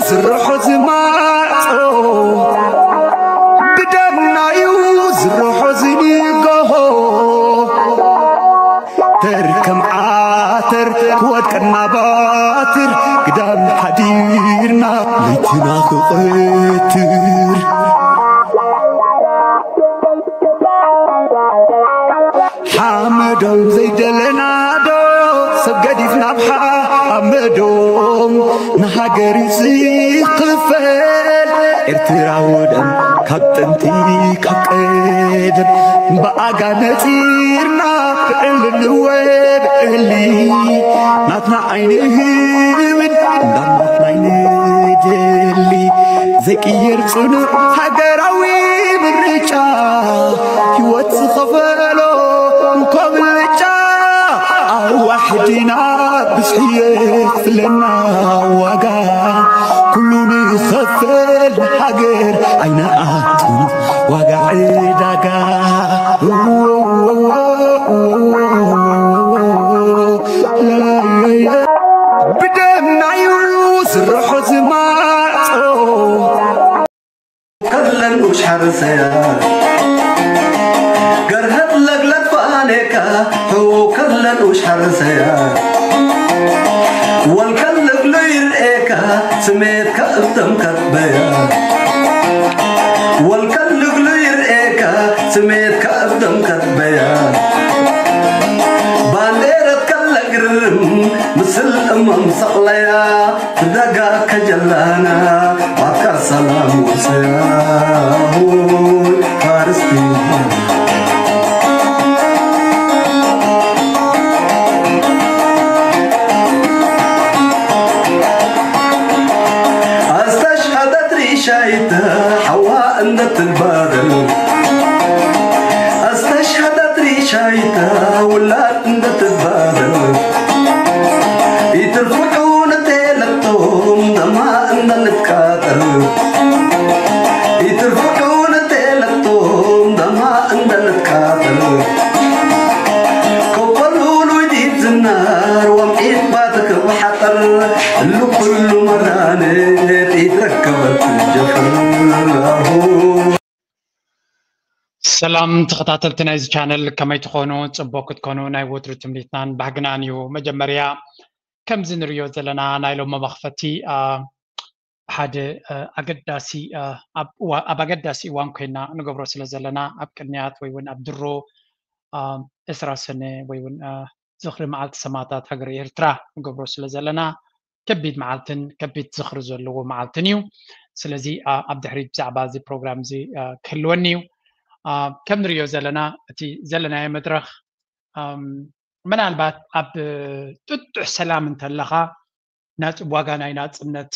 ዝርሖ ዝማጾ ብደምናዩ ዝርሖ ዝንጎሆ ተር ከም ዓተር ክወድቀና ባትር ግዳም ሓዲርና ለይትና ክቐትር ሓመዶም ዘይደለናዶ ሰብ ገዲፍና ብሓመዶም ንሃገር ዝኽፈል ኤርትራዊ ደም ካብ ጥንቲ ካብ ቀደም ብኣጋ ነጺርና ብዕሊ ንወ ብዕሊ ናትና ዓይኒ ህብን እንዳናትና ኣይንደሊ ዘይቅየር ጽኑዕ ሃገራዊ ምርጫ ህይወት ዝኸፈሎ እንኮ ብልጫ ኣዋሕዲና ብዝሕየት ፍለና ዋጋ ኩሉ ንኸፈል ሃገር ኣይነኣቱ ዋጋ ዕዳጋ ብደምናዩ ዝርሖ ዝማጾ ከለን ኡሽ ሓርሰያ ገርሀት ለግለት ፈኣኔካ ሕው ከለን ኡሽ ሓርሰያ ወልከልግሉ ይርኤካ ስሜትካ እብደም ከትበያ ወልከልግሉ ይርኤካ ስሜትካ እብደም ከትበያ ባንዴረት ከለግርም ምስል እመም ሰቕለያ ትደጋ ከጀላና ባካ ሰላም ወሰያ ፋርስቲ أستشهدت ريشايتا حواء اندت البادل أستشهدت ريشايتا ولاد اندت البادل يترفعون تيلتهم دماء اندن الكاتل يترفعون تيلتهم دماء اندن الكاتل كوبلولو يديد زنار ومعيد باتك بحطر اللو كل مراني تيتركبت الجفر ሰላም ተኸታተልቲ ናይዚ ቻነል ከመይ ትኾኑ? ፅቡቅ ክትኮኑ ናይ ወትሩ ትምኒትናን ባህግናን እዩ። መጀመርያ ከምዚ ንሪኦ ዘለና ናይ ሎሚ መኽፈቲ ሓደ ኣገዳሲ ኣብ ኣገዳሲ እዋን ኮይና ንገብሮ ስለ ዘለና ኣብ ቅንያት ወይ እውን ኣብ ድሮ ዕስራ ሰነ ወይ እውን ዝኽሪ መዓልቲ ሰማእታት ሃገረ ኤርትራ ንገብሮ ስለ ዘለና ከቢድ መዓልትን ከቢድ ዝኽሪ ዘለዎ መዓልትን እዩ። ስለዚ ኣብ ድሕሪት ብዛዕባ እዚ ፕሮግራም እዚ ክህልወኒ እዩ። ከም ንሪኦ ዘለና እቲ ዘለናዮ መድረኽ ምናልባት ኣብ ጥጡሕ ሰላም እንተለኻ ናጽ ዋጋ ናይ ናጽነት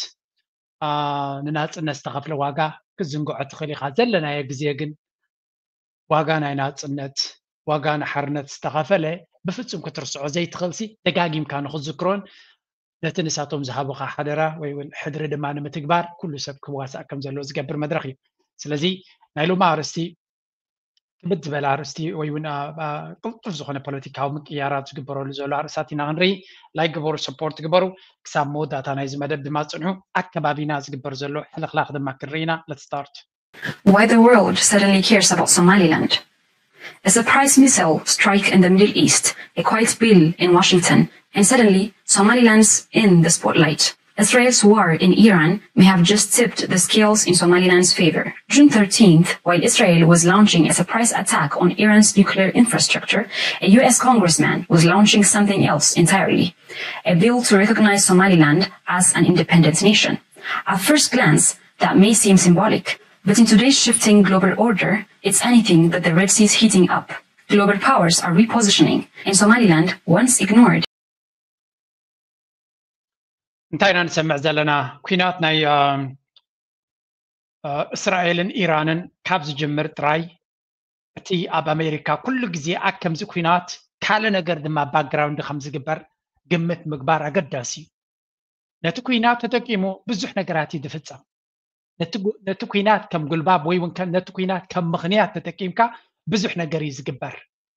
ንናጽነት ዝተኸፍለ ዋጋ ክትዝንግዖ ትኽእል ኢኻ። ዘለናዮ ግዜ ግን ዋጋ ናይ ናጽነት ዋጋ ንሓርነት ዝተኸፈለ ብፍጹም ክትርስዖ ዘይትኽእልሲ ደጋጊምካ ንኽትዝክሮን ነቲ ንሳቶም ዝሃቡኻ ሓደራ ወይ እውን ሕድሪ ድማ ንምትግባር ኩሉ ሰብ ክዋሳእ ከም ዘለዎ ዝገብር መድረኽ እዩ። ስለዚ ናይ ሎሚ ኣርእስቲ ክብድ ዝበለ ኣርእስቲ ወይ እውን ቅልጡፍ ዝኾነ ፖለቲካዊ ምቅያራት ዝግበረሉ ዘሎ ኣርእስታት ኢና ክንርኢ። ላይክ ግበሩ፣ ሰፖርት ግበሩ። ክሳብ መወዳእታ ናይዚ መደብ ድማ ፅንሑ። ኣከባቢና ዝግበር ዘሎ ሕልኽላኽ ድማ ክንርኢ ኢና። Let's start. Why the world suddenly cares about Somaliland. A surprise missile strike in the Middle East, a quiet bill in Washington, and suddenly Somaliland's in the spotlight. Israel's war in Iran may have just tipped the scales in Somaliland's favor. June thirteenth, while Israel was launching a surprise attack on Iran's nuclear infrastructure, a U S congressman was launching something else entirely, a bill to recognize Somaliland as an independent nation. At first glance, that may seem symbolic, but in today's shifting global order, it's anything but the Red Sea is heating up. Global powers are repositioning, and Somaliland, once ignored, እንታይ ኢና ንሰምዕ ዘለና? ኩናት ናይ እስራኤልን ኢራንን ካብ ዝጅምር ጥራይ እቲ ኣብ ኣሜሪካ ኩሉ ግዜ ኣብ ከምዚ ኩናት ካልእ ነገር ድማ ባክግራውንድ ከም ዝግበር ግምት ምግባር ኣገዳሲ እዩ። ነቲ ኩናት ተጠቂሙ ብዙሕ ነገራት እዩ ዝፍጸም። ነቲ ኩናት ከም ጉልባብ ወይ እውን ነቲ ኩናት ከም ምኽንያት ተጠቂምካ ብዙሕ ነገር እዩ ዝግበር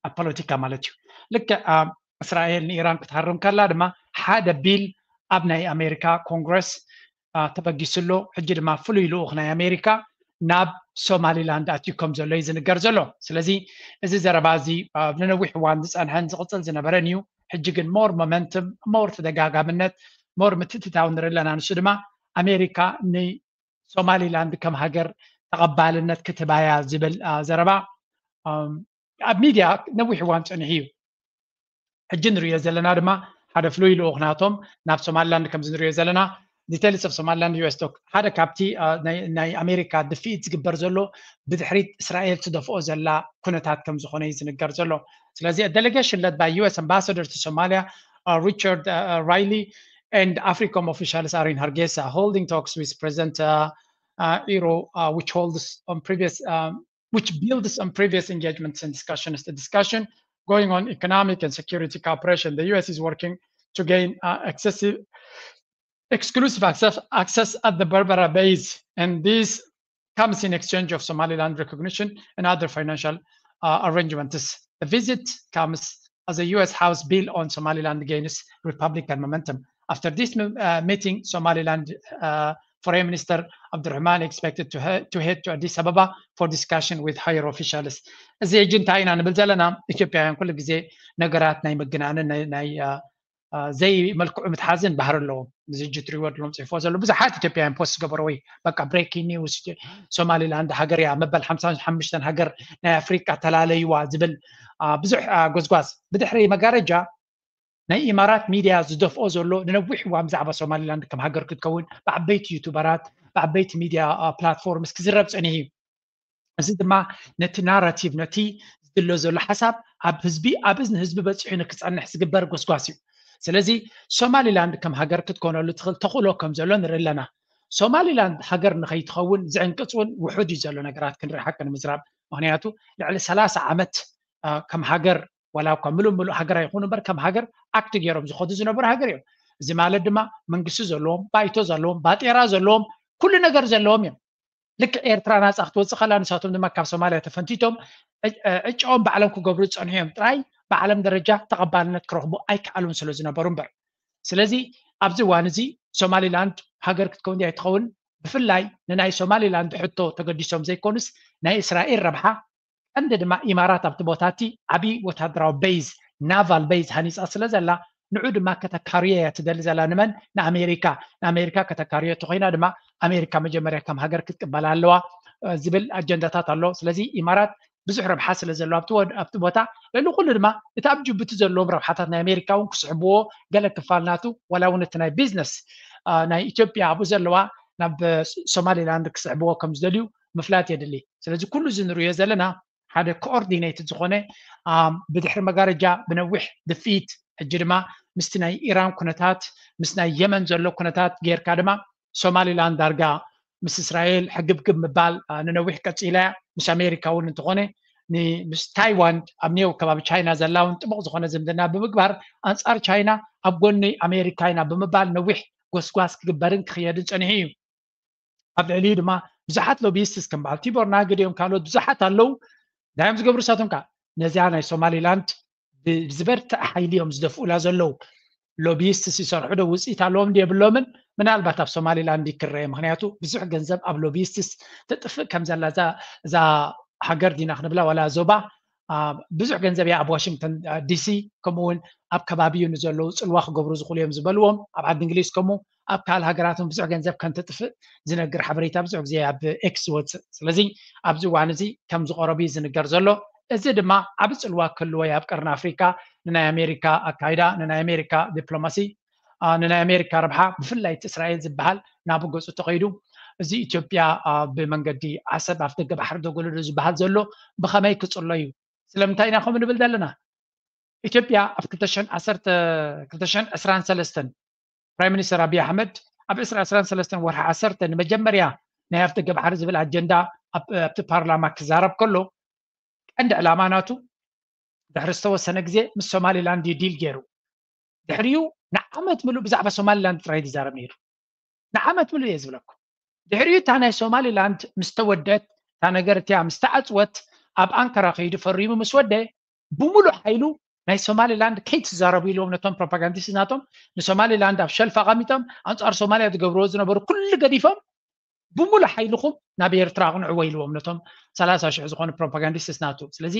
ኣብ ፖለቲካ ማለት እዩ። ልክዕ እስራኤል ንኢራን ክትሃርም ከላ ድማ ሓደ ቢል ኣብ ናይ ኣሜሪካ ኮንግረስ ተበጊሱ ኣሎ። ሕጂ ድማ ፍሉይ ልኡኽ ናይ ኣሜሪካ ናብ ሶማሊላንድ ኣትዩ ከም ዘሎ እዩ ዝንገር ዘሎ። ስለዚ እዚ ዘረባ እዚ ንነዊሕ እዋን ዝፀንሐን ዝቕፅል ዝነበረን እዩ። ሕጂ ግን ሞር ሞመንትም፣ ሞር ተደጋጋምነት፣ ሞር ምትእትታው ንርኢ ኣለና። ንሱ ድማ ኣሜሪካ ንሶማሊላንድ ከም ሃገር ተቐባልነት ክትባያ ዝብል ዘረባ ኣብ ሚድያ ነዊሕ እዋን ፀኒሑ እዩ። ሕጂ ንሪኦ ዘለና ድማ ሓደ ፍሉይ ልኡኽ ናቶም ናብ ሶማሊላንድ ከምዚ ንሪኦ ዘለና ዲቴልስ ኦፍ ሶማሊላንድ ዩ ኤስ ቶክ ሓደ ካብቲ ናይ ኣሜሪካ ድፍኢት ዝግበር ዘሎ ብድሕሪት እስራኤል ትደፍኦ ዘላ ኩነታት ከም ዝኾነ እዩ ዝንገር ዘሎ። ስለዚ delegation led by U S ambassador to Somalia, uh, Richard uh, Riley, and AFRICOM officials are in Hargeisa holding talks with President uh, uh, Iro, uh, which holds on previous um, which builds on previous engagements and discussions. The discussion going on economic and security cooperation. The U S is working to gain uh, excessive, exclusive access, access at the Berbera base, and this comes in exchange of Somaliland recognition and other financial uh, arrangements. The visit comes as the U S House bill on Somaliland gains Republican momentum. After this uh, meeting, Somaliland uh, Foreign Minister Abdurrahman expected to, he- to head to Addis Ababa for discussion with higher officials. እዚ ሕጂ እንታይ ኢና ንብል ዘለና? ኢትዮጵያውያን ኩሉ ግዜ ነገራት ናይ ምግናንን ናይ- ናይ አ፣ አ፣ ዘይመልክዑ ምትሓዝን ባህሪ ኣለዎም። እዚ ሕጂ ትሪእዎ ኣለኹም ጽሕፎ ዘሎ ብዙሓት ኢትዮጵያውያን ፖስት ዝገበርዎ እዩ። በቃ ብሬኪንግ ኒውስ፣ ሶማሊላንድ ሃገር እያ መበል ሓምሳን ሓሙሽተን ሃገር ናይ ኣፍሪቃ ተላለይዋ ዝብል አ፣ ብዙሕ አ፣ ጎዝጓዝ ብድሕሪ መጋረጃ ናይ ኢማራት ሚድያ ዝደፍኦ ዘሎ ንነዊሕ እዋን ብዛዕባ ሶማሊላንድ ከም ሃገር ክትከውን ብዓበይቲ ዩቱበራት ብዓበይቲ ሚድያ ፕላትፎርምስ ክዝረብ ፀኒሑ እዩ። እዚ ድማ ነቲ ናራቲቭ ነቲ ዝድሎ ዘሎ ሓሳብ ኣብ ህዝቢ ኣብ እዝኒ ህዝቢ በፂሑ ንክፀንሕ ዝግበር ጎስጓስ እዩ። ስለዚ ሶማሊላንድ ከም ሃገር ክትኮነሉ ትኽእል ተኽእሎ ከም ዘሎ ንርኢ ኣለና። ሶማሊላንድ ሃገር ንኸይትኸውን ዝዕንቅፅ እውን ውሑድ እዩ ዘሎ ነገራት ክንርኢ ሓቂ ንምዝራብ። ምክንያቱ ልዕሊ ሰላሳ ዓመት ከም ሃገር ዋላ እኳ ምሉእ ምሉእ ሃገር ኣይኹኑ እምበር ከም ሃገር ኣክት ገይሮም ዝኸዱ ዝነበሩ ሃገር እዮም። እዚ ማለት ድማ መንግስቲ ዘለዎም፣ ባይቶ ዘለዎም፣ ባጤራ ዘለዎም፣ ኩሉ ነገር ዘለዎም እዮም። ልክዕ ኤርትራ ናፃ ክትወፅእ ከላ ንሳቶም ድማ ካብ ሶማልያ ተፈንቲቶም ዕጫኦም ባዕሎም ክገብሩ ዝፀንሑ እዮም ጥራይ ብዓለም ደረጃ ተቐባልነት ክረኽቡ ኣይከኣሉን ስለ ዝነበሩ እምበር። ስለዚ ኣብዚ እዋን እዚ ሶማሊላንድ ሃገር ክትከውን ድያ ኣይትኸውን ብፍላይ ንናይ ሶማሊላንድ ሕቶ ተገዲሶም ዘይኮኑስ ናይ እስራኤል ረብሓ ቀንዲ ድማ ኢማራት ኣብቲ ቦታ እቲ ዓብዪ ወታደራዊ ቤዝ ናቫል ቤዝ ሃኒፃ ስለ ዘላ ንዑ ድማ ከተካርዮ እያ ትደሊ ዘላ ንመን ንኣሜሪካ ንኣሜሪካ ከተካርዮ ተኮይና ድማ ኣሜሪካ መጀመርያ ከም ሃገር ክትቅበላ ኣለዋ ዝብል ኣጀንዳታት ኣሎ። ስለዚ ኢማራት ብዙሕ ረብሓ ስለ ዘለዎ ኣብቲ ቦታ ልዕሊ ኩሉ ድማ እቲ ኣብ ጅቡቲ ዘለዎም ረብሓታት ናይ ኣሜሪካ እውን ክስሕብዎ ገለ ክፋል ናቱ ዋላ እውን እቲ ናይ ቢዝነስ ናይ ኢትዮጵያ ኣብኡ ዘለዋ ናብ ሶማሊላንድ ክስሕብዎ ከም ዝደልዩ ምፍላጥ የድሊ። ስለዚ ኩሉ እዚ ንሪኦ ዘለና ሓደ ኮኦርዲኔትድ ዝኾነ ብድሕሪ መጋረጃ ብነዊሕ ድፍኢት ሕጂ ድማ ምስቲ ናይ ኢራን ኩነታት ምስ ናይ የመን ዘሎ ኩነታት ጌርካ ድማ ሶማሊላንድ ዳርጋ ምስ እስራኤል ሕግብግብ ምባል ንነዊሕ ቀፂላ ምስ ኣሜሪካ እውን እንተኾነ ምስ ታይዋን ኣብ ኔው ከባቢ ቻይና ዘላ እውን ጥቡቕ ዝኾነ ዝምድና ብምግባር ኣንፃር ቻይና ኣብ ጎኒ ኣሜሪካ ኢና ብምባል ነዊሕ ጎስጓስ ክግበርን ክኽየድን ፀኒሑ እዩ። ኣብ ልዕሊኡ ድማ ብዙሓት ሎቢይስትስ ከም በዓል ቲቦር ናግድ እዮም ካልኦት ብዙሓት ኣለዉ። እንታይ እዮም ዝገብሩ ንሳቶም ከዓ ነዚኣ ናይ ሶማሊላንድ ብዝበርትዕ ሓይሊ እዮም ዝደፍኡላ ዘለዉ። ሎቢይስትስ ይሰርሑ ዶ ውፅኢት ኣለዎም ዶ የብሎምን? ምናልባት ኣብ ሶማሊላንድ ይክረየ ምክንያቱ ብዙሕ ገንዘብ ኣብ ሎቢይስትስ ተጥፍእ ከም ዘላ እዛ ሃገር ዲና ክንብላ ዋላ ዞባ ብዙሕ ገንዘብ እያ ኣብ ዋሽንግተን ዲሲ ከምኡ እውን ኣብ ከባቢኡ ንዘለዉ ፅልዋ ክገብሩ ዝኽእሉ እዮም ዝበልዎም ኣብ ዓዲ እንግሊዝ ከምኡ ኣብ ካልእ ሃገራት እውን ብዙሕ ገንዘብ ከም ትጥፍእ ዝነግር ሓበሬታ ብዙሕ ግዜ ኣብ ኤክስ ዝወፅእ። ስለዚ ኣብዚ እዋን እዚ ከም ዝቐረቡ እዩ ዝንገር ዘሎ። እዚ ድማ ዓቢ ፅልዋ ክህልዎ እዩ ኣብ ቀርኒ ኣፍሪካ ንናይ ኣሜሪካ ኣካይዳ ንናይ ኣሜሪካ ዲፕሎማሲ ንናይ ኣሜሪካ ረብሓ ብፍላይ እቲ እስራኤል ዝበሃል ናብ ገፁ ተኸይዱ እዚ ኢትዮጵያ ብመንገዲ ዓሰብ ኣፍ ደገ ባሕሪ ደጎለዶ ዝበሃል ዘሎ ብኸመይ ክፅሎ እዩ? ስለምንታይ ኢና ከምኡ ንብል ዘለና? ኢትዮጵያ ኣብ ክልተ ሽሕን ዕስራን ሰለስተን ፕራይም ሚኒስተር ኣብይ ኣሕመድ ኣብ ዕስራ ዕስራን ሰለስተን ወርሒ ዓሰርተ ንመጀመርያ ናይ ኣፍ ደገ ባሕሪ ዝብል ኣጀንዳ ኣብቲ ፓርላማ ክዛረብ ከሎ ቀንዲ ዕላማ ናቱ ድሕሪ ዝተወሰነ ግዜ ምስ ሶማሊላንድ እዩ ዲል ገይሩ። ድሕሪኡ ንዓመት ምሉእ ብዛዕባ ሶማሊላንድ ጥራይ ዝዛረብ ነይሩ። ንዓመት ምሉእ እየ ዝብለኩም። ድሕሪኡ እታ ናይ ሶማሊላንድ ምስ ተወደት እታ ነገር እቲኣ ምስ ተዓፅወት ኣብ ኣንካራ ከይዱ ፈሪሙ ምስ ወደ ብምሉእ ሓይሉ ናይ ሶማሊላንድ ከይትዛረቡ ኢልዎም ነቶም ፕሮፓጋንዲስት ናቶም ንሶማሊላንድ ኣብ ሸልፍ ኣቐሚጦም ኣንጻር ሶማልያ ዝገብርዎ ዝነበሩ ኩሉ ገዲፎም ብሙሉ ሓይልኹም ናብ ኤርትራ ኣቕንዕዎ ኢልዎም ነቶም ሰላሳ ሽሕ ዝኾኑ ፕሮፓጋንዲስትስ ናቱ። ስለዚ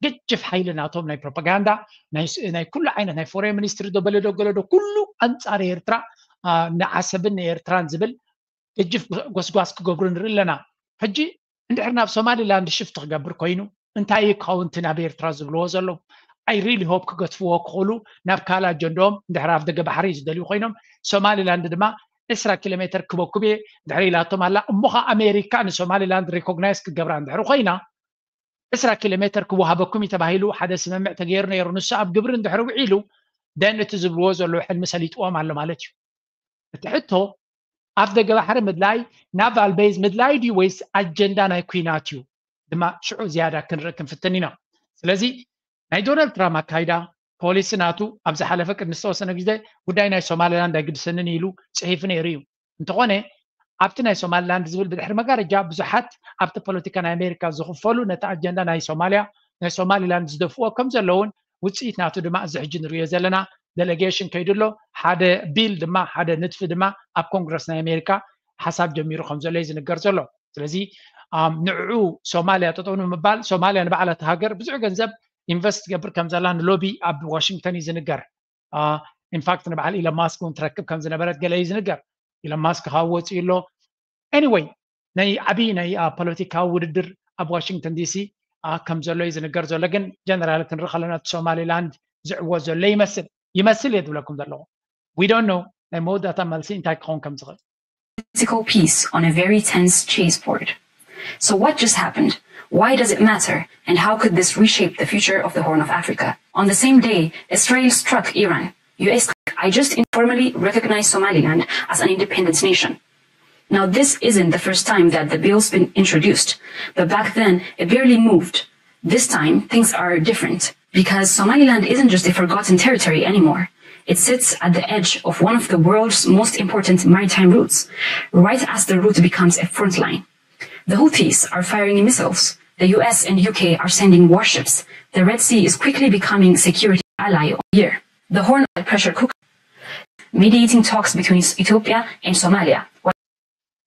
ገጅፍ ሓይሊ ናቶም ናይ ፕሮፓጋንዳ ናይ ኩሉ ዓይነት ናይ ፎሬን ሚኒስትሪ ዶ በለዶ ገለዶ ኩሉ ኣንጻር ኤርትራ ንዓሰብን ንኤርትራን ዝብል ገጅፍ ጎስጓስ ክገብሩ ንርኢ ኣለና። ሕጂ እንድሕር ናብ ሶማሊላንድ ሽፍት ክገብር ኮይኑ እንታይ እዩ ክኸውን እቲ ናብ ኤርትራ ዝብልዎ ዘለዉ? I really hope ክገትፍዎ ክኽእሉ ናብ ካልእ ኣጀንድኦም እንድሕር ኣብ ደገ ባሕሪ ዝደልዩ ኮይኖም ሶማሊላንድ ድማ ዕስራ ኪሎ ሜትር ክበኩም እየ ድሕሪ ኢላቶም ኣላ። እሞ ኸ ኣሜሪካ ንሶማሊላንድ ሪኮግናይዝ ክገብራ እንድሕር ኮይና ዕስራ ኪሎ ሜትር ክወሃበኩም እዩ ተባሂሉ ሓደ ስምምዕ ተገይሩ ነይሩ። ንሱ ኣብ ግብሪ እንድሕር ውዒሉ ደን እቲ ዝብልዎ ዘለዉ ሕልሚ ሰሊጥዎም ኣሎ ማለት እዩ። እቲ ሕቶ ኣፍ ደገ ባሕሪ ምድላይ ናቫል ቤዝ ምድላይ ድዩ ወይስ ኣጀንዳ ናይ ኩናት እዩ ድማ ሽዑ ዝያዳ ክንርኢ ክንፍትን ኢና። ስለዚ ናይ ዶናልድ ትራምፕ ኣካይዳ ፖሊሲ ናቱ ኣብ ዝሓለፈ ቅድሚ ዝተወሰነ ግዜ ጉዳይ ናይ ሶማሊላንድ ኣይግድሰንን ኢሉ ፅሒፉ ነይሩ እዩ። እንተኾነ ኣብቲ ናይ ሶማሊላንድ ዝብል ብድሕሪ መጋረጃ ብዙሓት ኣብቲ ፖለቲካ ናይ ኣሜሪካ ዝኽፈሉ ነቲ ኣጀንዳ ናይ ሶማሊያ ናይ ሶማሊላንድ ዝደፍዎ ከም ዘለውን ውፅኢት ናቱ ድማ እዚ ሕጂ ንሪኦ ዘለና ዴሌጌሽን ከይዱ ኣሎ። ሓደ ቢል ድማ ሓደ ንድፊ ድማ ኣብ ኮንግረስ ናይ ኣሜሪካ ሓሳብ ጀሚሩ ከም ዘሎ እዩ ዝንገር ዘሎ። ስለዚ ንዕኡ ሶማሊያ ጠጠው ንምባል ሶማሊያ ንባዕላ እቲ ሃገር ብዙሕ ገንዘብ ኢንቨስት ትገብር ከም ዘላ ንሎቢ ኣብ ዋሽንግተን እዩ ዝንገር። ኢንፋክት ንበዓል ኢሎን ማስክ እውን ትረክብ ከም ዝነበረት ገለ እዩ ዝንገር። ኢሎን ማስክ ካብ ወፂኡ ኣሎ። ኤኒወይ ናይ ዓብዪ ናይ ፖለቲካዊ ውድድር ኣብ ዋሽንግተን ዲሲ ከም ዘሎ እዩ ዝንገር ዘሎ። ግን ጀነራል ክንርኢ ከለና እቲ ሶማሊላንድ ዝዕወት ዘሎ ይመስል ይመስል እየ ዝብለኩም ዘለኹ። We don't know ናይ መወዳእታ መልሲ እንታይ ክኸውን ከም ዝኽእል። Political peace on a very tense chessboard. So what just happened? Why does it matter? And how could this reshape the future of the Horn of Africa? On the same day, Israel struck Iran. U S, I just informally recognized Somaliland as an independent nation. Now, this isn't the first time that the bill's been introduced, but back then, it barely moved. This time, things are different because Somaliland isn't just a forgotten territory anymore. It sits at the edge of one of the world's most important maritime routes, right as the route becomes a front line. The Houthis are firing missiles. The U S and U K are sending warships. The Red Sea is quickly becoming a security ally of the year. The Horn of Pressure Cooker, mediating talks between Ethiopia and Somalia.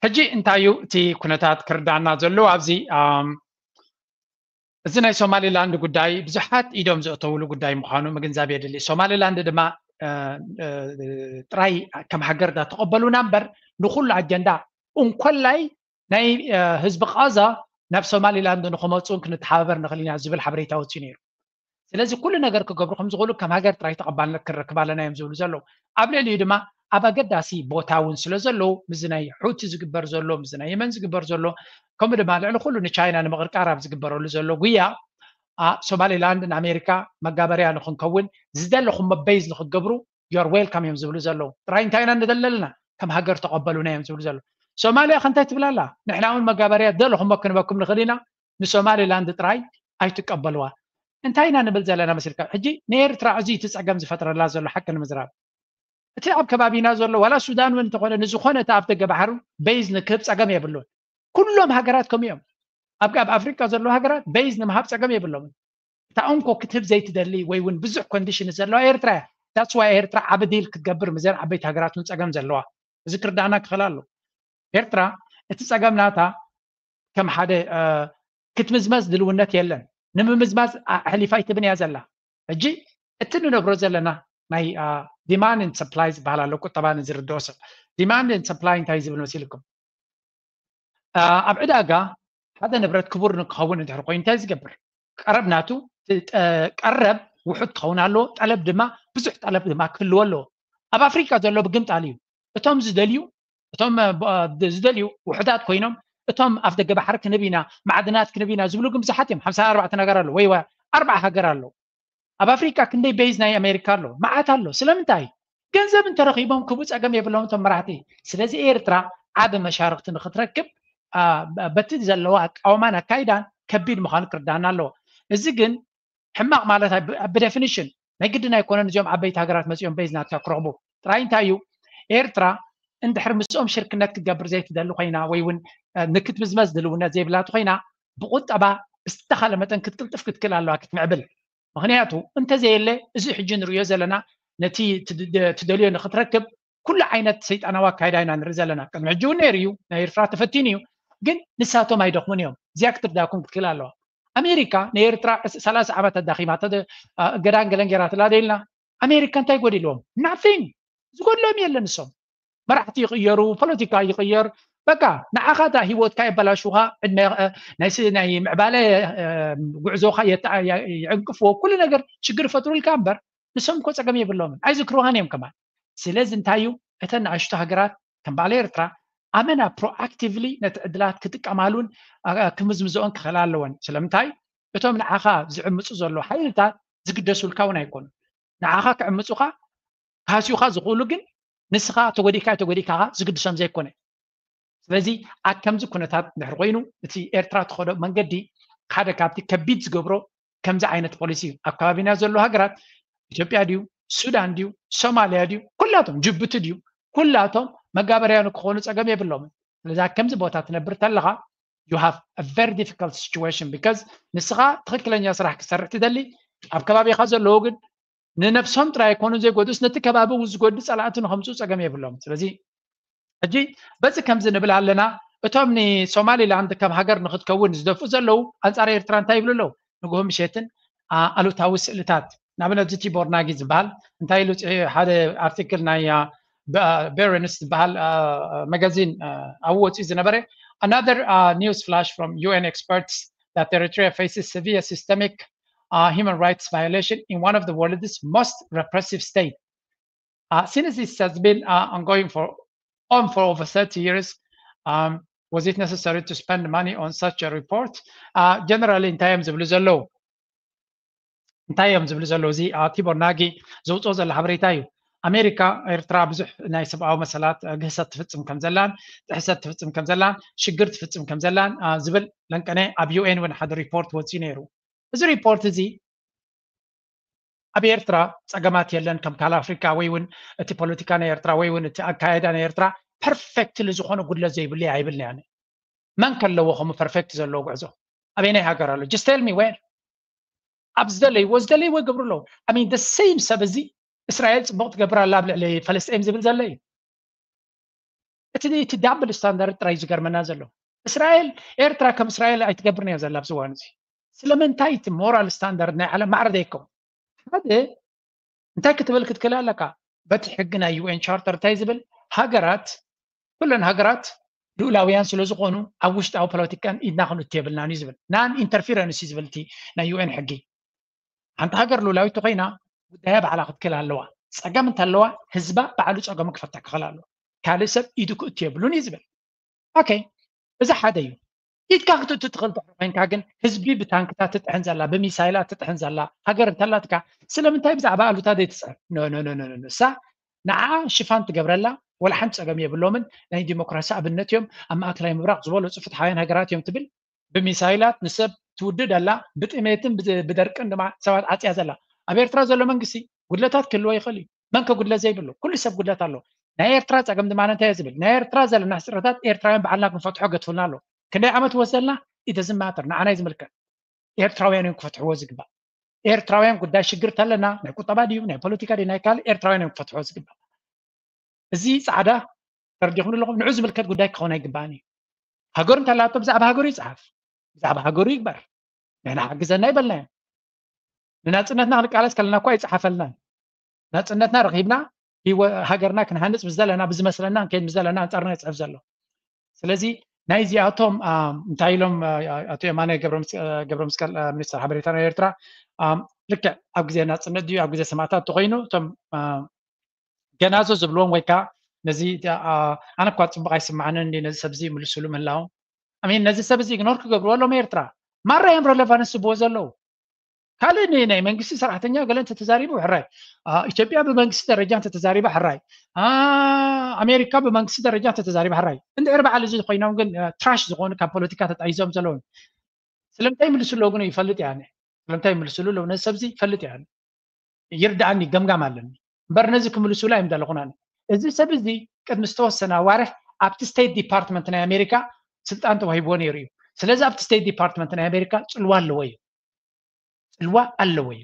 ሕጂ እንታይ እዩ እቲ ኩነታት ክርዳእና ዘለዎ ኣብዚ እዚ ናይ ሶማሊላንድ ጉዳይ ብዙሓት ኢዶም ዘእተውሉ ጉዳይ ምዃኑ ምግንዛብ የድሊ። ሶማሊላንድ ድማ ጥራይ ከም ሃገር ዳተቐበሉና እምበር ንኩሉ ኣጀንዳ እንኮላይ ናይ ህዝቢ ቃዛ ናብ ሶማሊላንድ ንክመፁን ክንተሓባበር ንኽእል ኢና ዝብል ሓበሬታ ወፂኡ ነይሩ። ስለዚ ኩሉ ነገር ክገብሩ ከም ዝኽእሉ ከም ሃገር ጥራይ ተቐባልነት ክንረክብ ኣለና እዮም ዝብሉ ዘለዉ። ኣብ ልዕሊኡ ድማ ኣብ ኣገዳሲ ቦታ እውን ስለ ዘለዉ ምስዚ ናይ ሑቲ ዝግበር ዘሎ ምስዚ ናይ የመን ዝግበር ዘሎ ከምኡ ድማ ልዕሊ ኩሉ ንቻይና ንምቕርቃር ኣብ ዝግበረሉ ዘሎ ጉያ ሶማሊላንድ ንኣሜሪካ መጋበርያ ንክንከውን ዝደለኹም መበይዝ ንክትገብሩ you're welcome እዮም ዝብሉ ዘለዉ። ጥራይ እንታይ ኢና ንደሊ ኣለና ከም ሃገር ተቐበሉና እዮም ዝብሉ ዘለዉ። ሶማልያ ከ እንታይ ትብል ኣላ? ንሕና እውን መጋበርያ ዝደለኹሞ ክንበኩም ንኽእል ኢና ንሶማሊላንድ ጥራይ ኣይትቀበልዋ። እንታይ ኢና ንብል ዘለና መሲልካ? ሕጂ ንኤርትራ እዚ እቲ ጸገም ዝፈጥረላ ዘሎ ሓቂ ንምዝራብ እቲ ኣብ ከባቢና ዘሎ ዋላ ሱዳን እውን እንተኾነ ንዝኾነ እቲ ኣብ ደገ ባሕሩ በይዝ ንክህብ ጸገም የብሉን። ኩሎም ሃገራት ከምኡ እዮም። ኣብ ኣብ ኣፍሪቃ ዘለዉ ሃገራት በይዝ ንምሃብ ጸገም የብሎምን። እታ እንኮ ክትህብ ዘይትደሊ ወይ እውን ብዙሕ ኮንዲሽን ዘለዋ ኤርትራ እያ። that's why ኤርትራ ዓቢ ዲል ክትገብር ምስዘን ዓበይቲ ሃገራት እውን ጸገም ዘለዋ። እዚ ክርዳእና ክኽእል ኣለዎ። ኤርትራ እቲ ጸገም ናታ ከም ሓደ ክትምዝመዝ ድልውነት የለን። ንምምዝማዝ ኣሕሊፋ ኣይትብን እያ ዘላ። ሕጂ እቲ ንነብሮ ዘለና ናይ demand and supply ዝበሃል ኣሎ ቁጠባ ንዝርድኦ ሰብ demand and supply እንታይ ዝብል መሲልኩም? ኣብ ዕዳጋ ሓደ ንብረት ክቡር ንክኸውን እንድሕር ኮይኑ እንታይ ዝገብር? ቀረብ ናቱ ቀረብ ውሑድ ክኸውን ኣለዎ። ጠለብ ድማ ብዙሕ ጠለብ ድማ ክህልዎ ኣለዎ። ኣብ ኣፍሪቃ ዘሎ ብግምጣል እዩ። እቶም ዝደልዩ እቶም ዝደልዩ ውሑዳት ኮይኖም እቶም ኣፍ ደገ ባሕሪ ክንብ ኢና ማዕድናት ክንብ ኢና ዝብሉ ግን ብዙሓት እዮም። ሓምሳ ኣርባዕተ ነገር ኣሎ ወይ ኣርባዓ ሃገር ኣሎ። ኣብ ኣፍሪቃ ክንደይ በይዝ ናይ ኣሜሪካ ኣሎ? መዓት ኣሎ። ስለምንታይ? ገንዘብ እንተረኺቦም ክቡ ጸገም የብሎም እቶም መራሕቲ። ስለዚ ኤርትራ ዓቢ መሻርክቲ ንክትረክብ በቲ ዘለዋ ኣቃውማን ኣካይዳን ከቢድ ምዃኑ ክርዳእና ኣለዎ። እዚ ግን ሕማቕ ማለት ብደፊኒሽን ናይ ግድን ኣይኮነን። እዚኦም ዓበይቲ ሃገራት መጺኦም በይዝ ናትካ ክረኽቡ ጥራይ እንታይ እዩ ኤርትራ እንድሕር ምስኦም ሽርክነት ክትገብር ዘይትደሊ ኮይና ወይ እውን ንክትምዝመዝ ድልውነት ዘይብላ ኮይና ብቁጠባ ብዝተኻለ መጠን ክትቅልጥፍ ክትክእል ኣለዋ ክትምዕብል። ምክንያቱ እንተዘየለ እዚ ሕጂ ንሪኦ ዘለና ነቲ ትደልዮ ንክትረክብ ኩሉ ዓይነት ሰይጣናዊ ኣካይዳ ኢና ንርኢ ዘለና። ቅድሚ ሕጂ እውን ነይሩ እዩ፣ ናይ ኤርትራ ተፈቲኑ እዩ። ግን ንሳቶም ኣይደኽሙን እዮም። እዚኣ ክትርዳእኩም ክትክእል ኣለዋ። ኣሜሪካ ንኤርትራ ሰላሳ ዓመት ኣዳኺማ እገዳን ገለን ገይራትላ ዶ ኢልና? ኣሜሪካ እንታይ ጎዲልዎም? ናቲንግ። ዝጎድሎም የለን። ንሶም መራሕቲ ይቕየሩ፣ ፖለቲካ ይቕየር፣ በቃ ንዓኻ እታ ሂወትካ የበላሹኻ፣ ዕድመ ናይ ምዕባለ ጉዕዞኻ ይዕንቅፍዎ፣ ኩሉ ነገር ሽግር ይፈጥሩልካ እምበር ንሶም እኮ ጸገም የብሎምን፣ ኣይዝክርዋን እዮም ከማን። ስለዚ እንታይ እዩ እተን ንኣሽቱ ሃገራት ከም በዓል ኤርትራ ኣመና ፕሮኣክቲቭሊ ነቲ ዕድላት ክጥቀማሉን ክምዝምዝኦን ክኽእላ ኣለወን። ስለምንታይ እቶም ንዓኻ ዝዕምፁ ዘሎ ሓይልታት ዝግደሱልካ እውን ኣይኮኑን። ንዓኻ ክዕምፁኻ ክሃስዩኻ ዝኽእሉ ግን ንስኻ ተጎዲእካ ተጎዲእካ ዝግድሶም ዘይኮነ። ስለዚ ኣብ ከምዚ ኩነታት እንድሕር ኮይኑ እቲ ኤርትራ ትኸዶ መንገዲ ሓደ ካብቲ ከቢድ ዝገብሮ ከምዚ ዓይነት ፖሊሲ እዩ። ኣብ ከባቢና ዘሎ ሃገራት ኢትዮጵያ ድዩ፣ ሱዳን ድዩ፣ ሶማልያ ድዩ፣ ኩላቶም ጅቡቲ ድዩ፣ ኩላቶም መጋበርያ ንክኾኑ ጸገም የብሎምን። ስለዚ ኣብ ከምዚ ቦታ ትነብር ተለኻ you have a very difficult situation because ንስኻ ትኽክለኛ ስራሕ ክሰርሕ ትደሊ፣ ኣብ ከባቢኻ ዘለዉ ግን ንነብሶም ጥራይ ኣይኮኑን ዘይጎድኡስ ነቲ ከባቢ እውን ዝጎድእ ጸላእቲ ንኸምፅኡ ጸገም የብሎም። ስለዚ ሕጂ በዚ ከምዚ ንብል ኣለና፣ እቶም ንሶማሊላንድ ከም ሃገር ንክትከውን ዝደፍኡ ዘለዉ ኣንጻር ኤርትራ እንታይ ይብሉ ኣለዉ? ንግሆ ምሸትን ኣሉታዊ ስእልታት፣ ንኣብነት እዚ ቲቦር ናጊ ዝበሃል እንታይ ኢሉ ሓደ ኣርቲክል ናይ ቤረንስ ዝበሃል መጋዚን ኣብኡ ወፂኡ ዝነበረ another news flash from U N experts that Eritrea faces severe systemic uh, human rights violation in one of the world's most repressive states. Uh, since this has been uh, ongoing for on for over thirty years, um, was it necessary to spend money on such a report? Uh, generally, in times of Luzalo, እንታይ እዮም ዝብሉ ዘለዉ? እዚ ቲቦር ናጊ ዘውፅኦ ዘሎ ሓበሬታ እዩ። ኣሜሪካ ኤርትራ ብዙሕ ናይ ሰብኣዊ መሰላት ግህሰት ትፍፅም ከም ዘላን ጥሕሰት ትፍፅም ከም ዘላን ሽግር ትፍፅም ከም ዘላን ዝብል ለንቀነ ኣብ ዩ ኤን እውን ሓደ ሪፖርት ወፂኡ ነይሩ። እዚ ሪፖርት እዚ ኣብ ኤርትራ ፀገማት የለን ከም ካል ኣፍሪካ ወይ እውን እቲ ፖለቲካ ናይ ኤርትራ ወይ እውን እቲ ኣካየዳ ናይ ኤርትራ ፐርፌክትሊ ዝኾነ ጉድለት ዘይብሉ ኣይብልን። መን ከለዎ ከምኡ ፐርፌክት ዘለዎ ጉዕዞ ኣበይናይ ሃገር ኣሎ? Just tell me where። ኣብ ዝደለይዎ ዝደለይዎ ይገብሩ ኣለዉ። I mean the same ሰብ እዚ እስራኤል ፅቡቕ ትገብር ኣላ ኣብ ልዕሊ ፈለስጢን ዝብል ዘሎ እዩ። እቲ እቲ ዳብል ስታንዳርድ ጥራይ ዝገርመና ዘሎ። እስራኤል ኤርትራ ከም እስራኤል ኣይትገብርን እያ ዘላ ኣብዚ እዋን እዚ። ስለምንታይ እቲ ሞራል ስታንዳርድ ናይ ዓለም ማዕረ ዘይከውን? ሓደ እንታይ ክትብል ክትክእል ኣለካ? በቲ ሕጊ ናይ ዩ ኤን ቻርተር እንታይ ዝብል? ሃገራት ኩለን ሃገራት ልኡላውያን ስለ ዝኾኑ ኣብ ውሽጣዊ ፖለቲካን ኢድና ክንእቱ የብልናን እዩ ዝብል። Non interference እዩ ዝብል እቲ ናይ ዩ ኤን ሕጊ። ሓንቲ ሃገር ልኡላዊት ተኮይና ጉዳያ ባዕላ ክትክእል ኣለዋ። ፀገም እንተለዋ ህዝባ ባዕሉ ፀገሙ ክፈትሕ ክኽእል ኣለዎ። ካልእ ሰብ ኢዱ ክእቱ የብሉን እዩ ዝብል። ኦኬ፣ እዚ ሓደ እዩ። ኢድካ ክትእቱ ትኽእል ድሕሪ ኮይንካ ግን ህዝቢ ብታንክታት ትጥሕን ዘላ ብሚሳይላት ትጥሕን ዘላ ሃገር እንተላትካ ስለምንታይ ብዛዕባ ኣሉታ ዘይትፅሕፍ? ኖ ኖ ኖ ኖ ኖ። እሳ ንዓ ሽፋን ትገብረላ ወላ ሓንቲ ፀገም የብሎምን። ናይ ዲሞክራሲ ኣብነት እዮም፣ ኣብ ማእከላይ ምብራቕ ዝበለፁ ፍትሓውያን ሃገራት እዮም ትብል። ብሚሳይላት ንሰብ ትውድድ ኣላ፣ ብጥሜትን ብደርቅን ድማ ሰባት ዓፅያ ዘላ። ኣብ ኤርትራ ዘሎ መንግስቲ ጉድለታት ክህልዎ ይኽእል እዩ። መን ከ ጉድለት ዘይብሉ? ኩሉ ሰብ ጉድለት ኣሎ። ናይ ኤርትራ ፀገም ድማ እንታይ ዝብል ናይ ኤርትራ ዘለና ሕፅረታት ኤርትራውያን ባዕልና ክንፈትሖ ገትፍልና ኣሎ። ክንደይ ዓመት ወሰልና ኢደዝማተር ንዓናይ ዝምልከት ኤርትራውያን እዮም ክፈትሕዎ ዝግባእ። ኤርትራውያን ጉዳይ ሽግር ተለና ናይ ቁጠባ ድዩ ናይ ፖለቲካ ድዩ ናይ ካልእ ኤርትራውያን እዮም ክፈትሕዎ ዝግባእ። እዚ ፃዕዳ ተረዲኹም ኣለኹም ንዑ ዝምልከት ጉዳይ ክኸውን ኣይግባእን እዩ። ሃገሩ እንተላቶ ብዛዕባ ሃገሩ ይፅሓፍ፣ ብዛዕባ ሃገሩ ይግበር። ንሕና ሓግዘና ይበልናዮ። ንናፅነትና ክንቃለስ ከለና እኳ ይፅሓፈልናን ናፅነትና ረኺብና ሃገርና ክንሃንፅ ብዝደለና ብዝመስለና ንከይድ ብዝደለና ኣንፃርና ይፅሕፍ ዘሎ። ስለዚ ናይዚኣቶም እንታይ ኢሎም ኣቶ የማነ ገብረመስቀል ሚኒስትር ሓበሬታ ናይ ኤርትራ ልክዕ ኣብ ግዜ ናፅነት ድዩ ኣብ ግዜ ሰማእታት እንተኮይኑ እቶም ገናዞ ዝብልዎም ወይ ከዓ ነዚ ኣነ እኳ ፅቡቅ ኣይስማዓንን ነዚ ሰብ እዚ ይምልስሉ ምህላዎም ነዚ ሰብ እዚ ኢግኖር ክገብርዎ ኣለዎም ኤርትራ ማራ እዮም ረለቫንስ ዝብዎ ዘለዉ ካልእ ናይ መንግስቲ ሰራሕተኛ ገለ እንተተዛሪቡ ሕራይ ኢትዮጵያ ብመንግስቲ ደረጃ እንተተዛሪባ ሕራይ ኣሜሪካ ብመንግስቲ ደረጃ እንተተዛሪባ ሕራይ እንድሕር በዓል እዚ ኮይኖም ግን ትራሽ ዝኾኑ ካብ ፖለቲካ ተጣይዞም ዘለዉ ስለምንታይ ይምልሱ ኣለዉ ግን ይፈልጥ እያ ስለምንታይ ይምልስሉ ኣለዉ ነዚ ሰብዚ ይፈልጥ እያ ይርዳእኒ ገምጋም ኣለኒ እምበር ነዚ ክምልሱላ እዮም ዘለኹና እዚ ሰብ እዚ ቅድሚ ዝተወሰነ ኣዋርሕ ኣብቲ ስቴት ዲፓርትመንት ናይ ኣሜሪካ ስልጣን ተዋሂብዎ ነይሩ እዩ ስለዚ ኣብቲ ስቴት ዲፓርትመንት ናይ ኣሜሪካ ፅልዋ ኣለዎ እዩ ፅልዋ ኣለዎ እዩ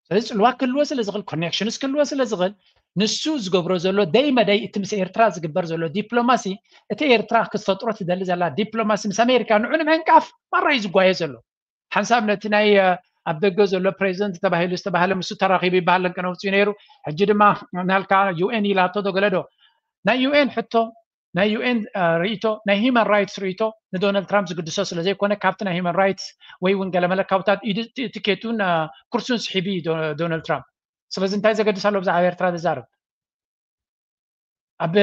ስለዚ ጽልዋ ክህልዎ ስለ ዝኽእል፣ ኮኔክሽንስ ክህልዎ ስለ ዝኽእል፣ ንሱ ዝገብሮ ዘሎ ደይ መደይ እቲ ምስ ኤርትራ ዝግበር ዘሎ ዲፕሎማሲ፣ እቲ ኤርትራ ክትፈጥሮ ትደሊ ዘላ ዲፕሎማሲ ምስ ኣሜሪካ ንዑ ንምዕንቃፍ ማራ እዩ ዝጓየ ዘሎ። ሓንሳብ ነቲ ናይ ኣብ ደገ ዘሎ ፕሬዚደንት ተባሂሉ ዝተባህለ ምስ ተራኺቡ ይበሃል ለንቀነውፅኡ ነይሩ። ሕጂ ድማ ናልካ ዩኤን ኢላቶ ዶ ገለዶ ናይ ዩኤን ሕቶ ናይ ዩኤን ርእይቶ ናይ ሂማን ራይትስ ርእይቶ ንዶናልድ ትራምፕ ዝግድሶ ስለ ዘይኮነ ካብቲ ናይ ሂማን ራይትስ ወይ እውን ገለመለ ካብታት ኢዱ ትኬቱን ኩርሱን ስሒቡ እዩ ዶናልድ ትራምፕ። ስለዚ እንታይ ዘገድስ ኣሎ ብዛዕባ ኤርትራ ዝዛረብ? ኣብ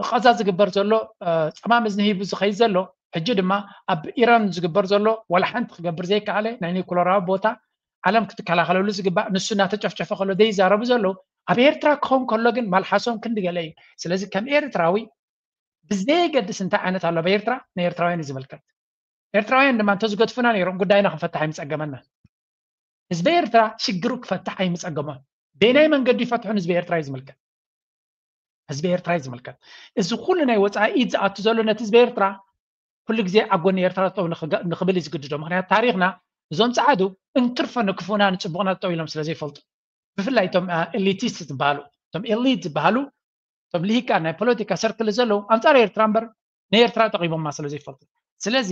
ቐዛ ዝግበር ዘሎ ጸማም እዝኒ ሂቡ ዝኸይድ ዘሎ ሕጂ ድማ ኣብ ኢራን ዝግበር ዘሎ ዋላ ሓንቲ ክገብር ዘይከኣለ ናይ ኒኩለራዊ ቦታ ዓለም ክትከላኸለሉ ዝግባእ ንሱ እናተጨፍጨፈ ከሎ ዘይዛረቡ ዘለዉ ኣብ ኤርትራ ክኸውን ከሎ ግን ማልሓሶም ክንዲ ገለ እዩ። ስለዚ ከም ኤርትራዊ ብዘየገድስ እንታይ ዓይነት ኣሎ ኣብ ኤርትራ ንኤርትራውያን እዩ ዝምልከት። ኤርትራውያን ድማ እንተዝገድፉና ነይሮም ጉዳይና ክንፈትሕ ኣይምጸገመና። ህዝቢ ኤርትራ ሽግሩ ክፈትሕ ኣይምጸገሞን። በየናይ መንገዲ ይፈትሑ ንህዝቢ ኤርትራ እዩ ዝምልከት። ህዝቢ ኤርትራ እዩ ዝምልከት። እዚ ኩሉ ናይ ወጻኢ ኢድ ዝኣቱ ዘሎ ነቲ ህዝቢ ኤርትራ ኩሉ ግዜ ኣብ ጎኒ ኤርትራ ጠው ንኽብል እዩ ዝግድዶ። ምክንያቱ ታሪኽና እዞም ጸዓዱ እንትርፎ ንክፉና ንጽቡቕና ጠው ኢሎም ስለ ዘይፈልጡ ብፍላይ እቶም ኤሊቲስት ዝበሃሉ እቶም ኤሊት ዝበሃሉ እቶም ልሂቃን ናይ ፖለቲካ ሰርክል ዘለዉ ኣንጻር ኤርትራ እምበር ንኤርትራ ጠቒሞማ ስለ ዘይፈልጡ። ስለዚ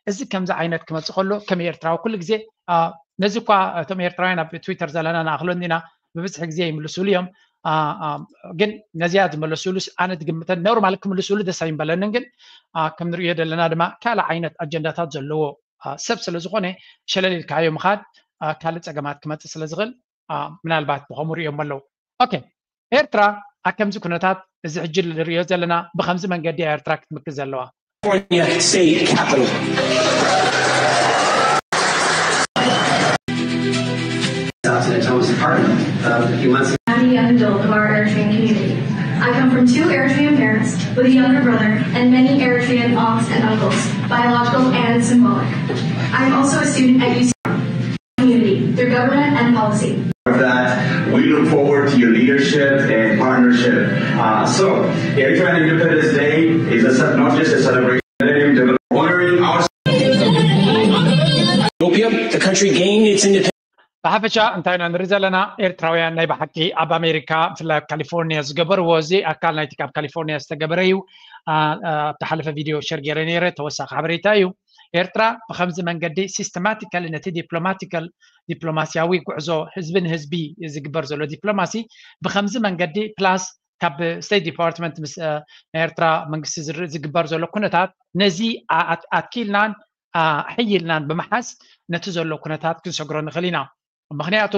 እዚ ከምዚ ዓይነት ክመጽእ ከሎ ከም ኤርትራዊ ኩሉ ግዜ ነዚ እኳ እቶም ኤርትራውያን ኣብ ትዊተር ዘለና ንኣኽሎ እንዲና ብብዝሒ ግዜ ይምልስሉ እዮም። ግን ነዚኣ ዝመለስሉ ኣነ ዝግምተን ኖርማል ክምልስሉ ደስ ኣይምበለንን። ግን ከም ንሪኦ ዘለና ድማ ካልእ ዓይነት ኣጀንዳታት ዘለዎ ሰብ ስለ ዝኾነ ሸለል ኢልካዮ ምኻድ ካልእ ጸገማት ክመጽእ ስለ ዝኽእል ምናልባት ብኸምኡ ሪኦም ኣለዉ። ኦኬ ኤርትራ ኣብ ከምዚ ኩነታት እዚ ሕጂ ንሪኦ ዘለና ብኸምዚ መንገዲ እያ ኤርትራ ክትምክት ዘለዋ። California State Capitol. Out to the Thomas Department uh, a few months ago. I'm a young adult of our Eritrean community. I come from two Eritrean parents with a younger brother and many Eritrean aunts and uncles, biological and symbolic. I'm also a student at U C community through government and policy. That we look forward to your leadership and partnership. Uh, so, Eritrean Independence Day is a, not just a celebration, honoring our Ethiopia, the country gained its independence. ብሓፈሻ እንታይ ኢና ንርኢ ዘለና? ኤርትራውያን ናይ ብሓቂ ኣብ ኣሜሪካ ብፍላይ ኣብ ካሊፎርኒያ ዝገበርዎ፣ እዚ ኣካል ናይቲ ኣብ ካሊፎርኒያ ዝተገበረ እዩ። ኣብቲ ሓለፈ ቪድዮ ሸር ገይረ ነይረ፣ ተወሳኺ ሓበሬታ እዩ። ኤርትራ ብኸምዚ መንገዲ ሲስተማቲካሊ ነቲ ዲፕሎማቲካል ዲፕሎማሲያዊ ጉዕዞ ህዝቢ ንህዝቢ ዝግበር ዘሎ ዲፕሎማሲ ብኸምዚ መንገዲ ፕላስ ካብ ስቴት ዲፓርትመንት ምስ ናይ ኤርትራ መንግስቲ ዝግበር ዘሎ ኩነታት ነዚ ኣትኪልናን ሕይልናን ብምሓዝ ነቲ ዘሎ ኩነታት ክንሰግሮ ንኽእል ኢና። ምክንያቱ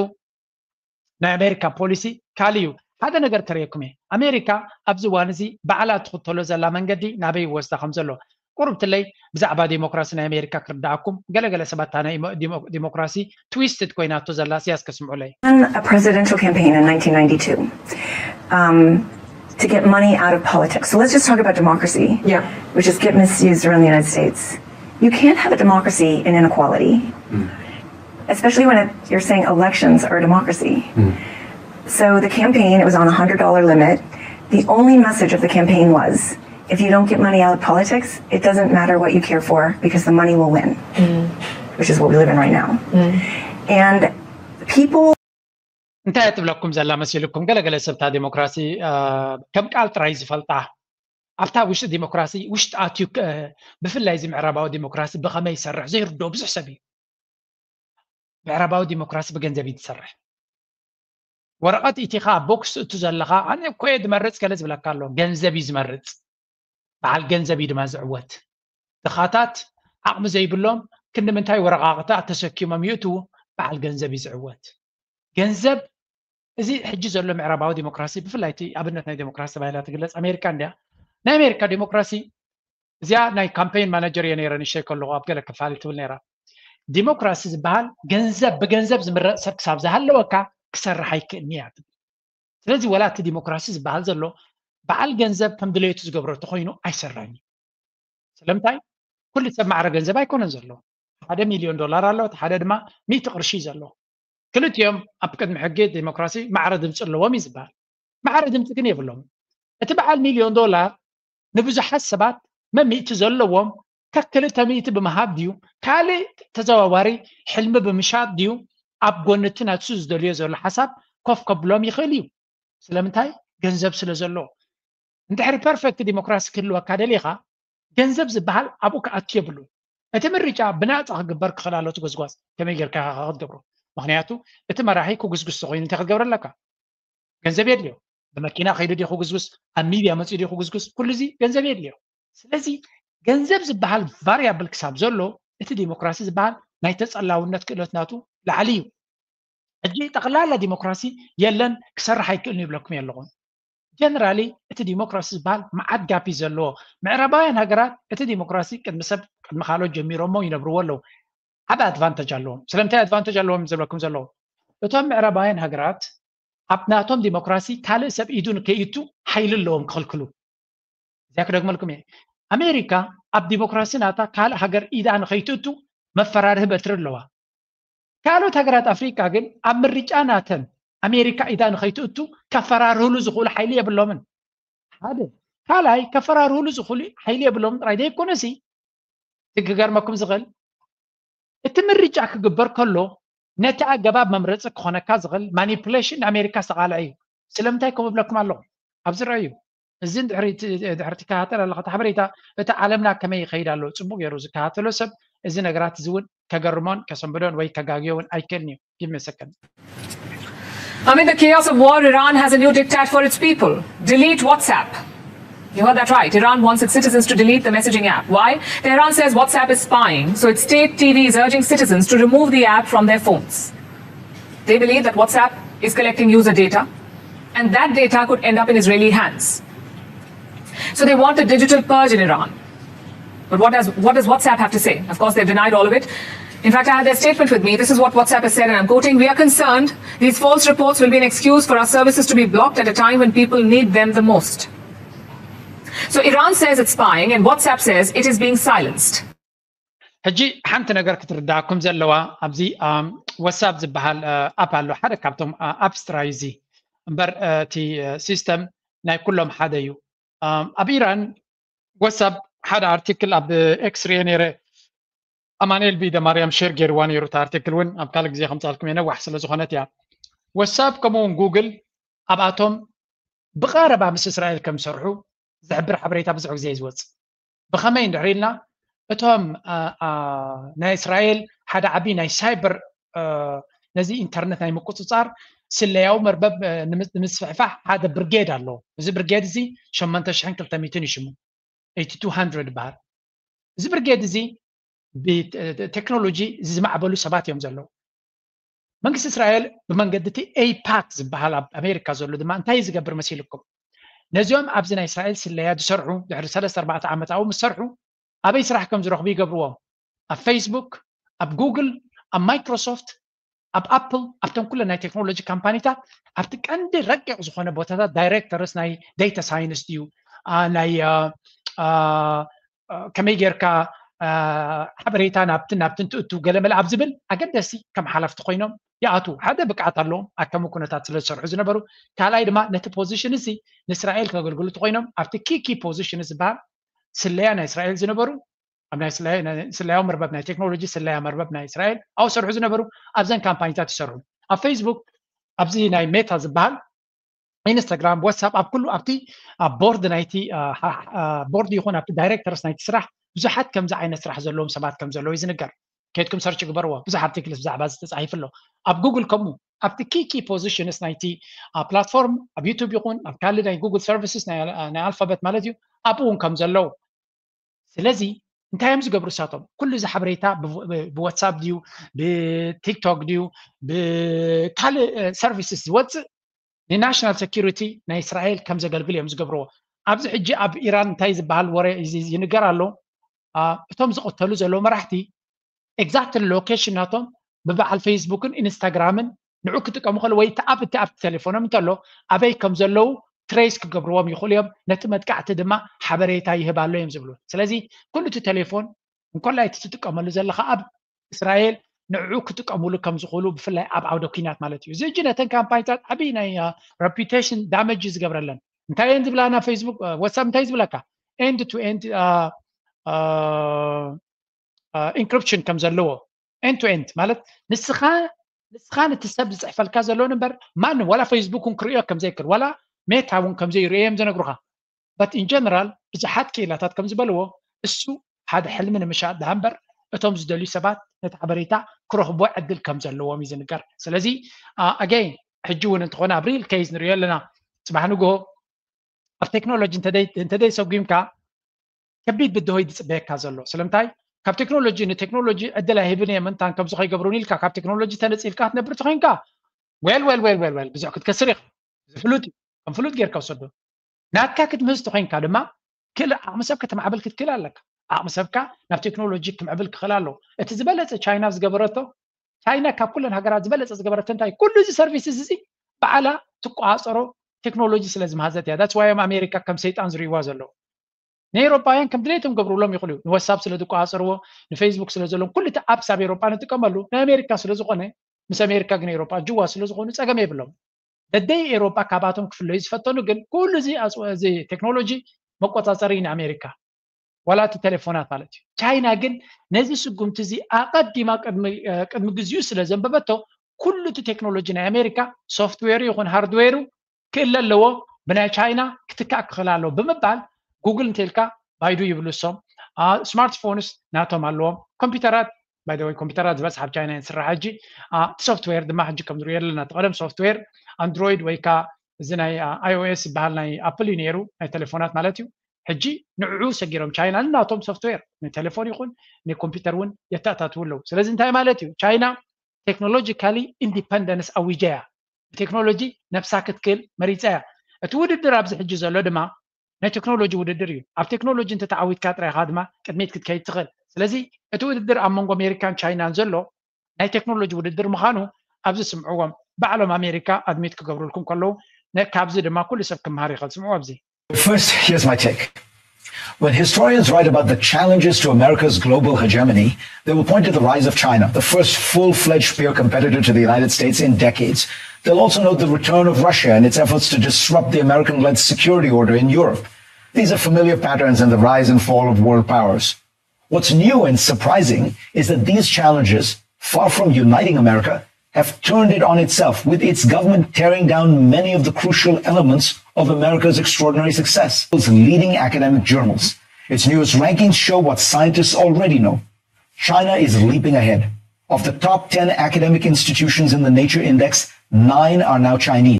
ናይ ኣሜሪካ ፖሊሲ ካልእ እዩ። ሓደ ነገር ከርእየኩም እየ። ኣሜሪካ ኣብዚ እዋን እዚ ባዕላ ትኽተሎ ዘላ መንገዲ ናበይ ይወስዳ ከም ዘሎ ቁሩብ ትለይ ብዛዕባ ዲሞክራሲ ናይ ኣሜሪካ ክርዳኣኩም። ገለገለ ሰባት እታ ናይ ዲሞክራሲ ትዊስትድ ኮይናቶ ዘላ ስያስ ከስምዑለይ። A presidential campaign in nineteen ninety-two um, to get money out of politics. So let's just talk about democracy, yeah, which is get misused around the United States. You can't have a democracy in inequality, mm. especially when it, you're saying elections are a democracy. Mm. So the campaign, it was on a hundred dollar limit. The only message of the campaign was, if you don't get money out of politics, it doesn't matter what you care for because the money will win, mm. which is what we live in right now. Mm. And people እንታይ ትብለኩም ዘላ መሲልኩም? ገለገለ ሰብታ ዲሞክራሲ ከም ቃል ጥራይ ዝፈልጣ ኣብታ ውሽጢ ዲሞክራሲ ውሽጢ ኣትዩ ብፍላይ እዚ ምዕራባዊ ዲሞክራሲ ብኸመይ ይሰርሕ ዘይርድኦ ብዙሕ ሰብ እዩ። ምዕራባዊ ዲሞክራሲ ብገንዘብ እዩ ዝሰርሕ። ወረቐት ኢቲኻ ቦክስ እቱ ዘለኻ ኣነ እኮ እየ ዝመርፅ ገለ ዝብለካ ኣሎ። ገንዘብ እዩ ዝመርፅ። በዓል ገንዘብ እዩ ድማ ዝዕወት። ድኻታት ዓቕሚ ዘይብሎም ክንዲ ምንታይ ወረቓቕታ ተሰኪሞም ይእትዉ? በዓል ገንዘብ እዩ ዝዕወት። ገንዘብ እዚ ሕጂ ዘሎ ምዕራባዊ ዲሞክራሲ ብፍላይ እቲ ኣብነት ናይ ዲሞክራሲ ተባሂላ ትግለፅ ኣሜሪካ እንድያ። ናይ ኣሜሪካ ዲሞክራሲ እዚኣ ናይ ካምፔይን ማናጀር እየ ነይረ ንሸይ ከለኹ ኣብ ገለ ክፋል ትብል ነይራ። ዲሞክራሲ ዝበሃል ገንዘብ ብገንዘብ ዝምረፅ ሰብ ክሳብ ዝሃለወካ ክሰርሕ ኣይክእልኒ እያ ትብል። ስለዚ ወላ እቲ ዲሞክራሲ ዝበሃል ዘሎ በዓል ገንዘብ ከም ድሌቱ ዝገብሮ ተኮይኑ ኣይሰርሕን እዩ። ስለምንታይ? ኩሉ ሰብ ማዕረ ገንዘብ ኣይኮነን ዘሎ። ሓደ ሚልዮን ዶላር ኣሎ፣ እቲ ሓደ ድማ ሚእቲ ቅርሺ እዩ ዘሎ። ክልቲኦም ኣብ ቅድሚ ሕጊ ዲሞክራሲ ማዕረ ድምፂ ኣለዎም እዩ ዝበሃል። ማዕረ ድምፂ ግን የብሎም። እቲ በዓል ሚልዮን ዶላር ንብዙሓት ሰባት መሚእቲ ዘለዎም ካብ ክልተ ሚእቲ ብምሃብ ድዩ ካልእ ተዘዋዋሪ ሕልሚ ብምሻጥ ድዩ ኣብ ጎኒ እቲ ናሱ ዝደልዮ ዘሎ ሓሳብ ኮፍ ከብሎም ይኽእል እዩ። ስለምንታይ? ገንዘብ ስለ ዘሎ። እንድሕሪ ፐርፌክት ዲሞክራሲ ክህልወካ ደሊኻ፣ ገንዘብ ዝበሃል ኣብኡ ክኣቱ የብሉ። እቲ ምርጫ ብናፃ ክግበር ክኽእል ኣሎ። እቲ ጎዝጓዝ ከመይ ጌርካ ኢኻ ክትገብሮ? ምክንያቱ እቲ መራሒ ክጉስጉስ ተኮይኑ እንታይ ክትገብር ኣለካ? ገንዘብ የድልዮ። ብመኪና ከይዱ ድዩ ክጉስጉስ? ኣብ ሚድያ መፂኡ ድዩ ክጉስጉስ? ኩሉ እዚ ገንዘብ የድልዮ። ስለዚ ገንዘብ ዝበሃል ቫሪያብል ክሳብ ዘሎ፣ እቲ ዲሞክራሲ ዝበሃል ናይ ተፀላውነት ክእለት ናቱ ላዕሊ እዩ። ሕጂ ጠቕላላ ዲሞክራሲ የለን፣ ክሰርሕ ኣይክእልን ይብለኩም ኣለኹ። ጀነራሊ እቲ ዲሞክራሲ ዝበሃል መዓት ጋፕ እዩ ዘለዎ። ምዕራባውያን ሃገራት እቲ ዲሞክራሲ ቅድሚ ሰብ ቅድሚ ካልኦት ጀሚሮሞ ይነብርዎ ኣለዉ። ዓቢ ኣድቫንተጅ ኣለዎም። ስለምንታይ ኣድቫንተጅ ኣለዎም ዝብለኩም ዘለዉ? እቶም ምዕራባውያን ሃገራት ኣብ ናቶም ዲሞክራሲ ካልእ ሰብ ኢዱ ንከይእቱ ሓይሊ ኣለዎም ክኽልክሉ። እዚኣ ክደግመልኩም እየ። ኣሜሪካ ኣብ ዲሞክራሲ ናታ ካልእ ሃገር ኢዳ ንኸይትእቱ መፈራርሂ በትሪ ኣለዋ። ካልኦት ሃገራት ኣፍሪቃ ግን ኣብ ምርጫ ናተን ኣሜሪካ ኢዳ ንኸይትእቱ ከፈራርህሉ ዝኽእሉ ሓይሊ የብሎምን። ሓደ ካልኣይ ከፈራርህሉ ዝኽእሉ ሓይሊ የብሎምን ጥራይ ዘይኮነሲ፣ እቲ ክገርመኩም ዝኽእል፣ እቲ ምርጫ ክግበር ከሎ ነቲ ኣገባብ መምረፂ ክኾነካ ዝኽእል ማኒፑሌሽን ንኣሜሪካ ዝተቓልዐ እዩ። ስለምንታይ ከምኡ እብለኩም ኣለኹ? ኣብዚ ረኣዩ። እዚ ድሕሪ ድሕሪ ትከታተል ኣለኻ እቲ ሓበሬታ፣ እቲ ዓለምና ከመይ ይኸይድ ኣሎ ጽቡቕ ገይሩ ዝከታተሎ ሰብ፣ እዚ ነገራት እዚ እውን ከገርሞን ከሰንብዶን ወይ ከጋግዮ እውን ኣይክእልን እዩ። Give me a second. Amid the chaos of war, Iran has a new diktat for its people. Delete WhatsApp. You heard that right. Iran wants its citizens to delete the messaging app. Why? Tehran says WhatsApp is spying, so its state T V is urging citizens to remove the app from their phones. They believe that WhatsApp is collecting user data, and that data could end up in Israeli hands. So they want a digital purge in Iran. But what does, what does WhatsApp have to say? Of course, they've denied all of it. In fact, I have their statement with me. This is what WhatsApp has said, and I'm quoting: "We are concerned these false reports will be an excuse for our services to be blocked at a time when people need them the most." So Iran says it's spying, and WhatsApp says it is being silenced. ሕጂ ሓንቲ ነገር ክትርዳእኩም ዘለዋ፣ ኣብዚ WhatsApp ዝበሃል ኣፕ ኣሎ። ሓደ ካብቶም ኣፕስ ጥራይ እዚ እምበር፣ እቲ ሲስተም ናይ ኩሎም ሓደ እዩ። ኣብ ኢራን WhatsApp ሓደ ኣርቲክል ኣብ ኤክስ ርኤ ነይረ። ኣማኑኤል ቢደ ማርያም ሼር ገይርዋ ነይሩ። እቲ ኣርቲክል እውን ኣብ ካልእ ግዜ ከምፃልኩም እየ፣ ነዋሕ ስለ ዝኾነት እያ። WhatsApp ከምኡ እውን ጉግል ኣብኣቶም ብቐረባ ምስ እስራኤል ከም ዝሰርሑ ዝሕብር ሓበሬታ ብዙሕ ግዜ እዩ ዝወፅእ። ብኸመይ እንድሕር ኢልና፣ እቶም ናይ እስራኤል ሓደ ዓቢ ናይ ሳይበር፣ ነዚ ኢንተርነት ናይ ምቁፅፃር ስለያዊ መርበብ ንምስፍሕፋሕ ሓደ ብርጌድ ኣሎ። እዚ ብርጌድ እዚ ሸሞንተ ሽሕን ክልተ ሚእትን እዩ ሽሙ፣ ኤይቲ ቱ ሃንድረድ ይበሃል። እዚ ብርጌድ እዚ ብቴክኖሎጂ ዝማዕበሉ ሰባት እዮም ዘለዉ። መንግስቲ እስራኤል ብመንገዲ እቲ ኤይፓክ ዝበሃል ኣብ ኣሜሪካ ዘሎ ድማ እንታይ ዝገብር መሲልኩም? ነዚኦም ኣብዚ ናይ እስራኤል ስለያ ዝሰርሑ ድሕሪ ሰለስተ ኣርባዕተ ዓመት ኣብኡ ምስ ሰርሑ ኣበይ ስራሕ ከም ዝረኽቡ ይገብርዎም። ኣብ ፌስቡክ፣ ኣብ ጉግል፣ ኣብ ማይክሮሶፍት፣ ኣብ ኣፕል፣ ኣብተን ኩለን ናይ ቴክኖሎጂ ካምፓኒታት ኣብቲ ቀንዲ ረቂቕ ዝኾነ ቦታታት ዳይሬክተርስ ናይ ዴታ ሳይንስ ድዩ፣ ናይ ከመይ ጌርካ ሓበሬታ ናብትን ናብትን ትእቱ ገለመለ ኣብ ዝብል ኣገደሲ ከም ሓላፍቲ ኮይኖም ይኣትዉ። ሓደ ብቅዓት ኣለዎም፣ ኣብ ከምኡ ኩነታት ስለ ዝሰርሑ ዝነበሩ። ካልኣይ ድማ ነቲ ፖዚሽን እዚ ንእስራኤል ከገልግሉ እንተኮይኖም ኣብቲ ኪ ኪ ፖዚሽን ዝበሃል ስለያ ናይ እስራኤል ዝነበሩ፣ ኣብ ናይ ስለያዊ መርበብ ናይ ቴክኖሎጂ ስለያ መርበብ ናይ እስራኤል ኣብኡ ዝሰርሑ ዝነበሩ ኣብዘን ካምፓኒታት ይሰርሑ። ኣብ ፌስቡክ ኣብዚ ናይ ሜታ ዝበሃል ኢንስታግራም፣ ዋትሳፕ ኣብ ኩሉ ኣብቲ ኣብ ቦርድ ናይቲ ቦርድ ይኹን ኣብቲ ዳይሬክተርስ ናይቲ ስራሕ ብዙሓት ከምዚ ዓይነት ስራሕ ዘለዎም ሰባት ከም ዘለዉ እዩ ዝንገር። ከድኩም ሰርች ግበርዎ፣ ብዙሕ ኣርቲክልስ ብዛዕባ እዚ ተጻሒፉ ኣሎ። ኣብ ጉግል ከምኡ ኣብቲ ኪ ኪ ፖዚሽንስ ናይቲ ፕላትፎርም ኣብ ዩቱብ ይኹን ኣብ ካልእ ናይ ጉግል ሰርቪስስ ናይ ኣልፋበት ማለት እዩ ኣብኡ እውን ከም ዘለዉ። ስለዚ እንታይ እዮም ዝገብሩ እሳቶም? ኩሉ እዚ ሓበሬታ ብዋትሳፕ ድዩ ብቲክቶክ ድዩ ብካልእ ሰርቪስስ ዝወፅእ ንናሽናል ሴኪሪቲ ናይ እስራኤል ከም ዘገልግል እዮም ዝገብርዎ። ኣብዚ ሕጂ ኣብ ኢራን እንታይ ዝበሃል ወረ ይንገር ኣሎ? እቶም ዝቕተሉ ዘለዉ መራሕቲ ኤግዛክትሊ ሎኬሽን ናቶም ብበዓል ፌስቡክን ኢንስታግራምን ንዑ ክጥቀሙ ከሎ ወይ እቲ ኣብ እቲ ኣብቲ ቴሌፎኖም እንተሎ ኣበይ ከም ዘለዉ ትሬስ ክገብርዎም ይኽእሉ እዮም። ነቲ መጥቃዕቲ ድማ ሓበሬታ ይህብ ኣሎ እዮም ዝብሉ። ስለዚ ኩሉ እቲ ቴሌፎን እንኮላይ እቲ ትጥቀመሉ ዘለኻ ኣብ እስራኤል ንዕኡ ክጥቀሙሉ ከም ዝኽእሉ ብፍላይ ኣብ ዓውደ ኲናት ማለት እዩ። እዚ ሕጂ ነተን ካምፓኒታት ዓብዪ ናይ ረፒቴሽን ዳመጅ እዩ ዝገብረለን። እንታይ እየን ዝብላ ናብ ፌስቡክ ዋትሳፕ እንታይ ዝብለካ ኤንድ ቱ ኤንድ ኢንክሪፕሽን ከም ዘለዎ ኤንድ ቱ ኤንድ ማለት ንስኻ ንስኻን እቲ ሰብ ዝፅሕፈልካ ዘሎ እምበር ማንም ዋላ ፌስቡክ እውን ክርእዮ ከም ዘይክእል ዋላ ሜታ እውን ከም ዘይርእዮ እዮም ዝነግሩኻ። But in general ብዙሓት ክኢላታት ከም ዝበልዎ እሱ ሓደ ሕልሚ ንምሻጥ ድኣ እምበር እቶም ዝደልዩ ሰባት ነቲ ሓበሬታ ክረኽቦ ዕድል ከም ዘለዎም እዩ ዝንገር። ስለዚ ኣገይ ሕጂ እውን እንተኾነ ኣብ ሪል ኬዝ ንሪኦ ኣለና። ፅባሕ ንግሆ ኣብ ቴክኖሎጂ እንተደይ ሰጒምካ ከቢድ ብድሆይ ዝፅበየካ ዘሎ። ስለምንታይ? ካብ ቴክኖሎጂ ንቴክኖሎጂ ዕድል ኣይህብን እየ ምንታን ከምዚ ከይገብሩን ኢልካ ካብ ቴክኖሎጂ ተነፂልካ ክትነብር ተኮይንካ well well well well well ብዙሕ ክትከስር ኢኻ። እዚ ፍሉጥ እዩ። ከም ፍሉጥ ጌርካ ውሰዶ። ናትካ ክትምህዝ ተኮይንካ ድማ ክል ዓቕሚ ሰብ ከተማዕብል ክትክእል ኣለካ። ዓቕሚ ሰብካ ናብ ቴክኖሎጂ ክምዕብል ክኽእል ኣለዎ። እቲ ዝበለፀ ቻይና ዝገበረቶ ቻይና ካብ ኩለን ሃገራት ዝበለፀ ዝገበረቶ እንታይ? ኩሉ እዚ ሰርቪስስ እዚ ባዕላ ትቆፃፀሮ ቴክኖሎጂ ስለ ዝመሃዘት እያ። That's why እዮም ኣሜሪካ ከም ሰይጣን ዝርእይዋ ዘለዉ። ንኤውሮጳውያን ከም ድሌቶም ገብርሎም ይኽእሉ እዩ። ንዋትሳፕ ስለ ዝቆፃፀርዎ ንፌስቡክ ስለ ዘለዎም ኩሉ እቲ ኣፕስ ኣብ ኤውሮጳ ንጥቀመሉ ናይ ኣሜሪካ ስለ ዝኾነ ምስ ኣሜሪካ ግን ኤውሮጳ ጅዋ ስለ ዝኾኑ ፀገም የብሎም። ደደይ ኤውሮጳ ካባቶም ክፍለዩ ዝፈተኑ ግን ኩሉ እዚ ኣጽ- እዚ ቴክኖሎጂ መቆፃፀሪ ንኣሜሪካ ዋላ እቲ ቴሌፎናት ማለት እዩ። ቻይና ግን ነዚ ስጉምቲ እዚ ኣቐዲማ ቅድሚ እ፣ ቅድሚ ግዜኡ ስለ ዘንበበቶ ኩሉ እቲ ቴክኖሎጂ ናይ ኣሜሪካ ሶፍትዌሩ ይኹን ሃርድዌሩ ክእለ ኣለዎ። ብናይ ቻይና ክትካእ ክኽእል ኣለዎ ብምባል ጉግል እንተልካ ባይዱ ይብሉ እሶም። ስማርትፎንስ ናቶም ኣለዎም። ኮምፒውተራት ባይደወይ ኮምፒውተራት ዝበዝሓ ኣብ ቻይና እየን ዝስራሕ ሕጂ። እቲ ሶፍትዌር ድማ ሕጂ ከም ንሪኦ ኣለና እቲ ቀደም ሶፍትዌር ኣንድሮይድ ወይ ከዓ እዚ ናይ iOS ዝበሃል ናይ ኣፕል እዩ ነይሩ ናይ ቴሌፎናት ማለት እዩ። ሕጂ ንዕኡ ሰጊሮም ቻይና ናቶም ሶፍትዌር ንቴሌፎን ይኹን ንኮምፒውተር እውን የተኣታትዉ ኣለዉ። ስለዚ እንታይ ማለት እዩ? ቻይና ቴክኖሎጂካሊ ኢንዲፐንደንስ ኣዊጃ እያ። ብቴክኖሎጂ ነብሳ ክትክእል መሪፃ እያ። እቲ ውድድር ኣብዚ ሕጂ ዘሎ ድማ ናይ ቴክኖሎጂ ውድድር እዩ። ኣብ ቴክኖሎጂ እንተተዓዊትካ ጥራይኻ ድማ ቅድሚት ክትከይድ ትኽእል። ስለዚ እቲ ውድድር ኣብ መንጎ ኣሜሪካን ቻይናን ዘሎ ናይ ቴክኖሎጂ ውድድር ምዃኑ ኣብዚ ስምዕዎም። ባዕሎም ኣሜሪካ ኣድሚት ክገብሩልኩም ከለዉ ነ- ካብዚ ድማ ኩሉ ሰብ ክመሃር ይኽእል። ስምዑ ኣብዚ። First, here's my take. When historians write about the challenges to America's global hegemony, they will point to the rise of China, the first full fledged peer competitor to the United States in decades. They'll also note the return of Russia and its efforts to disrupt the American led security order in Europe. These are familiar patterns in the rise and fall of world powers. What's new and surprising is that these challenges, far from uniting America, have turned it on itself, with its government tearing down many of the crucial elements of America's extraordinary success. Its leading academic journals. Its newest rankings show what scientists already know. China is leaping ahead. Of the top ten academic institutions in the Nature Index, nine are now Chinese.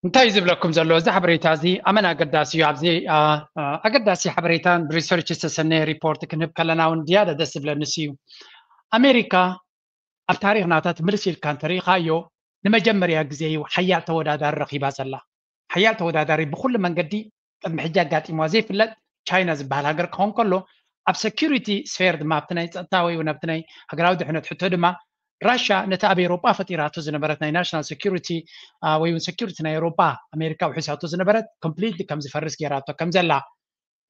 እንታይ እዩ ዝብለኩም ዘሎ እዚ ሓበሬታ እዚ ኣመን ኣገዳሲ እዩ። ኣብዚ ኣ፣ ኣ፣ ኣገዳሲ ሓበሬታን ብሪሰርች ዝተሰነየ ሪፖርት ክንህብ ከለና እውን ዝያዳ ደስ ዝብለኒ ንሱ እዩ። ኣሜሪካ ኣብ ታሪክ ናታ ትምልስ ኢልካ እንተሪኢኻዮ ንመጀመርያ ግዜ እዩ ሓያል ተወዳዳሪ ረኺባ ዘላ። ሓያል ተወዳዳሪ ብኩሉ መንገዲ ቅድሚ ሕጂ ኣጋጢምዋ ዘይፍለጥ ቻይና ዝበሃል ሃገር ክኸውን ከሎ ኣብ ሰኪሪቲ ስፌር ድማ ኣብቲ ናይ ፀጥታ ወይ እውን ኣብቲ ናይ ሃገራዊ ድሕነት ሕቶ ድማ ራሻ ነቲ ኣብ ኤውሮጳ ፈጢራቶ ዝነበረት ናይ ናሽናል ሴኩሪቲ ወይ እውን ሴኩሪቲ ናይ ኤውሮጳ ኣሜሪካ ውሒሳቶ ዝነበረት ኮምፕሊትሊ ከም ዝፈርስ ገይራቶ ከም ዘላ።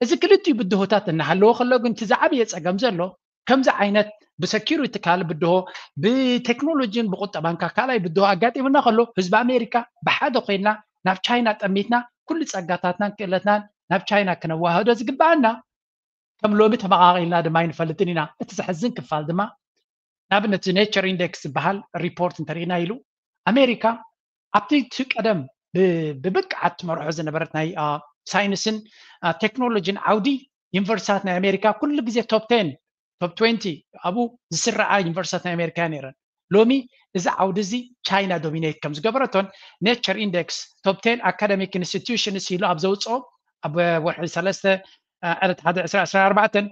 እዚ ክልቲኡ ብድሆታት እናሃለዎ ከሎ ግን እቲ ዝዓበየ ፀገም ዘሎ ከምዚ ዓይነት ብሰኪሪቲ ካልእ ብድሆ ብቴክኖሎጂን ብቁጠባን ካልኣይ ብድሆ ኣጋጢሙና ከሎ ህዝቢ ኣሜሪካ ብሓደ ኮይንና ናብ ቻይና ጠሚትና ኩሉ ፀጋታትናን ክእለትናን ናብ ቻይና ክነዋህዶ ዝግበኣና ከም ሎሚ ተመቓቒልና ድማ ኣይንፈልጥን ኢና። እቲ ዘሕዝን ክፋል ድማ ንኣብነት ኔቸር ኢንዴክስ ዝበሃል ሪፖርት እንተሪእና ኢሉ ኣሜሪካ ኣብቲ እቲ ቀደም ብብቅዓት ትመርሖ ዝነበረት ናይ ሳይንስን ቴክኖሎጂን ዓውዲ ዩኒቨርሲታት ናይ ኣሜሪካ ኩሉ ግዜ ቶፕ ቴን ቶፕ ትዌንቲ ኣብኡ ዝስረዓ ዩኒቨርሲታት ናይ ኣሜሪካ ነይረን። ሎሚ እዚ ዓውዲ እዚ ቻይና ዶሚኔት ከም ዝገበረቶን ኔቸር ኢንዴክስ ቶፕ ቴን ኣካደሚክ ኢንስቲትዩሽንስ ኢሉ ኣብ ዘውፅኦ ኣብ ወርሒ ሰለስተ ዕለት ሓደ ዕስራ ዕስራ ኣርባዕተን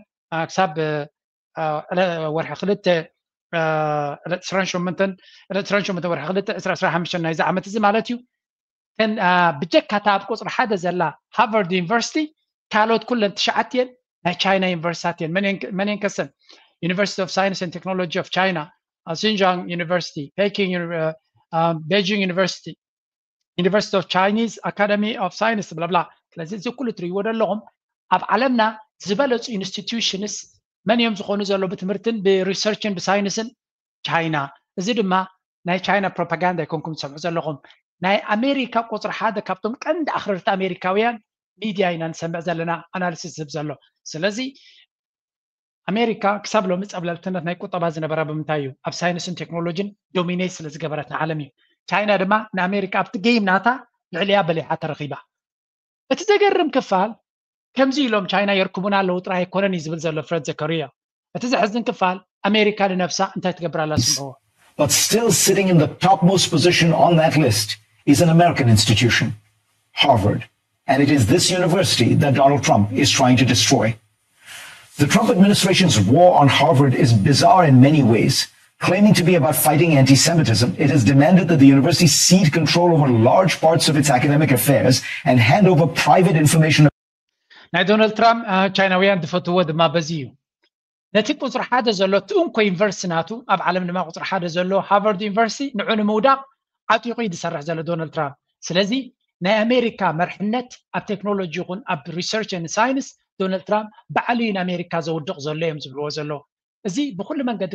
ክሳብ ወርሒ ክልተ ዕለት ዕስራን ሸሞንተን ዕለት ዕስራን ሸሞንተን ወርሒ ክልተ ዕስራ ዕስራ ሓሙሽተ ናይዚ ዓመት እዚ ማለት እዩ። ተን ብጀካ እታ ኣብ ቁፅሪ ሓደ ዘላ ሃርቫርድ ዩኒቨርሲቲ ካልኦት ኩለን ትሽዓት እየን ናይ ቻይና ዩኒቨርሲታት እየን። መን እየን ከሰን? University of Science and Technology of China፣ ሲንጃንግ ዩኒቨርሲቲ፣ ፔኪንግ፣ ቤጂንግ ዩኒቨርሲቲ፣ University of Chinese Academy of Science ብላብላ። ስለዚ እዚ ኩሉ ትርእይዎ ዘለኹም ኣብ ዓለምና ዝበለፁ ኢንስቲትዩሽንስ መን እዮም ዝኾኑ ዘለዉ ብትምህርትን ብሪሰርችን ብሳይንስን? ቻይና። እዚ ድማ ናይ ቻይና ፕሮፓጋንዳ ኣይኮንኩም ትሰምዑ ዘለኹም። ናይ ኣሜሪካ ቁፅሪ ሓደ ካብቶም ቀንዲ ኣኽረርቲ ኣሜሪካውያን ሚድያ ኢና ንሰምዕ ዘለና ኣናሊሲስ ዝህብ ዘሎ። ስለዚ ኣሜሪካ ክሳብ ሎሚ ጸብለልትነት ናይ ቁጠባ ዝነበራ ብምንታይ እዩ? ኣብ ሳይንስን ቴክኖሎጂን ዶሚኔት ስለ ዝገበረት ንዓለም እዩ። ቻይና ድማ ንኣሜሪካ ኣብቲ ጌም ናታ ልዕሊያ በሊሓ ተረኺባ። እቲ ዘገርም ክፋል ከምዚ ኢሎም ቻይና የርክቡና ኣለዉ ጥራይ ኣይኮነን እዩ ዝብል ዘሎ ፍረድ ዘከርዮ። እቲ ዘሕዝን ክፋል ኣሜሪካ ንነብሳ እንታይ ትገብር ኣላ ስምዕዎ። But still sitting in the topmost position on that list is an American institution, Harvard. And it is this university that Donald Trump is trying to destroy. The Trump administration's war on Harvard is bizarre in many ways. Claiming to be about fighting anti Semitism, it has demanded that the university cede control over large parts of its academic affairs and hand over private information. ናይ ዶናልድ ትራምፕ ቻይናውያን ዝፈትዎ ድማ በዚ እዩ። ነቲ ቁፅሪ ሓደ ዘሎ እቲ እንኮ ዩኒቨርሲቲ ናቱ ኣብ ዓለም ድማ ቁፅሪ ሓደ ዘሎ ሃርቫርድ ዩኒቨርሲቲ ንዑ ንምውዳቕ ዓጢቑ እዩ ዝሰርሕ ዘሎ ዶናልድ ትራምፕ። ስለዚ ናይ ኣሜሪካ መርሕነት ኣብ ቴክኖሎጂ ይኹን ኣብ research and science ዶናልድ ትራምፕ ባዕሉ እዩ ንኣሜሪካ ዘውድቕ ዘሎ እዮም ዝብልዎ ዘለዉ። እዚ ብኩሉ መንገዲ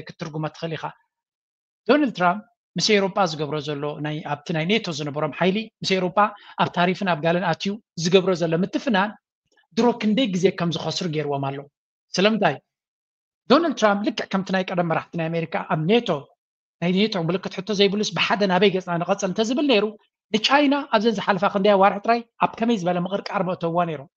ክትርጉሞ ትኽእል ኢኻ። ዶናልድ ትራምፕ ምስ ኤውሮጳ ዝገብሮ ዘሎ ኣብቲ ናይ ኔቶ ዝነበሮም ሓይሊ ምስ ኤውሮጳ ኣብ ታሪፍን ኣብ ጋልን ኣትዩ ዝገብሮ ዘሎ ምትፍናን ድሮ ክንደይ ግዜ ከም ዝኸስሩ ገይርዎም ኣሎ። ስለምንታይ? ዶናልድ ትራምፕ ልክዕ ከምቲ ናይ ቀደም መራሕቲ ናይ ኣሜሪካ ኣብ ኔቶ ናይ ኔቶ ምልክት ሕቶ ዘይብሉስ ብሓደ ናበይ ገፅና ንቐፅል እንተዝብል ነይሩ ንቻይና ኣብዘን ዝሓለፋ ክንደይ ኣዋርሕ ጥራይ ኣብ ከመይ ዝበለ ምቕርቃር መእተውዋ ነይሮም።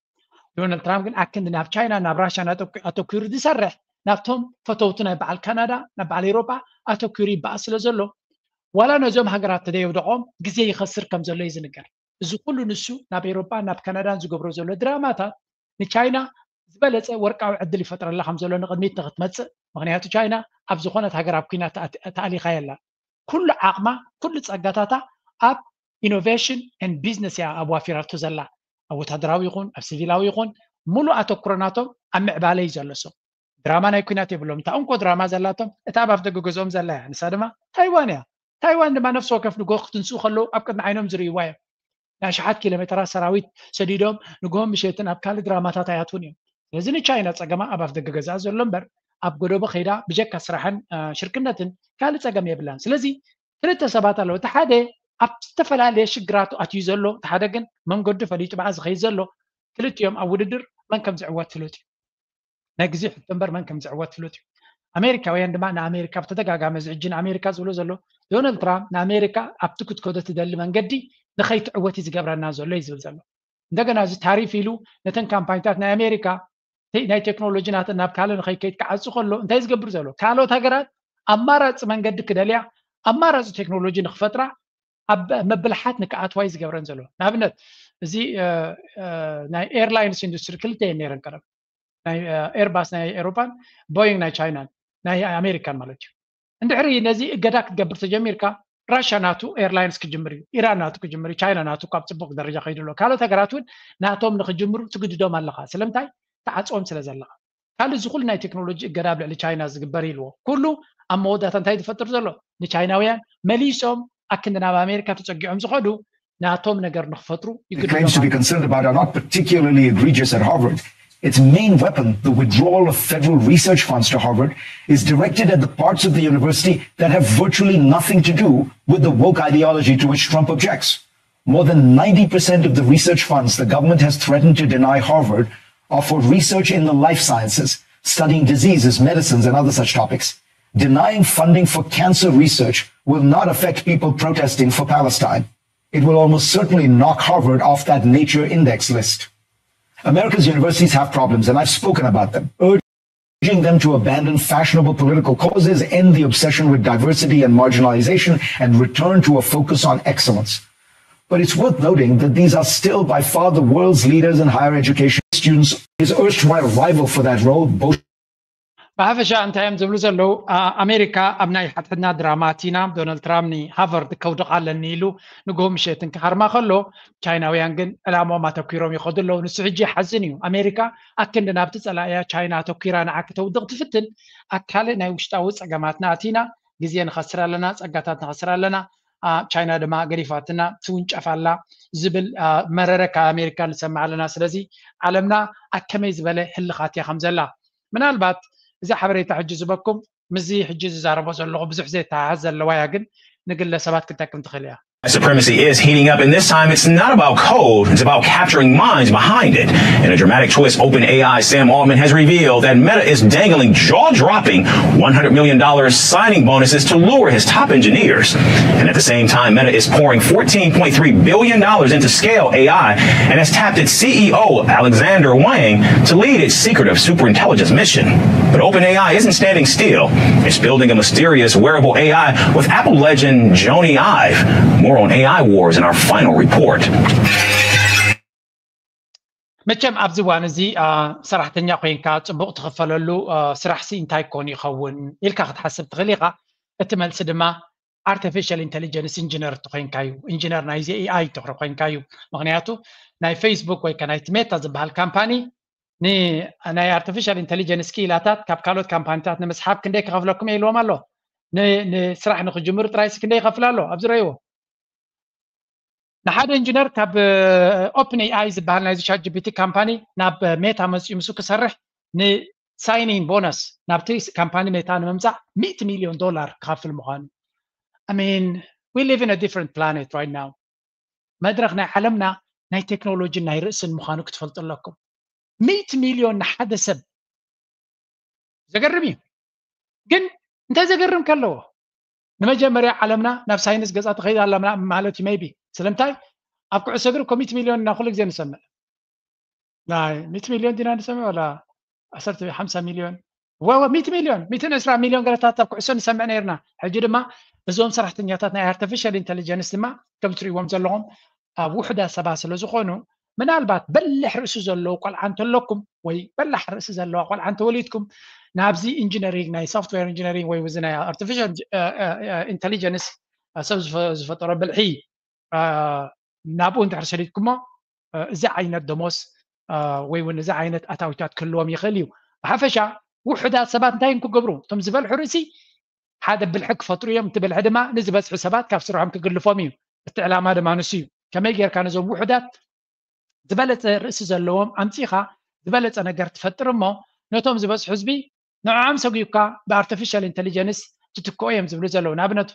ዶናልድ ትራምፕ ግን ኣክንዲ ናብ ቻይና ናብ ራሽያን ኣተኪሩ ዝሰርሕ ናብቶም ፈተውቱ ናይ በዓል ካናዳ ናብ በዓል ኤውሮጳ ኣተኪሩ ይበኣስ ስለ ዘሎ ዋላ ነዞም ሃገራት ተደየውደቖም ግዜ ይኸስር ከም ዘሎ እዩ ዝንገር። እዚ ኩሉ ንሱ ናብ ኤውሮጳን ናብ ካናዳን ዝገብሮ ዘሎ ድራማታት ንቻይና ዝበለፀ ወርቃዊ ዕድል ይፈጥረላ ከም ዘሎ ንቕድሚት ንክትመፅእ። ምክንያቱ ቻይና ኣብ ዝኾነት ሃገር ኣብ ኩናት ተኣሊኻ የላ። ኩሉ ዓቕማ ኩሉ ፀጋታታ ኣብ ኢኖቬሽን ን ቢዝነስ እያ ኣዋፊራቶ ዘላ። ኣብ ወታደራዊ ይኹን ኣብ ሲቪላዊ ይኹን ሙሉእ ኣተኩሮ ናቶም ኣብ ምዕባለ እዩ ዘሎ። ሰብ ድራማ ናይ ኩናት የብሎም። እታ እንኮ ድራማ ዘላቶም እታ ኣብ ኣፍደገ ገዝኦም ዘላ እያ። ንሳ ድማ ታይዋን እያ። ታይዋን ድማ ነፍሲ ወከፍ ንጎ ክትንስኡ ከለዉ ኣብ ቅድሚ ዓይኖም ዝርእይዋ እዮም። ናይ ኣሽሓት ኪሎ ሜትራት ሰራዊት ሰዲዶም ንግሆን ምሸትን ኣብ ካልእ ድራማታት ኣይኣትዉን እዮም። ስለዚ ንቻይና ጸገማ ኣብ ኣፍደገ ገዝኣ ዘሎ እምበር ኣብ ጎደቦ ከይዳ ብጀካ ስራሕን ሽርክነትን ካልእ ጸገም የብላን። ስለዚ ክልተ ሰባት ኣለዉ። እቲ ሓደ ኣብ ዝተፈላለየ ሽግራት ኣትዩ ዘሎ፣ እቲ ሓደ ግን መንገዱ ፈሊጡ ብኣ ዝኸይድ ዘሎ። ክልቲኦም ኣብ ውድድር መን ከም ዝዕወት ፍሉጥ እዩ። ናይ ግዜ ሕቶ እምበር መን ከም ዝዕወት ፍሉጥ እዩ። ኣሜሪካውያን ድማ ንኣሜሪካ ብተደጋጋሚ እዚ ሕጂ ንኣሜሪካ ዝብሎ ዘሎ ዶናልድ ትራምፕ ንኣሜሪካ ኣብቲ ክትከዶ ትደሊ መንገዲ ንኸይትዕወት እዩ ዝገብረና ዘሎ እዩ ዝብል ዘሎ። እንደገና እዚ ታሪፍ ኢሉ ነተን ካምፓኒታት ናይ ኣሜሪካ ናይ ቴክኖሎጂ ናተን ናብ ካልእ ንኸይከይድ ክዓጹ ከሎ እንታይ ዝገብር ዘሎ? ካልኦት ሃገራት ኣማራፂ መንገዲ ክደልያ ኣማራፂ ቴክኖሎጂ ንክፈጥራ ኣብ መብልሓት ንክኣትዋ እዩ ዝገብረን ዘሎ። ንኣብነት እዚ ናይ ኤርላይንስ ኢንዱስትሪ ክልተ እየን ነይረን ቀደም ናይ ኤርባስ ናይ ኤሮፓን ቦይንግ ናይ ቻይናን ናይ ኣሜሪካን ማለት እዩ። እንድሕሪ ነዚ እገዳ ክትገብር ተጀሚርካ ራሽያ ናቱ ኤርላይንስ ክጅምር እዩ፣ ኢራን ናቱ ክጅምር እዩ፣ ቻይና ናቱ ካብ ፅቡቅ ደረጃ ከይዱ ኣሎ። ካልኦት ሃገራት እውን ናቶም ንክጅምሩ ትግድዶም ኣለካ። ስለምንታይ? ተዓፅዎም ስለ ዘለካ። ካልእ እዚ ኩሉ ናይ ቴክኖሎጂ እገዳ ኣብ ልዕሊ ቻይና ዝግበር ኢልዎ ኩሉ ኣብ መወዳእታ እንታይ ዝፈጥር ዘሎ? ንቻይናውያን መሊሶም ኣክንዲ ናብ ኣሜሪካ ተፀጊዖም ዝኸዱ ናቶም ነገር ንክፈጥሩ It claims to be concerned about are not particularly egregious at Harvard. Its main weapon, the withdrawal of federal research funds to Harvard, is directed at the parts of the university that have virtually nothing to do with the woke ideology to which Trump objects. More than ninety percent of the research funds the government has threatened to deny Harvard are for research in the life sciences, studying diseases, medicines, and other such topics. Denying funding for cancer research will not affect people protesting for Palestine. It will almost certainly knock Harvard off that Nature Index list. America's universities have problems, and I've spoken about them. Urging them to abandon fashionable political causes, end the obsession with diversity and marginalization, and return to a focus on excellence. But it's worth noting that these are still by far the world's leaders in higher education. Students, his erstwhile rival for that role, Bo ብሓፈሻ እንታይ እዮም ዝብሉ ዘለዉ? ኣሜሪካ ኣብ ናይ ሓድሕድና ድራማ ኣቲና ዶናልድ ትራምፕ ንሃርቫርድ ከውድቕ ኣለኒ ኢሉ ንግሆ ምሸትን ክሃርማ ከሎ ቻይናውያን ግን ዕላማኦም ኣተኪሮም ይኸዱ ኣለዉ። ንሱ ሕጂ ይሓዝን እዩ። ኣሜሪካ ኣክንዲ ናብቲ ጸላእያ ቻይና ኣተኪራ ንዓ ክተውድቕ ትፍትን ኣብ ካልእ ናይ ውሽጣዊ ጸገማትና ኣቲና ግዜ ንኸስር ኣለና፣ ጸጋታት ንኸስር ኣለና፣ ቻይና ድማ ገዲፋትና ትውንጨፍ ኣላ ዝብል መረረ ካብ ኣሜሪካ ንሰምዕ ኣለና። ስለዚ ዓለምና ኣብ ከመይ ዝበለ ህልኻት እያ ከም ዘላ ምናልባት እዛ ሓበሬታ ሕጂ ዝበኩም ምስዚ ሕጂ ዝዛረቦ ዘለኹ ብዙሕ ዘይተሓሓዝ ዘለዋ እያ፣ ግን ንግለ ሰባት ክትጠቅም ትኽእል እያ። Supremacy is heating up, and this time it's not about code, it's about capturing minds behind it. In a dramatic twist, OpenAI Sam Altman has revealed that Meta is dangling jaw-dropping one hundred million dollars signing bonuses to lure his top engineers. And at the same time, Meta is pouring fourteen point three billion dollars into Scale A I and has tapped its C E O, Alexander Wang, to lead its secretive superintelligence mission. But OpenAI isn't standing still. It's building a mysterious wearable A I with Apple legend Jony Ive. More on A I wars in our final report. መቸም ኣብዚ እዋን እዚ ሰራሕተኛ ኮይንካ ፅቡቕ ትኽፈለሉ ስራሕ ሲ እንታይ ኮን ይኸውን ኢልካ ክትሓስብ ትኽእል ኢኻ። እቲ መልሲ ድማ ኣርቲፊሻል ኢንቴሊጀንስ ኢንጂነር እንተኮይንካ እዩ። ኢንጂነር ናይዚ ኤኣይ እንተኮይንካ እዩ። ምክንያቱ ናይ ፌስቡክ ወይ ከ ናይ ሜታ ዝበሃል ካምፓኒ ናይ ኣርቲፊሻል ኢንቴሊጀንስ ክኢላታት ካብ ካልኦት ካምፓኒታት ንምስሓብ ክንደይ ክኸፍለኩም ኢልዎም ኣሎ። ንስራሕ ንክጅምሩ ጥራይሲ ክንደይ ይኸፍል ኣሎ ኣብዚ ረእይዎ። ንሓደ ኢንጂነር ካብ ኦፕን ኤኣይ ዝበሃል ናይዚ ቻት ጂፒቲ ካምፓኒ ናብ ሜታ መፅኡ ምስ ክሰርሕ ንሳይኒን ቦነስ ናብቲ ካምፓኒ ሜታ ንምምፃእ ሚእቲ ሚልዮን ዶላር ክኸፍል ምዃኑ። I mean, we live in a different planet right now. መድረኽ ናይ ዓለምና ናይ ቴክኖሎጂን ናይ ርእስን ምዃኑ ክትፈልጡ ኣለኩም። ሚእቲ ሚልዮን ንሓደ ሰብ ዘገርም እዩ። ግን እንታይ ዘገርም ከለዎ ንመጀመርያ ዓለምና ናብ ሳይንስ ገፃ ትኸይድ ኣላ ማለት እዩ። ሜይቢ ስለምንታይ ኣብ ኩዕሶ እግሪ እኮ ሚእቲ ሚልዮን እና ኩሉ ግዜ ንሰምዕ። ናይ ሚእቲ ሚልዮን ዲና ንሰምዕ ዋላ ዓሰርተ ሓምሳ ሚልዮን ወወ ሚእቲ ሚልዮን ሚእትን ዕስራ ሚልዮን ገለታት ኣብ ኩዕሶ ንሰምዕ ነርና። ሕጂ ድማ እዞም ሰራሕተኛታት ናይ ኣርቲፊሻል ኢንቴሊጀንስ ድማ ከም ትሪእዎም ዘለኹም ኣብ ውሕዳት ሰባት ስለ ዝኾኑ ምናልባት በላሕ ርእሲ ዘለዎ ቆልዓ እንተለኩም ወይ በላሕ ርእሲ ዘለዋ ቆልዓ እንተወሊድኩም ናብዚ ኢንጂነሪንግ ናይ ሶፍትዌር ኢንጂነሪንግ ወይ እዚ ናይ ኣርቲፊሻል ኢንቴሊጀንስ ሰብ ዝፈጠሮ ብልሒ ናብኡ እንድሕር ሰዲድኩሞ እዚ ዓይነት ደሞዝ ወይ እውን እዚ ዓይነት ኣታዊታት ክህልዎም ይኽእል እዩ። ብሓፈሻ ውሕዳት ሰባት እንታይ ክገብሩ እቶም ዝበልሑ ርእሲ ሓደ ብልሒ ክፈጥሩ እዮም። እቲ ብልሒ ድማ ንዝበዝሑ ሰባት ካብ ስርሖም ክግልፎም እዩ። እቲ ዕላማ ድማ ንሱ እዩ። ከመይ ጌርካ ነዞም ውሕዳት ዝበለፀ ርእሲ ዘለዎም ኣምፂኻ ዝበለፀ ነገር ትፈጥር እሞ ነቶም ዝበዝሑ ህዝቢ ንዕዖም ሰጉካ ብኣርቲፊሻል ኢንቴሊጀንስ ትትክኦ እዮም ዝብሉ ዘለዉ። ንኣብነት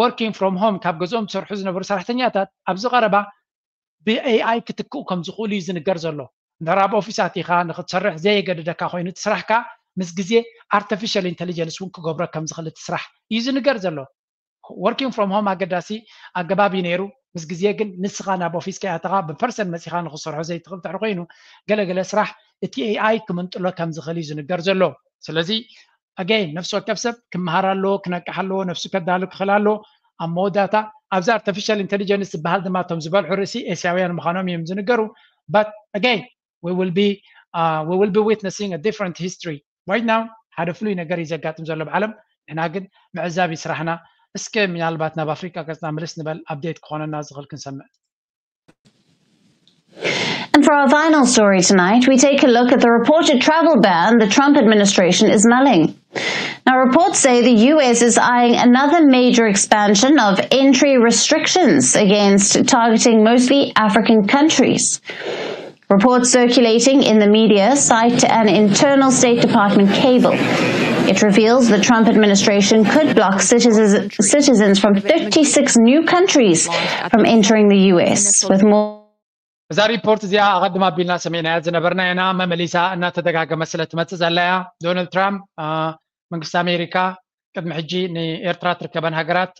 working from home ካብ ገዝኦም ዝሰርሑ ዝነበሩ ሰራሕተኛታት ኣብዚ ቀረባ ብኤኣይ ክትክኡ ከም ዝኽእሉ እዩ ዝንገር ዘሎ። እንድሕር ኣብ ኦፊስ ኣቲኻ ንክትሰርሕ ዘየገድደካ ኮይኑ እቲ ስራሕካ ምስ ግዜ ኣርቲፊሻል ኢንቴሊጀንስ እውን ክገብሮ ከም ዝኽእል እቲ ስራሕ እዩ ዝንገር ዘሎ። Working from home ኣገዳሲ ኣገባብ እዩ ነይሩ። ምስ ግዜ ግን ንስኻ ናብ ኦፊስ ከይኣተኻ ብፐርሰን መፂኻ ንክሰርሖ ዘይትኽእል ትሕር ኮይኑ ገለገለ ስራሕ እቲ ኤኣይ ክምንጥሎ ከም ዝኽእል እዩ ዝንገር ዘሎ። ስለዚ ኣገይን ነፍሲ ወከፍ ሰብ ክመሃር ኣለዎ፣ ክነቅሕ ኣለዎ፣ ነፍሱ ከዳሉ ክኽእል ኣለዎ። ኣብ መወዳእታ ኣብዚ ኣርቲፊሻል ኢንቴሊጀንስ ዝበሃል ድማ እቶም ዝበልሑ ርእሲ ኤስያውያን ምዃኖም እዮም ዝንገሩ። But again, we will be uh, we will be witnessing a different history right now. ሓደ ፍሉይ ነገር እዩ ዘጋጥም ዘሎ ብዓለም። ንሕና ግን መዕዛቢ ስራሕና። እስከ ምናልባት ናብ ኣፍሪቃ ገጽና ምልስ ንበል፣ ኣፕዴት ክኾነና ዝኽእል ክንሰምዕ። And for our final story tonight, we take a look at the reported travel ban the Trump administration is mulling. Now, reports say the U S is eyeing another major expansion of entry restrictions against targeting mostly African countries. Reports circulating in the media cite an internal State Department cable. It reveals the Trump administration could block citizens, citizens from thirty-six new countries from entering the U S, with more እዛ ሪፖርት እዚኣ ኣቐድም ኣቢልና ሰሚዕናያ ዝነበርና ኢና። መመሊሳ እናተደጋገመ ስለ ትመፅእ ዘላ እያ። ዶናልድ ትራምፕ መንግስቲ ኣሜሪካ ቅድሚ ሕጂ ንኤርትራ ትርከበን ሃገራት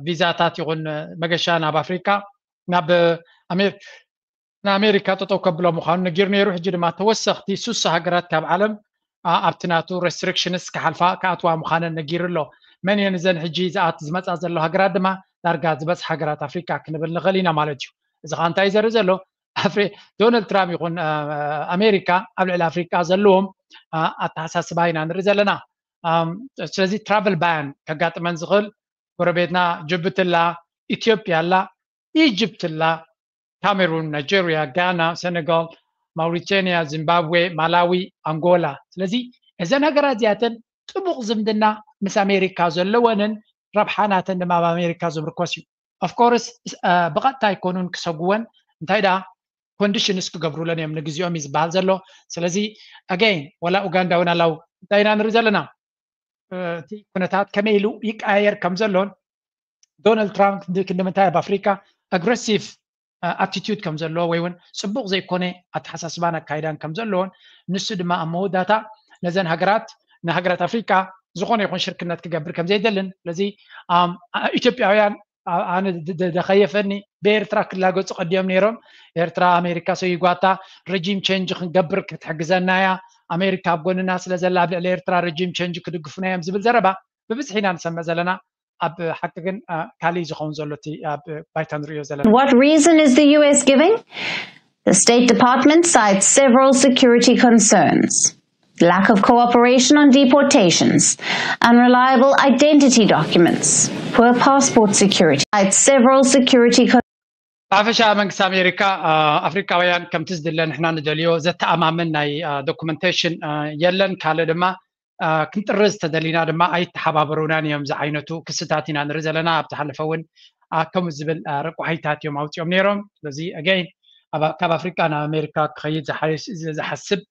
ቪዛታት ይኹን መገሻ ናብ ኣፍሪካ ናብ ንኣሜሪካ ጠጠው ከብሎ ምዃኑ ነጊሩ ነይሩ። ሕጂ ድማ ተወሰኽቲ ሱሳ ሃገራት ካብ ዓለም ኣብቲ ናቱ ሬስትሪክሽንስ ክሓልፋ ክኣትዋ ምዃነን ነጊሩ ኣሎ። መን እየን እዘን ሕጂ ዝኣት ዝመፃ ዘሎ ሃገራት ድማ ዳርጋ ዝበፅሓ ሃገራት ኣፍሪካ ክንብል ንኽእል ኢና ማለት እዩ። እዚ ከዓ እንታይ ዘርኢ ዘሎ ዶናልድ ትራምፕ ይኹን ኣሜሪካ ኣብ ልዕሊ ኣፍሪካ ዘለዎም ኣተሓሳስባ ኢና ንርኢ ዘለና። ስለዚ ትራቨል ባን ከጋጥመን ዝኽእል ጎረቤትና ጅቡቲ ኣላ፣ ኢትዮጵያ ኣላ፣ ኢጅፕት ኣላ፣ ካሜሩን፣ ናይጀርያ፣ ጋና፣ ሴኔጋል፣ ማውሪታንያ፣ ዚምባብዌ፣ ማላዊ፣ ኣንጎላ። ስለዚ እዘን ሃገራት እዚኣተን ጥቡቕ ዝምድና ምስ ኣሜሪካ ዘለወንን ረብሓ ናተን ድማ ኣብ ኣሜሪካ ዝምርኮስ እዩ። ኦፍኮርስ ብቐጥታ ኣይኮኑን ክሰጉወን እንታይ ደኣ ኮንዲሽንስ ክገብሩለን እዮም ንግዜኦም እዩ ዝበሃል ዘሎ። ስለዚ ኣገይን ወላ ኡጋንዳ እውን ኣላው እንታይ ኢና ንርኢ ዘለና እቲ ኩነታት ከመይ ኢሉ ይቀያየር ከም ዘሎን ዶናልድ ትራምፕ ክንዲ ምንታይ ኣብ ኣፍሪካ ኣግረሲቭ ኣቲቱድ ከም ዘለዎ ወይ እውን ፅቡቕ ዘይኮነ ኣተሓሳስባን ኣካይዳን ከም ዘለዎን፣ ንሱ ድማ ኣብ መወዳእታ ነዘን ሃገራት ንሃገራት ኣፍሪካ ዝኾነ ይኹን ሽርክነት ክገብር ከም ዘይደልን። ስለዚ ኢትዮጵያውያን ኣነ ደኸየፈኒ ብኤርትራ ክላገፁ ቀዲዮም ነይሮም። ኤርትራ ኣሜሪካ ሰይጓታ፣ ረጂም ቸንጅ ክንገብር ክትሕግዘና እያ፣ ኣሜሪካ ኣብ ጎንና ስለ ዘላ ኣብ ልዕሊ ኤርትራ ረጂም ቸንጅ ክድግፉና እዮም ዝብል ዘረባ ብብዝሒ ኢና ንሰምዕ ዘለና። ኣብ ሓቂ ግን ካልእ ዝኸውን ዘሎ እቲ ኣብ ባይታ ንሪኦ ዘለና። What reason is the U S giving? The State Department cites several security concerns: lack of cooperation on deportations, unreliable identity documents, poor passport security, cites several security con- ብሓፈሻ መንግስቲ ኣሜሪካ ኣፍሪካውያን ከምቲ ዝድለ ንሕና ንደልዮ ዘተኣማምን ናይ ዶኩመንቴሽን የለን። ካልእ ድማ ክንጥርዝ ተደሊና ድማ ኣይተሓባበሩናን እዮም ዝዓይነቱ ክስታት ኢና ንርኢ ዘለና። ኣብ ዝሓለፈ እውን ከምኡ ዝብል ረቋሒታት እዮም ኣውፅኦም ነይሮም። ስለዚ ኣገይን ካብ ኣፍሪካ ናብ ኣሜሪካ ክኸይድ ዝሓስብ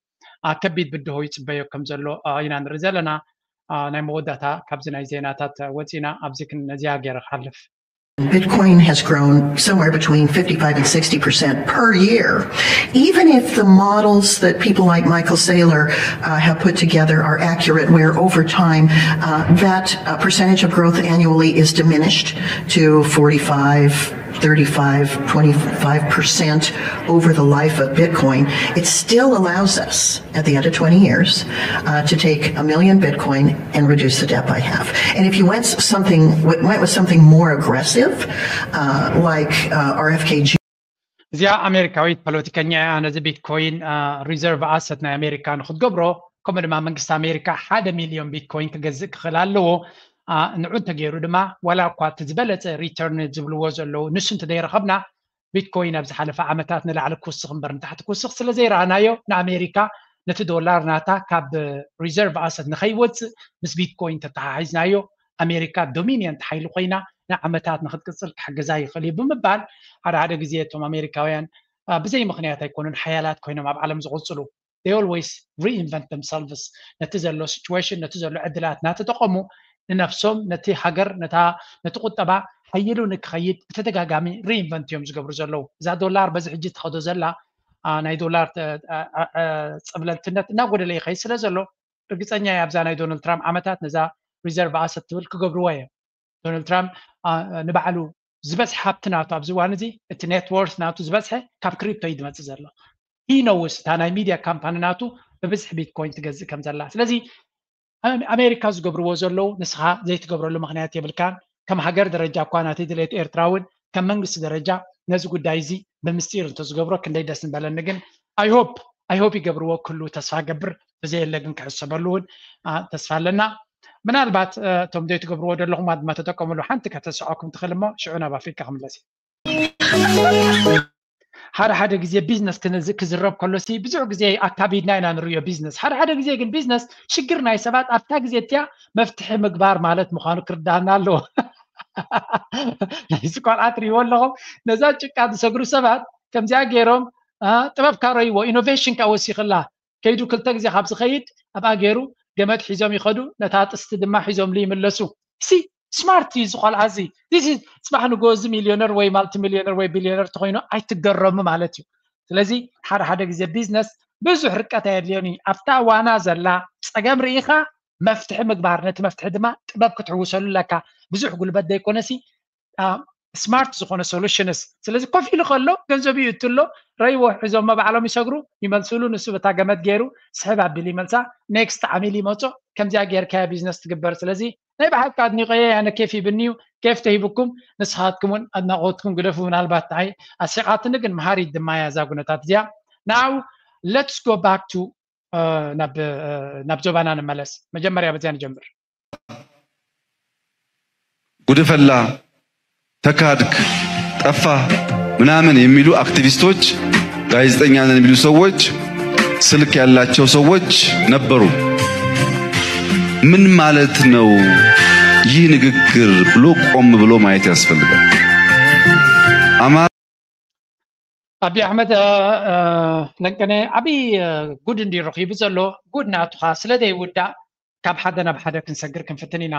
ከቢድ ብድሆ ይፅበዮ ከም ዘሎ ኢና ንርኢ ዘለና። ናይ መወዳእታ ካብዚ ናይ ዜናታት ወፂና ኣብዚ ነዚኣ ገይረ ክሓልፍ። Bitcoin has grown somewhere between fifty-five and sixty percent per year. Even if the models that people like Michael Saylor uh, have put together are accurate, where over time uh, that uh, percentage of growth annually is diminished to forty-five, thirty-five, twenty-five percent over the life of Bitcoin, it still allows us at the end of twenty years uh, to take a million Bitcoin and reduce the debt by half. And if you went something went with something more aggressive, uh, like uh, R F K G. እዚኣ ኣሜሪካዊት ፖለቲከኛ እያ። ነዚ ቢትኮይን ሪዘርቭ ኣሰት ናይ ኣሜሪካ ንክትገብሮ፣ ከምኡ ድማ መንግስቲ ኣሜሪካ ሓደ ሚልዮን ቢትኮይን ክገዝእ ክኽእል ኣለዎ። ንዑ እንተገይሩ ድማ ዋላ እኳ እቲ ዝበለፀ ሪተርን ዝብልዎ ዘለዉ ንሱ እንተዘይረኸብና፣ ቢትኮይን ኣብ ዝሓለፈ ዓመታት ንላዕሊ ክውስኽ እምበር ንታሕቲ ክውስኽ ስለ ዘይረኣናዮ፣ ንኣሜሪካ ነቲ ዶላር ናታ ካብ ሪዘርቭ ኣሰት ንኸይወፅእ ምስ ቢትኮይን ተተሓሒዝናዮ፣ ኣሜሪካ ዶሚኒየንት ሓይሊ ኮይና ንዓመታት ንክትቅፅል ክሕግዛ ይኽእል እዩ ብምባል፣ ሓደ ሓደ ግዜ እቶም ኣሜሪካውያን ብዘይ ምኽንያት ኣይኮኑን ሓያላት ኮይኖም ኣብ ዓለም ዝቕፅሉ። They always reinvent themselves። ነቲ ዘሎ ሲቹዌሽን፣ ነቲ ዘሎ ዕድላት እናተጠቐሙ ንነፍሶም፣ ነቲ ሃገር፣ ነቲ ቁጠባ ሓይሉ ንክኸይድ ብተደጋጋሚ ሪኢንቨንት እዮም ዝገብሩ ዘለዉ። እዛ ዶላር በዚ ሕጂ ትኸዶ ዘላ ናይ ዶላር ፀብለልትነት እናጎደለ ይኸይድ ስለ ዘሎ፣ ርግፀኛ እየ ኣብዛ ናይ ዶናልድ ትራምፕ ዓመታት ነዛ ሪዘርቭ ኣሰት ትብል ክገብርዎ እዮም። ዶናልድ ትራምፕ ንባዕሉ ዝበዝሐ ሃብቲ ናቱ ኣብዚ እዋን እዚ፣ እቲ ኔት ዎርት ናቱ ዝበዝሐ ካብ ክሪፕቶ እዩ ዝመፅእ ዘሎ። ሂ ኖውስ እታ ናይ ሚድያ ካምፓኒ ናቱ ብብዝሒ ቢትኮይን ትገዝእ ከም ዘላ። ስለዚ ኣሜሪካ ዝገብርዎ ዘለዉ ንስኻ ዘይትገብረሉ ምኽንያት የብልካን። ከም ሃገር ደረጃ እኳ ናተይ ድሌት ኤርትራ እውን ከም መንግስቲ ደረጃ ነዚ ጉዳይ እዚ ብምስጢር እንተዝገብሮ ክንደይ ደስ ምበለኒ። ግን ኣይሆፕ ኣይሆፕ ይገብርዎ ክሉ ተስፋ ገብር። ብዘየለ ግን ክሕሰበሉ እውን ተስፋ ኣለና። ምናልባት እቶም ዘይትገብርዎ ዘለኹም ድማ ተጠቀምሉ። ሓንቲ ከተስዖኩም ትኽእል እሞ ሽዑ ናብ ኣፍሪካ ክምለስ እዩ። ሓደ ሓደ ግዜ ቢዝነስ ክዝረብ ከሎሲ ብዙሕ ግዜ ኣካቢድና ኢና ንርእዮ ቢዝነስ። ሓደ ሓደ ግዜ ግን ቢዝነስ ሽግር ናይ ሰባት ኣብታ ግዜ እቲያ መፍትሒ ምግባር ማለት ምዃኑ ክርዳና ኣለዎ። ናይዚ ቆልዓ ትርእይዎ ኣለኹም፣ ነዛ ጭቃ ዝሰግሩ ሰባት ከምዚኣ ገይሮም ጥበብ ካረይዎ ኢኖቬሽን ካ ወሲኽላ ከይዱ ክልተ ግዜ ካብ ዝኸይድ ኣብኣ ገይሩ ገመድ ሒዞም ይኸዱ፣ ነታ ጥስቲ ድማ ሒዞምሉ ይምለሱ። ሲ ስማርት እዩ እዚ ቆልዓ እዚ። ጽባሕ ንጎ እዚ ሚልዮነር ወይ ማልቲ ሚልዮነር ወይ ቢልዮነር ተኮይኑ ኣይትገረሙ ማለት እዩ። ስለዚ ሓደ ሓደ ግዜ ቢዝነስ ብዙሕ ርቀት ኣየድልዮን እዩ። ኣብታ ዋና ዘላ ጸገም ርኢኻ መፍትሒ ምግባር፣ ነቲ መፍትሒ ድማ ጥበብ ክትሕውሰሉ ኣለካ። ብዙሕ ጉልበት ዘይኮነሲ ስማርት ዝኾነ ሶሉሽንስ። ስለዚ ኮፍ ኢሉ ከሎ ገንዘቡ ይእቱ ኣሎ፣ ረይዎ ሒዞሞ ባዕሎም ይሰግሩ ይመልስሉ። ንሱ በታ ገመድ ገይሩ ስሕብ ኣቢሉ ይመልሳ። ኔክስት ዓሚል ይመጾ። ከምዚኣ ጌርካያ ቢዝነስ ትግበር። ስለዚ ናይ ብሓቂ ኣድኒቀየ፣ ኣነ ኬፍ ሂብኒ እዩ። ኬፍ ተሂብኩም ንስኻትኩም እውን ኣድናቆትኩም ግደፉ። ምናልባት ንዓይ ኣሲቃትኒ ግን መሃሪት ድማ እያ እዛ ኩነታት እዚኣ። Now let's go back to ናብ ዞባና ንመለስ። መጀመርያ በዚያ ንጀምር። ጉድፈላ፣ ተካድክ፣ ጠፋ ምናምን የሚሉ አክቲቪስቶች፣ ጋዜጠኛ ነን የሚሉ ሰዎች፣ ስልክ ያላቸው ሰዎች ነበሩ። ምን ማለት ነው ይህ ንግግር ብሎ ቆም ብሎ ማየት ያስፈልጋል። አማራ ኣቢ ኣሕመድ ነንቀነ ዓብዪ ጉድ እንዲ ረኺቡ ዘሎ። ጉድ ናቱኻ ስለ ዘይውዳእ ካብ ሓደ ናብ ሓደ ክንሰግር ክንፍትን ኢና።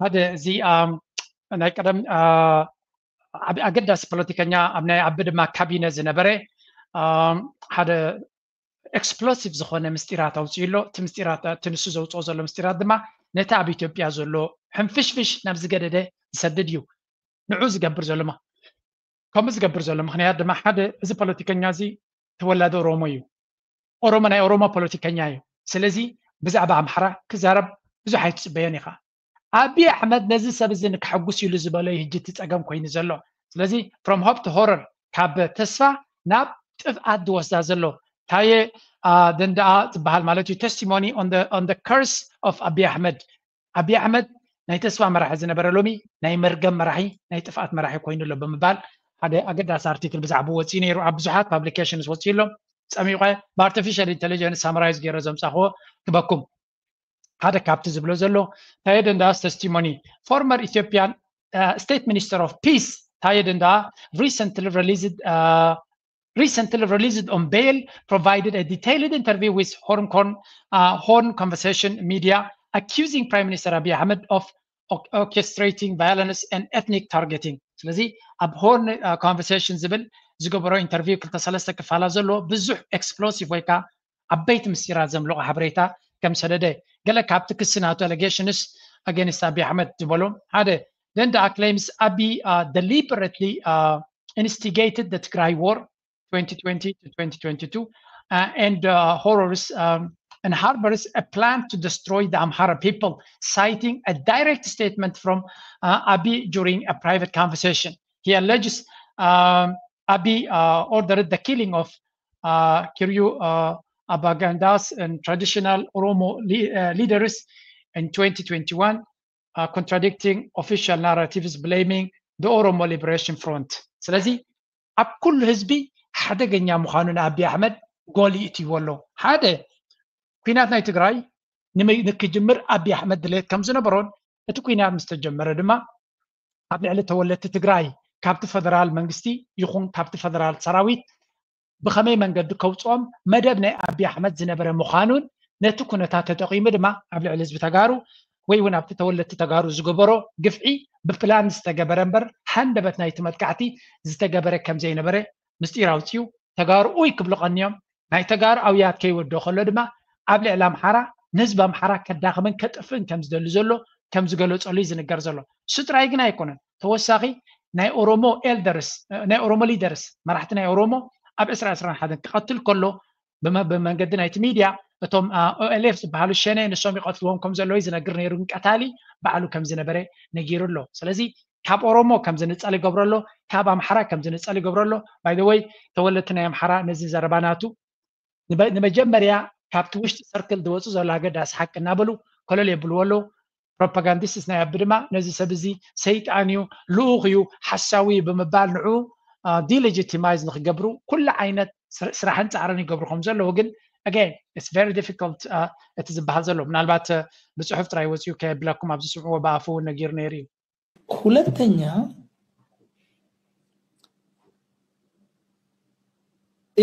ሓደ እዚ ናይ ቀደም ኣገዳሲ ፖለቲከኛ ኣብ ናይ ኣቢ ድማ ካቢነ ዝነበረ ሓደ explosive ዝኾነ ምስጢራት ኣውፅኡ ኣሎ። እቲ ምስጢራት እቲ ንሱ ዘውፅኦ ዘሎ ምስጢራት ድማ ነቲ ኣብ ኢትዮጵያ ዘሎ ሕንፍሽፍሽ ናብ ዝገደደ ዝሰድድ እዩ። ንዑ ዝገብር ዘሎ ከምኡ ዝገብር ዘሎ ምክንያት ድማ ሓደ እዚ ፖለቲከኛ እዚ ተወላዲ ኦሮሞ እዩ። ኦሮሞ ናይ ኦሮሞ ፖለቲከኛ እዩ። ስለዚ ብዛዕባ ኣምሓራ ክዛረብ ብዙሕ ኣይትፅበዮን ኢኻ። ኣቢ ኣሕመድ ነዚ ሰብ እዚ ንክሕጉስ ኢሉ ዝበሎ እዩ ሕጂ እቲ ፀገም ኮይኑ ዘሎ። ስለዚ from hope to horror ካብ ተስፋ ናብ ጥፍኣት ዝወስዳ ዘሎ ታየ ደንዳኣ ዝበሃል ማለት እዩ። Testimony on the curse of ኣቢ ኣሕመድ። ኣቢ ኣሕመድ ናይ ተስፋ መራሒ ዝነበረ ሎሚ ናይ መርገም መራሒ ናይ ጥፍኣት መራሒ ኮይኑ ኣሎ ብምባል ሓደ ኣገዳሲ ኣርቲክል ብዛዕባ ወፂኡ ነይሩ። ኣብ ብዙሓት publications ወፂኡ ኣሎ። ፀሚቐ ብ artificial intelligence summarize ገይረ ዘምፃኽዎ ክበኩም ሓደ ካብቲ ዝብሎ ዘሎ ታየ ደንዳኣስ testimony. Former Ethiopian State Minister of Peace ታየ ደንዳኣ recently released recently released on bail provided a detailed interview with Horn, Horn Conversation Media, accusing Prime Minister Abiy Ahmed of orchestrating violence and ethnic targeting. ስለዚ ኣብ Horn Conversation ዝብል ዝገበሮ interview ክልተ ሰለስተ ክፋላ ዘሎ ብዙሕ explosive ወይ ከዓ ዓበይቲ ምስጢራት ዘምለቑ ሓበሬታ ከም ሰደደ ገለ ካብቲ ክሲ ናቱ allegations against ኣቢ ኣሕመድ ዝበሎ ሓደ ደንዳኣ claims ኣቢ deliberately instigated the Tigray war twenty twenty to twenty twenty-two uh, and uh, horrors um, and harbors a plan to destroy the Amhara people, citing a direct statement from uh, Abiy during a private conversation. He alleges um, Abiy uh, ordered the killing of uh, Kiryu uh, Abagandas and traditional Oromo le- uh, leaders in twenty twenty-one, uh, contradicting official narratives blaming the Oromo Liberation Front. ስለዚ ኣብ ኩሉ ህዝቢ ሓደገኛ ምዃኑ ንኣቢ ኣሕመድ ጎሊኡ እትይዎ ኣሎ። ሓደ ኩናት ናይ ትግራይ ንክጅምር ኣቢ ኣሕመድ ድሌት ከም ዝነበሮን እቲ ኩናት ምስ ተጀመረ ድማ ኣብ ልዕሊ ተወለድቲ ትግራይ ካብቲ ፈደራል መንግስቲ ይኹን ካብቲ ፈደራል ሰራዊት ብኸመይ መንገዲ ከውፅኦም መደብ ናይ ኣቢ ኣሕመድ ዝነበረ ምዃኑን ነቲ ኩነታት ተጠቒሙ ድማ ኣብ ልዕሊ ህዝቢ ተጋሩ ወይ እውን ኣብቲ ተወለድቲ ተጋሩ ዝገበሮ ግፍዒ ብፕላን ዝተገበረ እምበር ሃንደበት ናይቲ መጥቃዕቲ ዝተገበረ ከም ዘይነበረ ምስጢር ኣውፅኡ ተጋሩ ኡይ ክብሉ ቀንዮም። ናይ ተጋሩ ኣውያት ከይወዶ ከሎ ድማ ኣብ ልዕሊ ኣምሓራ ንህዝቢ ኣምሓራ ከዳኽምን ከጥፍእን ከም ዝደሊ ዘሎ ከም ዝገለፀሉ እዩ ዝንገር ዘሎ። እሱ ጥራይ ግን ኣይኮነን። ተወሳኺ ናይ ኦሮሞ ኤልደርስ ናይ ኦሮሞ ሊደርስ መራሕቲ ናይ ኦሮሞ ኣብ ዕስራ ዕስራን ሓደን ክቐትል ከሎ ብመንገዲ ናይቲ ሚድያ እቶም ኦኤልኤፍ ዝበሃሉ ሸኔ ንሶም ይቐትልዎም ከም ዘለዉ ዝነግር ነይሩ ግን ቀታሊ ባዕሉ ከም ዝነበረ ነጊሩ ኣሎ። ስለዚ ካብ ኦሮሞ ከም ዝንፀል ይገብሮ ኣሎ፣ ካብ ኣምሓራ ከም ዝንፀል ይገብሮ ኣሎ። ባይደወይ ተወለድቲ ናይ ኣምሓራ ነዚ ዘረባ ናቱ ንመጀመርያ ካብቲ ውሽጢ ሰርክል ዝወፁ ዘሎ ኣገዳሲ ሓቂ እናበሉ ኮለል የብልዎ ኣለዉ። ፕሮፓጋንዲስትስ ናይ ኣቢ ድማ ነዚ ሰብ እዚ ሰይጣን እዩ፣ ልኡኽ እዩ፣ ሓሳዊ እዩ ብምባል ንዑ ዲሌጂቲማይዝ ንክገብሩ ኩሉ ዓይነት ስራሕን ፃዕርን ይገብሩ ከም ዘለዉ ግን again it's very difficult እቲ ዝበሃል ዘሎ ምናልባት ብፅሑፍ ጥራይ ወፂኡ ከየብለኩም ኣብዚ ስምዕዎ ብኣፉ እውን ነጊሩ ነይሩ እዩ። ሁለተኛ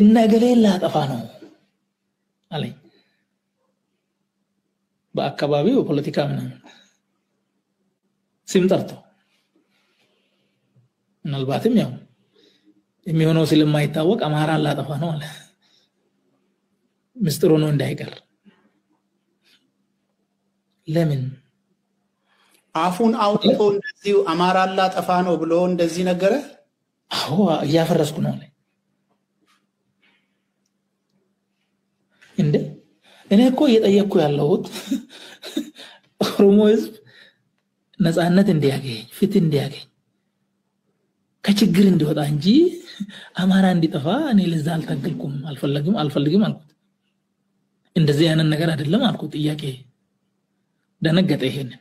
እነ እገሌ ላጠፋ ነው አለኝ። በአካባቢው በፖለቲካ ምናምን ስም ጠርቶ ምናልባትም ያው የሚሆነው ስለማይታወቅ አማራን ላጠፋ ነው አለ። ምስጢር ሆኖ እንዳይቀር ለምን አፉን አውጥቶ እንደዚሁ አማራን ላጠፋ ነው ብሎ እንደዚህ ነገረ? አዎ እያፈረስኩ ነው አለ። እንዴ እኔ እኮ እየጠየቅኩ ያለሁት ኦሮሞ ህዝብ ነፃነት እንዲያገኝ ፍትህ እንዲያገኝ ከችግር እንዲወጣ እንጂ አማራ እንዲጠፋ እኔ ለዛ አልታገልኩም፣ አልፈለግም አልፈልግም አልኩት። እንደዚህ አይነት ነገር አይደለም አልኩት። ጥያቄ ደነገጠ። ይሄንን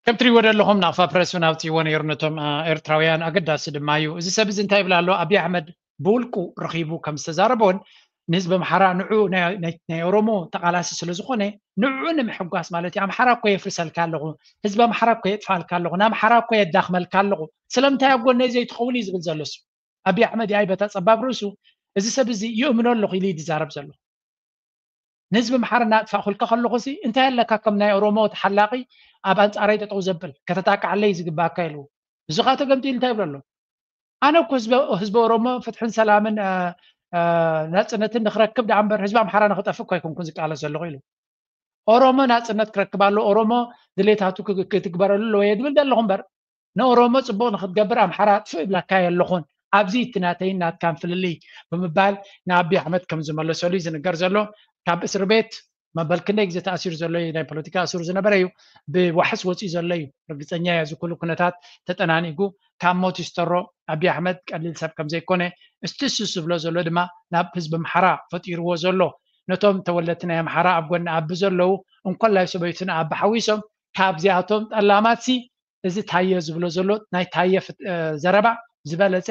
ከም ትሪእዎ ዘለኹም ናቕፋ ፕረስ እውን ኣውፅእዎ ነይሩ ነቶም ኤርትራውያን። ኣገዳሲ ድማ እዩ። እዚ ሰብ እዚ እንታይ ይብል ኣሎ? ኣብይ ኣሕመድ ብውልቁ ረኺቡ ከም ዝተዛረበውን ንህዝቢ ኣምሓራ ንዑ ናይ ኦሮሞ ተቓላሲ ስለ ዝኾነ ንዑ ንምሕጓስ ማለት እዩ። ኣምሓራ እኮ የፍርሰልካ ኣለኹ፣ ህዝቢ ኣምሓራ እኮ የጥፋልካ ኣለኹ፣ ንኣምሓራ እኮ የዳኽመልካ ኣለኹ፣ ስለምንታይ ኣብ ጎነይ ዘይትኸውን እዩ ዝብል ዘሎ እሱ። ኣብይ ኣሕመድ ይኣይ በታ ፀባብ ርእሱ እዚ ሰብ እዚ ይእምኖ ኣለኹ ኢሉ እዩ ዝዛረብ ዘሎ። ንህዝቢ ኣምሓራ እናጥፋእኩልካ ከለኹ ሲ እንታይ ኣለካ ከም ናይ ኦሮሞ ተሓላቒ ኣብ ኣንጻረይ ጠጠው ዘብል ከተጣቅዓለይ ዝግባእካ ኢልዎ። እዚ ኸኣ ተገምጢሉ እንታይ ይብሎ ኣሎ? ኣነ እኮ ህዝቢ ህዝቢ ኦሮሞ ፍትሕን ሰላምን ናፅነትን ንክረክብ ደኣ እምበር ህዝቢ ኣምሓራ ንክጠፍእ እኮ ኣይኮንኩን ዝቃለስ ዘለኹ ኢሉ። ኦሮሞ ናፅነት ክረክብ ኣሎ፣ ኦሮሞ ድሌታቱ ክትግበረሉ ኣለዎ እየ ዝብል ዘለኹ እምበር ንኦሮሞ ፅቡቅ ንክትገብር ኣምሓራ ኣጥፍእ ይብለካ የለኹን። ኣብዚ እቲ ናተይን ናትካን ፍልልይ ብምባል ንኣቢ ኣሕመድ ከም ዝመለሰሉ እዩ ዝንገር ዘሎ። ካብ እስሪ ቤት መበል ክንደይ ግዜ ተኣሲሩ ዘሎ እዩ፣ ናይ ፖለቲካ እሱር ዝነበረ እዩ። ብዋሕስ ወፂኡ ዘሎ እዩ። ርግፀኛ እየ እዚ ኩሉ ኩነታት ተጠናኒጉ ካብ ሞት ይስተሮ። ኣቢ ኣሕመድ ቀሊል ሰብ ከም ዘይኮነ፣ እስቲ እሱ ዝብሎ ዘሎ ድማ ናብ ህዝቢ ኣምሓራ ፈጢርዎ ዘሎ ነቶም ተወለድቲ ናይ ኣምሓራ ኣብ ጎኒ ኣቢ ዘለዉ እንኮላይ ሰበይቱን ኣቢ ሓዊሶም ካብዚኣቶም ጠላማት ሲ እዚ ታየ ዝብሎ ዘሎ ናይ ታየ ዘረባ ዝበለፀ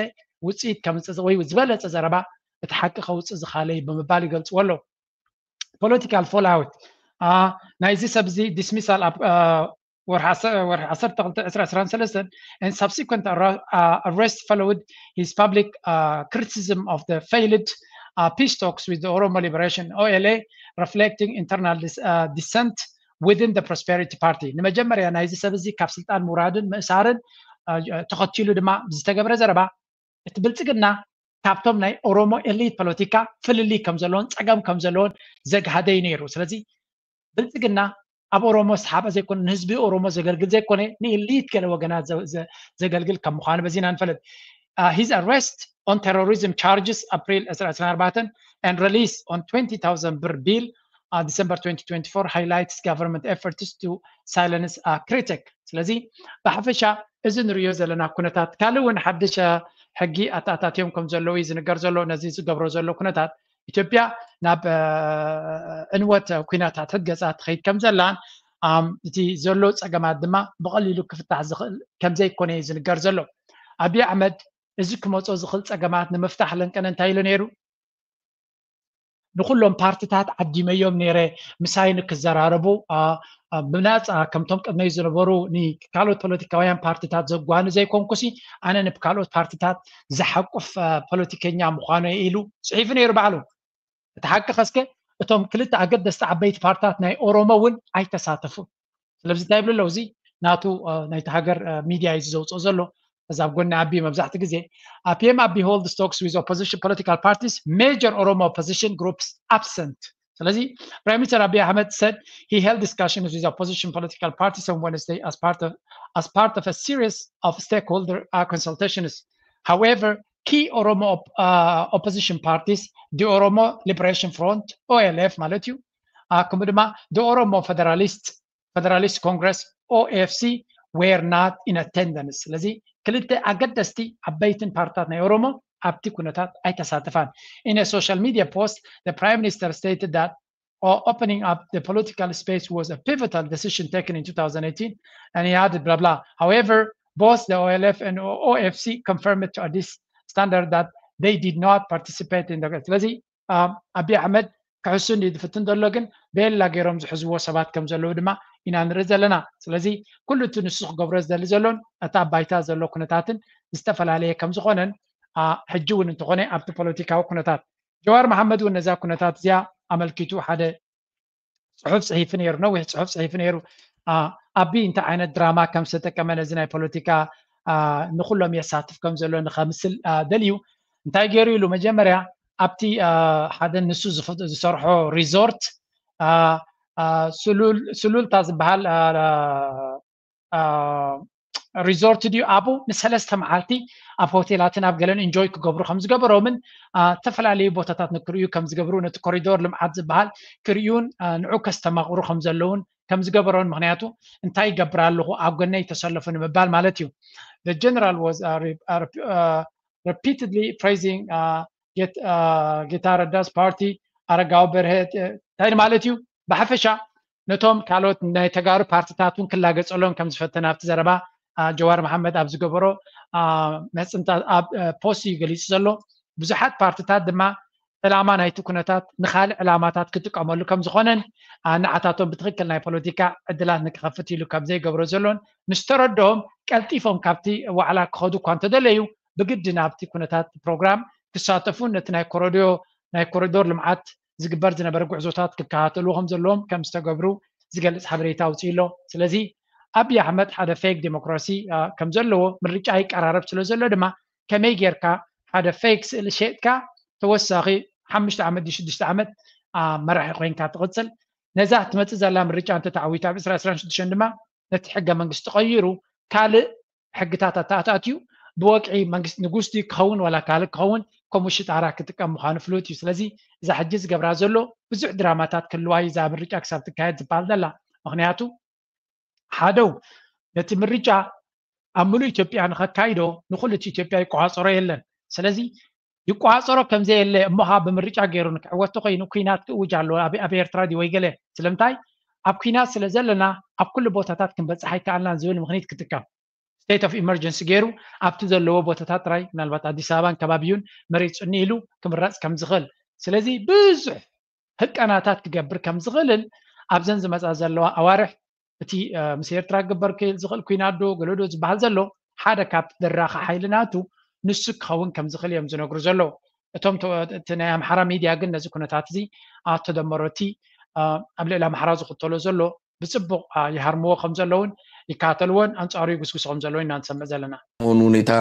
ውፅኢት ከምፅእ ወይ ዝበለፀ ዘረባ እቲ ሓቂ ከውፅእ ዝኻለ እዩ ብምባል ይገልፅዎ ኣለዉ። Political fallout ናይዚ ሰብ እዚ dismissal ኣብ ወርሒ ዓሰርተ ክልተ ዕስራ ዕስራን ሰለስተን and subsequent arrest followed his public criticism of the failed peace talks with the Oromo Liberation, O L A, reflecting internal dissent within the Prosperity Party. ንመጀመርያ ናይዚ ሰብ እዚ ካብ ስልጣን ምውራድን ምእሳርን ተኸቲሉ ድማ ዝተገብረ ዘረባ እቲ ብልፅግና ካብቶም ናይ ኦሮሞ elite ፖለቲካ ፍልልይ ከም ዘለዎን ፀገም ከም ዘለዎን ዘግሃደ እዩ ነይሩ። ስለዚ ብልፅግና ኣብ ኦሮሞ ዝሰሓበ ዘይኮነ ንህዝቢ ኦሮሞ ዘገልግል ዘይኮነ ንኢሊት ገለ ወገናት ዘገልግል ከም ምዃኑ በዚ ኢና ንፈልጥ። His arrest on terrorism charges April ዕስራን ዕስራን ኣርባዕተን and release on twenty thousand ብር bail December twenty twenty-four highlights government efforts to silence critic. ስለዚ ብሓፈሻ እዚ ንሪኦ ዘለና ኩነታት ካልእ እውን ሓድሽ ሕጊ ኣተኣታትዮም ከም ዘለዉ እዩ ዝንገር ዘሎ። ነዚ ዝገብሮ ዘሎ ኩነታት ኢትዮጵያ ናብ ዕንወት ኩናታት ሕገፃ ትኸይድ ከም ዘላን እቲ ዘሎ ፀገማት ድማ ብቐሊሉ ክፍታሕ ዝኽእል ከም ዘይኮነ እዩ ዝንገር ዘሎ። ኣቢ ኣሕመድ እዚ ክመፆ ዝኽእል ፀገማት ንምፍታሕ ለንቀነ እንታይ ኢሉ ነይሩ? ንኩሎም ፓርትታት ዓዲመዮም ነይረ ምሳይ ንክዘራረቡ ብናፃ ከምቶም ቅድመይ ዝነበሩ ንካልኦት ፖለቲካውያን ፓርትታት ዘጓኒ ዘይኮንኩሲ ኣነ ንካልኦት ፓርትታት ዝሓቁፍ ፖለቲከኛ ምዃኑ ኢሉ ፅሒፉ ነይሩ ባዕሉ። እቲ ሓቂ ከስከ እቶም ክልተ ኣገደስቲ ዓበይቲ ፓርትታት ናይ ኦሮሞ እውን ኣይተሳተፉን። ስለዚ እንታይ ይብሉ ኣለዉ? እዚ ናቱ ናይቲ ሃገር ሚድያ እዩ ዘውፅኦ ዘሎ። እዚ ኣብ ጎኒ ኣቢ መብዛሕቲ ግዜ ኣፒኤም ኣቢ hold talks with opposition political parties, major Oromo opposition groups absent. ስለዚ Prime Minister Abiy Ahmed said he held discussions with opposition political parties on Wednesday as part of as part of a series of stakeholder uh, consultations. However, key Oromo op, uh, opposition parties, the Oromo Liberation Front, O L F ማለት እዩ፣ uh, ከምኡ ድማ the Oromo Federalist Federalist Congress, O F C, were not in attendance. ስለዚ ክልተ ኣገደስቲ ዓበይትን ፓርትታት ናይ ኦሮሞ ኣብቲ ኩነታት ኣይተሳተፋን። In a social media post, the Prime Minister stated that opening up the political space was a pivotal decision taken in two thousand eighteen, and he added blah blah. However, both the O L F and O F C confirmed to Addis Standard that they did not participate in the ስለዚ ኣቢ ኣሕመድ ክሕሱ እንዲ ዝፍትን ዘሎ ግን ቤላ ገይሮም ዝሕዝዎ ሰባት ከም ዘለዉ ድማ ኢና ንርኢ ዘለና። ስለዚ ኩሉ እቲ ንሱ ክገብሮ ዝደሊ ዘሎን እቲ ኣብ ባይታ ዘሎ ኩነታትን ዝተፈላለየ ከም ዝኾነን ሕጂ እውን እንተኾነ ኣብቲ ፖለቲካዊ ኩነታት ጀዋር መሓመድ እውን ነዛ ኩነታት እዚኣ ኣመልኪቱ ሓደ ፅሑፍ ፅሒፉ ነይሩ፣ ነዊሕ ፅሑፍ ፅሒፉ ነይሩ። ኣቢ እንታይ ዓይነት ድራማ ከም ዝተጠቀመ ነዚ ናይ ፖለቲካ ንኩሎም የሳትፍ ከም ዘሎ ንከምስል ደልዩ እንታይ ገይሩ ኢሉ መጀመርያ ኣብቲ ሓደ ንሱ ዝሰርሖ ሪዞርት ሱሉልታ ዝበሃል ሪዞርት ድዩ ኣብኡ ንሰለስተ መዓልቲ ኣብ ሆቴላትን ኣብ ገለን ኢንጆይ ክገብሩ ከም ዝገበሮምን ዝተፈላለዩ ቦታታት ንክርእዩ ከም ዝገብሩ ነቲ ኮሪዶር ልምዓት ዝበሃል ክርእዩን ንዑ ከስተማቕሩ ከም ዘለውን ከም ዝገበሮን ምክንያቱ እንታይ ይገብር ኣለኹ ኣብ ጎነይ ተሰለፉ ንምባል ማለት እዩ። The general was uh, re- uh, rep- uh, repeatedly praising uh, Get, uh, Geta Redda's party ኣረጋዊ በርሀ እንታይ ማለት እዩ። ብሓፈሻ ነቶም ካልኦት ናይ ተጋሩ ፓርትታት እውን ክላገፀሎም ከም ዝፈተነ ኣብቲ ዘረባ ጀዋር መሓመድ ኣብ ዝገበሮ መፅንታ ኣብ ፖስት እዩ ገሊፁ ዘሎ። ብዙሓት ፓርትታት ድማ ዕላማ ናይቲ ኩነታት ንካልእ ዕላማታት ክጥቀመሉ ከም ዝኾነን ንዓታቶም ብትክክል ናይ ፖለቲካ ዕድላት ንክኸፍት ኢሉ ከም ዘይገብሮ ዘሎን ምስ ተረድኦም ቀልጢፎም ካብቲ ዋዕላ ክኸዱ እኳ እንተደለዩ ብግዲ ናብቲ ኩነታት ፕሮግራም ክሳተፉን ነቲ ናይ ኮረድዮ ናይ ኮሪዶር ልምዓት ዝግበር ዝነበረ ጉዕዞታት ክከታተሉ ከም ዘለዎም ከም ዝተገብሩ ዝገልፅ ሓበሬታ ኣውፅኡ ኣሎ። ስለዚ ኣብይ ኣሕመድ ሓደ ፌክ ዴሞክራሲ ከም ዘለዎ፣ ምርጫ ይቀራረብ ስለ ዘሎ ድማ ከመይ ጌርካ ሓደ ፌክ ስእሊ ሸጥካ ተወሳኺ ሓሙሽተ ዓመት ድዩ ሽዱሽተ ዓመት መራሒ ኮይንካ ትቕፅል? ነዛ ትመፅእ ዘላ ምርጫ እንተተዓዊታ ኣብ ዕስራ ዕስራን ሽዱሽተን ድማ ነቲ ሕገ መንግስቲ ቀይሩ ካልእ ሕግታት ኣተኣታትዩ ብወግዒ መንግስቲ ንጉስ ድዩ ክኸውን ዋላ ካልእ ክኸውን ከምኡ ሽጣራ ክጥቀም ምዃኑ ፍሉጥ እዩ። ስለዚ እዛ ሕጂ ዝገብራ ዘሎ ብዙሕ ድራማታት ክህልዋ እዩ እዛ ምርጫ ክሳብ ትካየድ ዝበሃል ዘላ። ምክንያቱ ሓደው ነቲ ምርጫ ኣብ ምሉእ ኢትዮጵያ ንኸካይዶ ንኩሉ እቲ ኢትዮጵያ ይቆፃፀሮ የለን። ስለዚ ይቆፃፀሮ ከምዘየለ እሞ ኸዓ ብምርጫ ገይሩ ንክዕወት ተኮይኑ ኩናት ክእውጅ ኣለዎ ኣብ ኣብ ኤርትራ ድዩ ወይ ገለ። ስለምንታይ ኣብ ኩናት ስለ ዘለና ኣብ ኩሉ ቦታታት ክንበፅሕ ኣይከኣልናን ዝብል ምክንያት ክጥቀም state of emergency ገይሩ ኣብቲ ዘለዎ ቦታታት ጥራይ ምናልባት ኣዲስ ኣበባን ከባቢኡን መሬት ፅኑ ኢሉ ክምረፅ ከም ዝኽእል። ስለዚ ብዙሕ ህቀናታት ክገብር ከም ዝኽእልን ኣብዘን ዝመፃ ዘለዋ ኣዋርሕ እቲ ምስ ኤርትራ ክግበር ዝኽእል ኩናት ዶ ገለ ዶ ዝበሃል ዘሎ ሓደ ካብቲ ደራኺ ሓይሊ ናቱ ንሱ ክኸውን ከም ዝኽእል እዮም ዝነግሩ ዘለዉ። እቶም እቲ ናይ ኣምሓራ ሚድያ ግን ነዚ ኩነታት እዚ ኣተደመሮ እቲ ኣብ ልዕሊ ኣምሓራ ዝኽተሎ ዘሎ ብፅቡቕ ይሃርምዎ ከም ዘለውን ይከታተልዎን ኣንፃሩ ይጉስጉሱ ከም ዘለውን ኢና ንሰምዕ ዘለና። መሆኑ ሁኔታ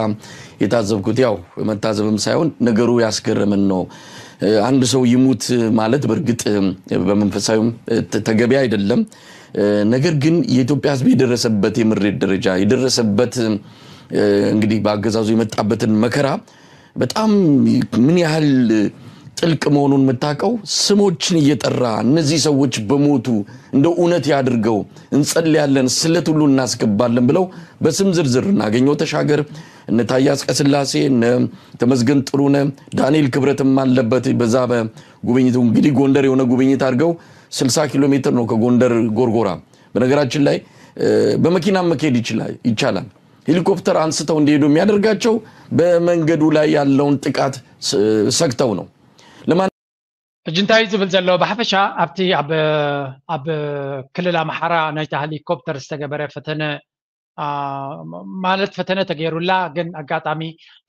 የታዘብኩት ያው መታዘብም ሳይሆን ነገሩ ያስገረመን ነው። አንድ ሰው ይሙት ማለት በእርግጥ በመንፈሳዊም ተገቢ አይደለም። ነገር ግን የኢትዮጵያ ሕዝብ የደረሰበት የምሬት ደረጃ የደረሰበት እንግዲህ በአገዛዙ የመጣበትን መከራ በጣም ምን ያህል ጥልቅ መሆኑን የምታውቀው ስሞችን እየጠራ እነዚህ ሰዎች በሞቱ እንደው እውነት ያድርገው እንጸልያለን፣ ስለት ሁሉ እናስገባለን ብለው በስም ዝርዝር እናገኘው ተሻገር እነ ታዬ አጽቀሥላሴ እነ ተመስገን ጥሩነህ ዳንኤል ክብረትም አለበት። በዛ በጉብኝቱ እንግዲህ ጎንደር የሆነ ጉብኝት አድርገው ስልሳ ኪሎ ሜትር ነው ከጎንደር ጎርጎራ። በነገራችን ላይ በመኪናም መሄድ ይችላል ይቻላል። ሄሊኮፕተር አንስተው እንዲሄዱ የሚያደርጋቸው በመንገዱ ላይ ያለውን ጥቃት ሰግተው ነው። ለማን ሕጂ እንታይ እዩ ዝብል ዘሎ ብሓፈሻ ኣብቲ ኣብ ኣብ ክልል ኣምሓራ ናይታ ሄሊኮፕተር ዝተገበረ ፈተነ ማለት ፈተነ ተገይሩላ ግን ኣጋጣሚ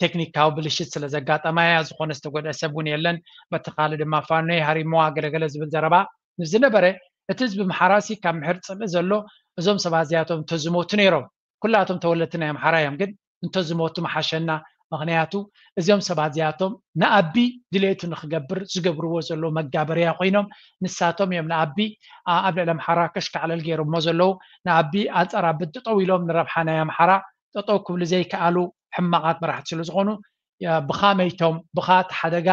ቴክኒካዊ ብልሽት ስለ ዘጋጠማ እያ። ዝኾነ ዝተጎድአ ሰብ እውን የለን። በቲ ካልእ ድማ ፋኖ ሃሪምዋ ገለገለ ዝብል ዘረባ ምስ ዝነበረ እቲ ህዝቢ ኣምሓራሲ ካብ ምሕር ፅልኢ ዘሎ እዞም ሰባት እዚኣቶም እንተዝሞቱ ነይሮም ኩላቶም ተወለድቲ ናይ ኣምሓራ እዮም ግን እንተዝሞቱ ምሓሸና። ምክንያቱ እዚኦም ሰባት እዚኣቶም ንኣቢ ድሌቱ ንክገብር ዝገብርዎ ዘለዉ መጋበርያ ኮይኖም ንሳቶም እዮም ንኣቢ ኣብ ልዕሊ ኣምሓራ ከሽካዕለል ገይሮሞ ዘለዉ። ንኣቢ ኣንፃር ኣቢ ጠጠው ኢሎም ንረብሓ ናይ ኣምሓራ ጠጠው ክብሉ ዘይከኣሉ ሕማቓት መራሕቲ ስለ ዝኾኑ ብኻ መይቶም ብኻ እቲ ሓደጋ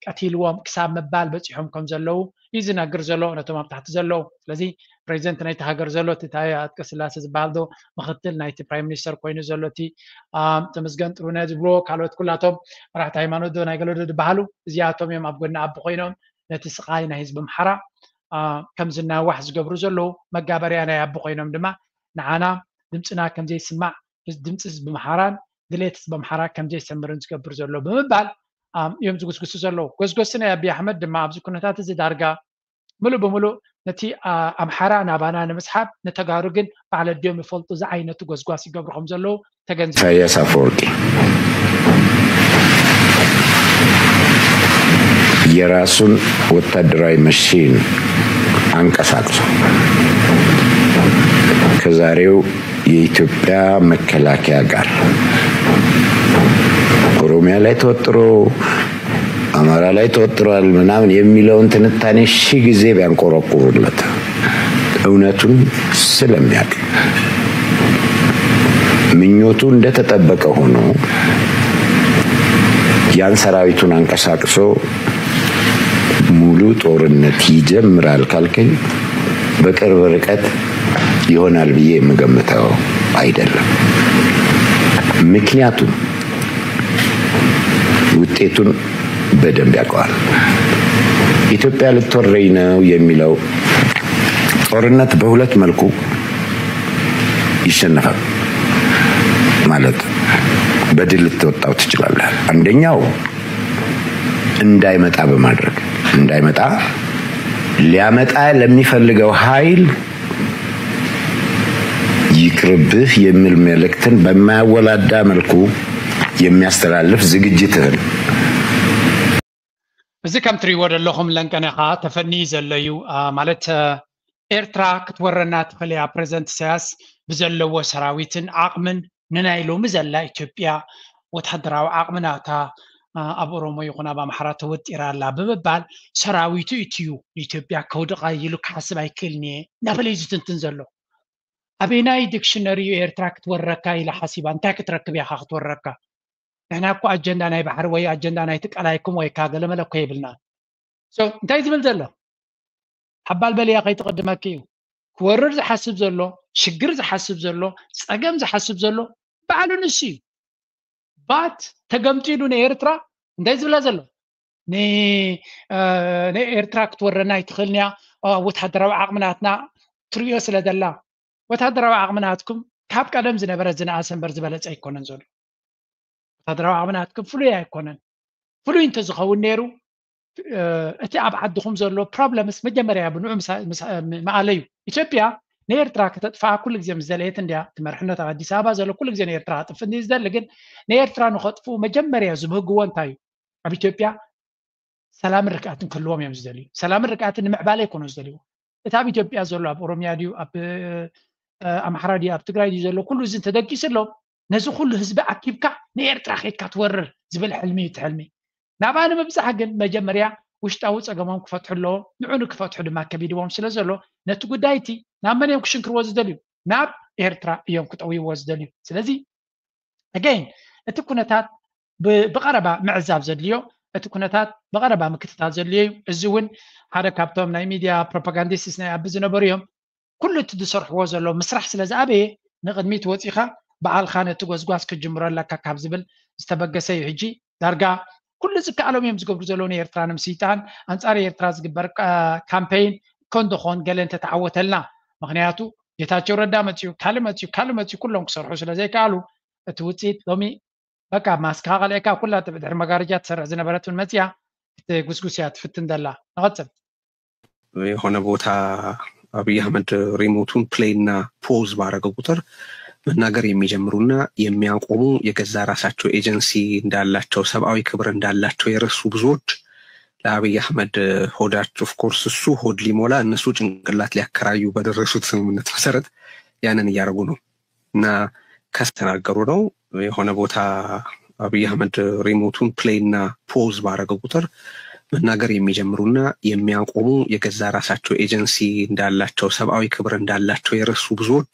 ቀቲልዎም ክሳብ ምባል በፂሖም ከም ዘለዉ እዩ ዝነግር ዘሎ ነቶም ኣብ ታሕቲ ዘለዉ። ስለዚ ፕሬዚደንት ናይቲ ሃገር ዘሎ እቲ ታየ ኣጽቀ ስላሴ ዝበሃል ዶ ምክትል ናይቲ ፕራይም ሚኒስተር ኮይኑ ዘሎ እቲ ተመስገን ጥሩነህ ዝብልዎ ካልኦት ኩላቶም መራሕቲ ሃይማኖት ዶ ናይ ገለ ዶ ዝበሃሉ እዚኣቶም እዮም ኣብ ጎኒ ኣቢ ኮይኖም ነቲ ስቓይ ናይ ህዝቢ ኣምሓራ ከም ዝናዋሕ ዝገብሩ ዘለዉ። መጋበርያ ናይ ኣቢ ኮይኖም ድማ ንዓና ድምፅና ከም ዘይስማዕ ድምፂ ህዝቢ ኣምሓራን ድሌት ህዝቢ ኣምሓራ ከም ዘይሰምርን ዝገብር ዘሎ ብምባል እዮም ዝጉስጉሱ ዘለዉ። ጎስጎሲ ናይ ኣቢ ኣሕመድ ድማ ኣብዚ ኩነታት እዚ ዳርጋ ምሉእ ብምሉእ ነቲ ኣምሓራ ናባና ንምስሓብ ንተጋሩ ግን ባዕለዲኦም ይፈልጡ ዝዓይነቱ ጎስጓስ ይገብሩ ከም ዘለዉ ተገንዚቡ። ኢሳያስ ኣፈወርቂ የራሱን ወታደራዊ መሽን አንቀሳቅሶ ከዛሬው የኢትዮጵያ መከላከያ ጋር ኦሮሚያ ላይ ተወጥሮ አማራ ላይ ተወጥሯል ምናምን የሚለውን ትንታኔ ሺ ጊዜ ቢያንቆረቁሩለት እውነቱን ስለሚያውቅ ምኞቱ እንደተጠበቀ ሆኖ ያን ሰራዊቱን አንቀሳቅሶ ሙሉ ጦርነት ይጀምራል ካልከኝ በቅርብ ርቀት ይሆናል ብዬ የምገምተው አይደለም። ምክንያቱም ውጤቱን በደንብ ያውቀዋል። ኢትዮጵያ ልትወረኝ ነው የሚለው ጦርነት በሁለት መልኩ ይሸነፋል ማለት በድል ልትወጣው ትችላለህ። አንደኛው እንዳይመጣ በማድረግ እንዳይመጣ ሊያመጣ ለሚፈልገው ኃይል ይቅርብህ የሚል መልእክትን በማያወላዳ መልኩ የሚያስተላልፍ ዝግጅትህን እዚ ከም ትሪእዎ ዘለኹም ለንቀነ ኸዓ ተፈንዩ ዘሎ እዩ። ማለት ኤርትራ ክትወረና ትኽእል እያ። ፕረዚደንት ኢሳያስ ብዘለዎ ሰራዊትን ዓቕምን ንናይ ሎሚ ዘላ ኢትዮጵያ ወታደራዊ ዓቕሚ ናታ ኣብ ኦሮሞ ይኹን ኣብ ኣምሓራ ተወጢራ ኣላ ብምባል ሰራዊቱ ኢትዩ ኢትዮጵያ ከውድቓ ኢሉ ክሓስብ ኣይክእልን እየ እናበለ እዩ ዝትንትን ዘሎ። ኣበናይ ዲክሽነሪ እዩ ኤርትራ ክትወረካ ኢላ ሓሲባ? እንታይ ክትረክብ እያኻ ክትወረካ? ንሕና እኮ ኣጀንዳ ናይ ባሕሪ ወይ ኣጀንዳ ናይ ትቃላይኩም ወይ ካ ገለመለ እኮ የብልና። So እንታይ ዝብል ዘሎ ሓባል በልያ ከይትቐድመኪ እዩ። ክወርር ዝሓስብ ዘሎ፣ ሽግር ዝሓስብ ዘሎ፣ ጸገም ዝሓስብ ዘሎ ባዕሉ ንሱ እዩ። ባት ተገምጢሉ ንኤርትራ እንታይ ዝብላ ዘሎ? ንኤርትራ ክትወረና ኣይትኽእልን እያ፣ ወታደራዊ ዓቕሚ ናትና ትርእዮ ስለ ዘላ። ወታደራዊ ዓቕሚ ናትኩም ካብ ቀደም ዝነበረ ዝነኣሰ እምበር ዝበለጸ ኣይኮነን ዘሎ። ወታደራዊ ዓቕሚ ናትኩም ፍሉይ ኣይኮነን። ፍሉይ እንተዝኸውን ነይሩ እቲ ኣብ ዓድኹም ዘሎ problems መጀመርያ ብንዑ ምኣለዩ። ኢትዮጵያ ንኤርትራ ከተጥፍኣ ኩሉ ግዜ ምስ ዘለየት እንድያ እቲ መርሕነት ኣብ ኣዲስ ኣበባ ዘሎ ኩሉ ግዜ ንኤርትራ ክጥፍ እንዲ ዝደሊ። ግን ንኤርትራ ንኸጥፍኡ መጀመርያ ዝብህግዎ እንታይ እዩ? ኣብ ኢትዮጵያ ሰላምን ርግኣትን ክህልዎም እዮም ዝደልዩ። ሰላምን ርግኣትን ንምዕባለ ይኮኑ ዝደልዩ። እቲ ኣብ ኢትዮጵያ ዘሎ ኣብ ኦሮሚያ ድዩ ኣብ ኣምሓራ ድዩ ኣብ ትግራይ ድዩ ዘሎ ኩሉ እዚ እንተደቂሱ ኣሎ ነዚ ኩሉ ህዝቢ ኣኪብካ ንኤርትራ ከይድካ ትወርር ዝብል ሕልሚ እዩ እቲ ሕልሚ። ናብኣ ንምብፃሕ ግን መጀመርያ ውሽጣዊ ፀገሞም ክፈትሑ ኣለዎም። ንዑ ንክፈትሑ ድማ ከቢድዎም ስለ ዘሎ ነቲ ጉዳይ እቲ ናብ መን እዮም ክሽንክርዎ ዝደልዩ? ናብ ኤርትራ እዮም ክጠውይዎ ዝደልዩ። ስለዚ again እቲ ኩነታት ብቐረባ ምዕዛብ ዘድልዮ፣ እቲ ኩነታት ብቐረባ ምክትታል ዘድልዮ እዩ። እዚ እውን ሓደ ካብቶም ናይ ሚድያ ፕሮፓጋንዲስትስ ናይ ኣቢ ዝነበሩ እዮም። ኩሉ እቲ ዝሰርሕዎ ዘሎ ምስራሕ ስለ ዝኣበየ ንቕድሚት ወፂኻ ባዕልኻ ነቲ ጎዝጓዝ ክጅምሮ ኣለካ ካብ ዝብል ዝተበገሰ እዩ። ሕጂ ዳርጋ ኩሉ ዝከኣሎም እዮም ዝገብሩ ዘለዉ ንኤርትራ ንምስይጣን። ኣንፃር ኤርትራ ዝግበር ካምፔይን ኮንዶኾን ገለ እንተተዓወተልና፣ ምክንያቱ ጌታቸው ረዳ መፅዩ ካልእ መፅዩ ካልእ መፅዩ ኩሎም ክሰርሑ ስለ ዘይከኣሉ እቲ ውፅኢት ሎሚ በቃ ማስክኻ ቀሊዕካ ኩላ ብድሕሪ መጋረጃ ትሰርሕ ዝነበረት እውን መፅያ ክትጉስጉስ እያ ትፍትን ዘላ። ንቐፅል። የሆነ ቦታ አብይ አህመድ ሪሞቱን play እና pause ባረገ ቁጥር መናገር የሚጀምሩና የሚያቆሙ የገዛ ራሳቸው agency እንዳላቸው ሰብአዊ ክብር እንዳላቸው የረሱ ብዙዎች ለአብይ አህመድ ሆዳቸው of course እሱ ሆድ ሊሞላ እነሱ ጭንቅላት ሊያከራዩ በደረሱት ስምምነት መሰረት ያንን እያደረጉ ነው እና ካስተናገሩ ነው። የሆነ ቦታ አብይ አህመድ ሪሞቱን play እና pause ባረገ ቁጥር መናገር የሚጀምሩና የሚያቆሙ የገዛ ራሳቸው agency እንዳላቸው ሰብአዊ ክብር እንዳላቸው የረሱ ብዙዎች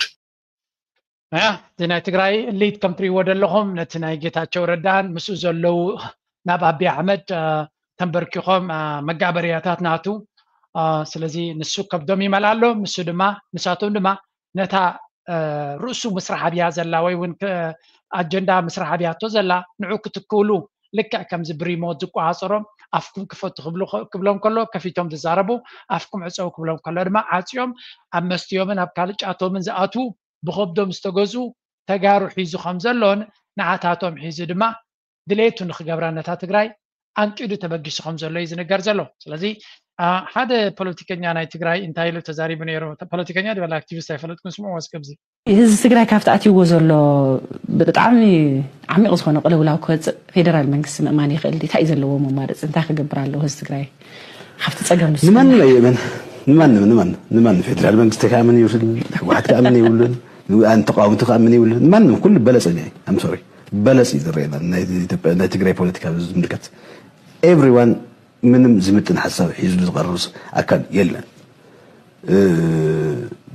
እቲ ናይ ትግራይ elite ከም ትሪእዎ ዘለኹም ነቲ ናይ ጌታቸው ረዳን ምስኡ ዘለዉ ናብ ኣቢ ኣሕመድ ተንበርኪኾም መጋበርያታት ናቱ። ስለዚ ንሱ ከብዶም ይመልኣ ኣሎ። ንሱ ድማ ንሳቶም ድማ ነታ ርእሱ ምስራሕ ኣብያ ዘላ ወይ እውን ኣጀንዳ ምስራሕ ኣብያቶ ዘላ ንዑ ክትክእሉ ልክዕ ከምዚ ብሪሞት ዝቆፃፀሮም ኣፍኩም ክፈቱ ክብሎም ከሎ ከፊቶም ዝዛረቡ ኣፍኩም ዕፀው ክብሎም ከሎ ድማ ዓፅዮም ኣብ መስትዮምን ኣብ ካልእ ጫቶምን ዝኣትዉ ብኸብዶም ዝተገዝኡ ተጋሩ ሒዙ ከም ዘሎን ንዓታቶም ሒዙ ድማ ድሌቱ ንክገብራ ነታ ትግራይ ኣንቂዱ ተበጊሱ ከም ዘሎ እዩ ዝንገር ዘሎ። ስለዚ ሓደ ፖለቲከኛ ናይ ትግራይ እንታይ ኢሉ ተዛሪቡ ነይሩ? ፖለቲከኛ ድበል ኣክቲቪስት ኣይፈለጥኩን፣ ስምዑ እስከ ኣብዚ። ህዝቢ ትግራይ ካብቲ ኣትይዎ ዘሎ ብጣዕሚ ዓሚቕ ዝኾነ ቅልውላው ክወፅእ ፌደራል መንግስቲ ምእማን ይኽእል ድዩ? እንታይ እዩ ዘለዎ መማረፂ? እንታይ ክገብር ኣለዎ ህዝቢ ትግራይ ካብቲ ፀገም ንሱ? ንማንም ኣይእመን። ንማንም ንማንም ንማንም ፌደራል መንግስቲ ክኣምን ይውስን፣ ህወሓት ክኣምን የብሉን፣ ኣን ተቃወምቲ ክኣምን የብሉን። ንማንም ኩሉ በለፀኛ እዩ። I'm sorry በለፅ እዩ ዝረአየና ናይ ኢትዮጵያ ናይ ትግራይ ፖለቲካ ዝምልከት everyone ምንም ዝምጥን ሓሳብ ሒዙ ዝቐርብ ኣካል የለን።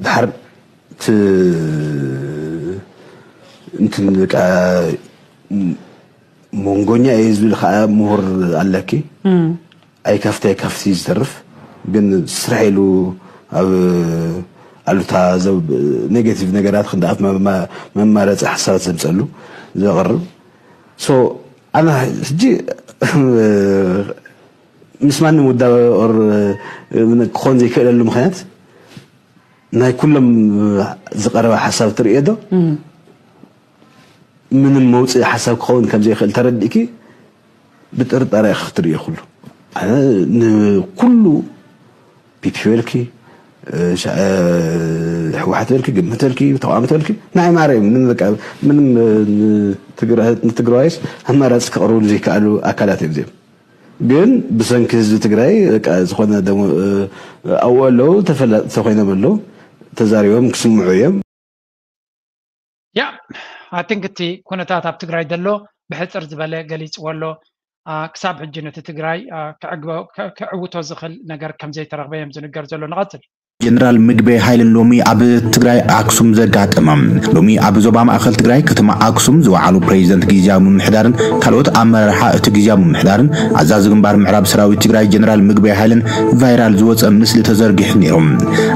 ድሓር እንትን በቃ ሞንጎኛ እየ ዝብል ከዓ ምሁር ኣለኪ ኣይካፍቲ ኣይካፍቲ ዝተርፍ ግን ስራሕ ኢሉ ኣብ ኣሉታ negative ነገራት ክንደኣፍ መማረፂ ሓሳባት ዘምፀሉ ዘቕርብ so ኣነ ሕጂ ምስ ማንም ውዳበ or ክኾን ዘይክእለሉ ምክንያት ናይ ኩሎም ዝቀረበ ሓሳብ ትርእዮ ዶ ምንም መውፅኢ ሓሳብ ክኸውን ከም ዘይክእል ተረዲእኪ ብጥርጣረ ኢኺ ክትርእዮ ኩሉ ኣነ ንኩሉ ፒፒ በልኪ ህወሓት በልኪ ግምት በልኪ ተቃዋሚ በልኪ ንዓይ ማረ እዮም ምንም በቃ ምንም ንትግራዋይስ ኣማራፂ ከቅርብሉ ዘይከኣሉ ኣካላት እዮም እዚኦም ግን ብሰንኪ ህዝቢ ትግራይ በቃ ዝኾነ ደሞ ኣብኡ ኣለዉ፣ ተፈላጥቲ ኮይኖም ኣለዉ፣ ተዛሪቦም ክስምዑ እዮም። ያ ኣቲንክ እቲ ኩነታት ኣብ ትግራይ ዘሎ ብሕፅር ዝበለ ገሊፅዎ ኣሎ። ክሳብ ሕጂ ነቲ ትግራይ ክዕውቶ ዝኽእል ነገር ከም ዘይተረኽበ እዮም ዝንገር ዘሎ። ንቐፅል። ጀነራል ምግበይ ሃይለን ሎሚ ኣብ ትግራይ ኣክሱም ዘጋጠመ። ሎሚ ኣብ ዞባ ማእኸል ትግራይ ከተማ ኣክሱም ዝወዓሉ ፕሬዚደንት ግዝያዊ ምምሕዳርን ካልኦት ኣመራርሓ እቲ ግዝያዊ ምምሕዳርን ኣዛዚ ግንባር ምዕራብ ሰራዊት ትግራይ ጀነራል ምግበይ ሃይለን ቫይራል ዝወፀ ምስሊ ተዘርጊሑ ነይሩ።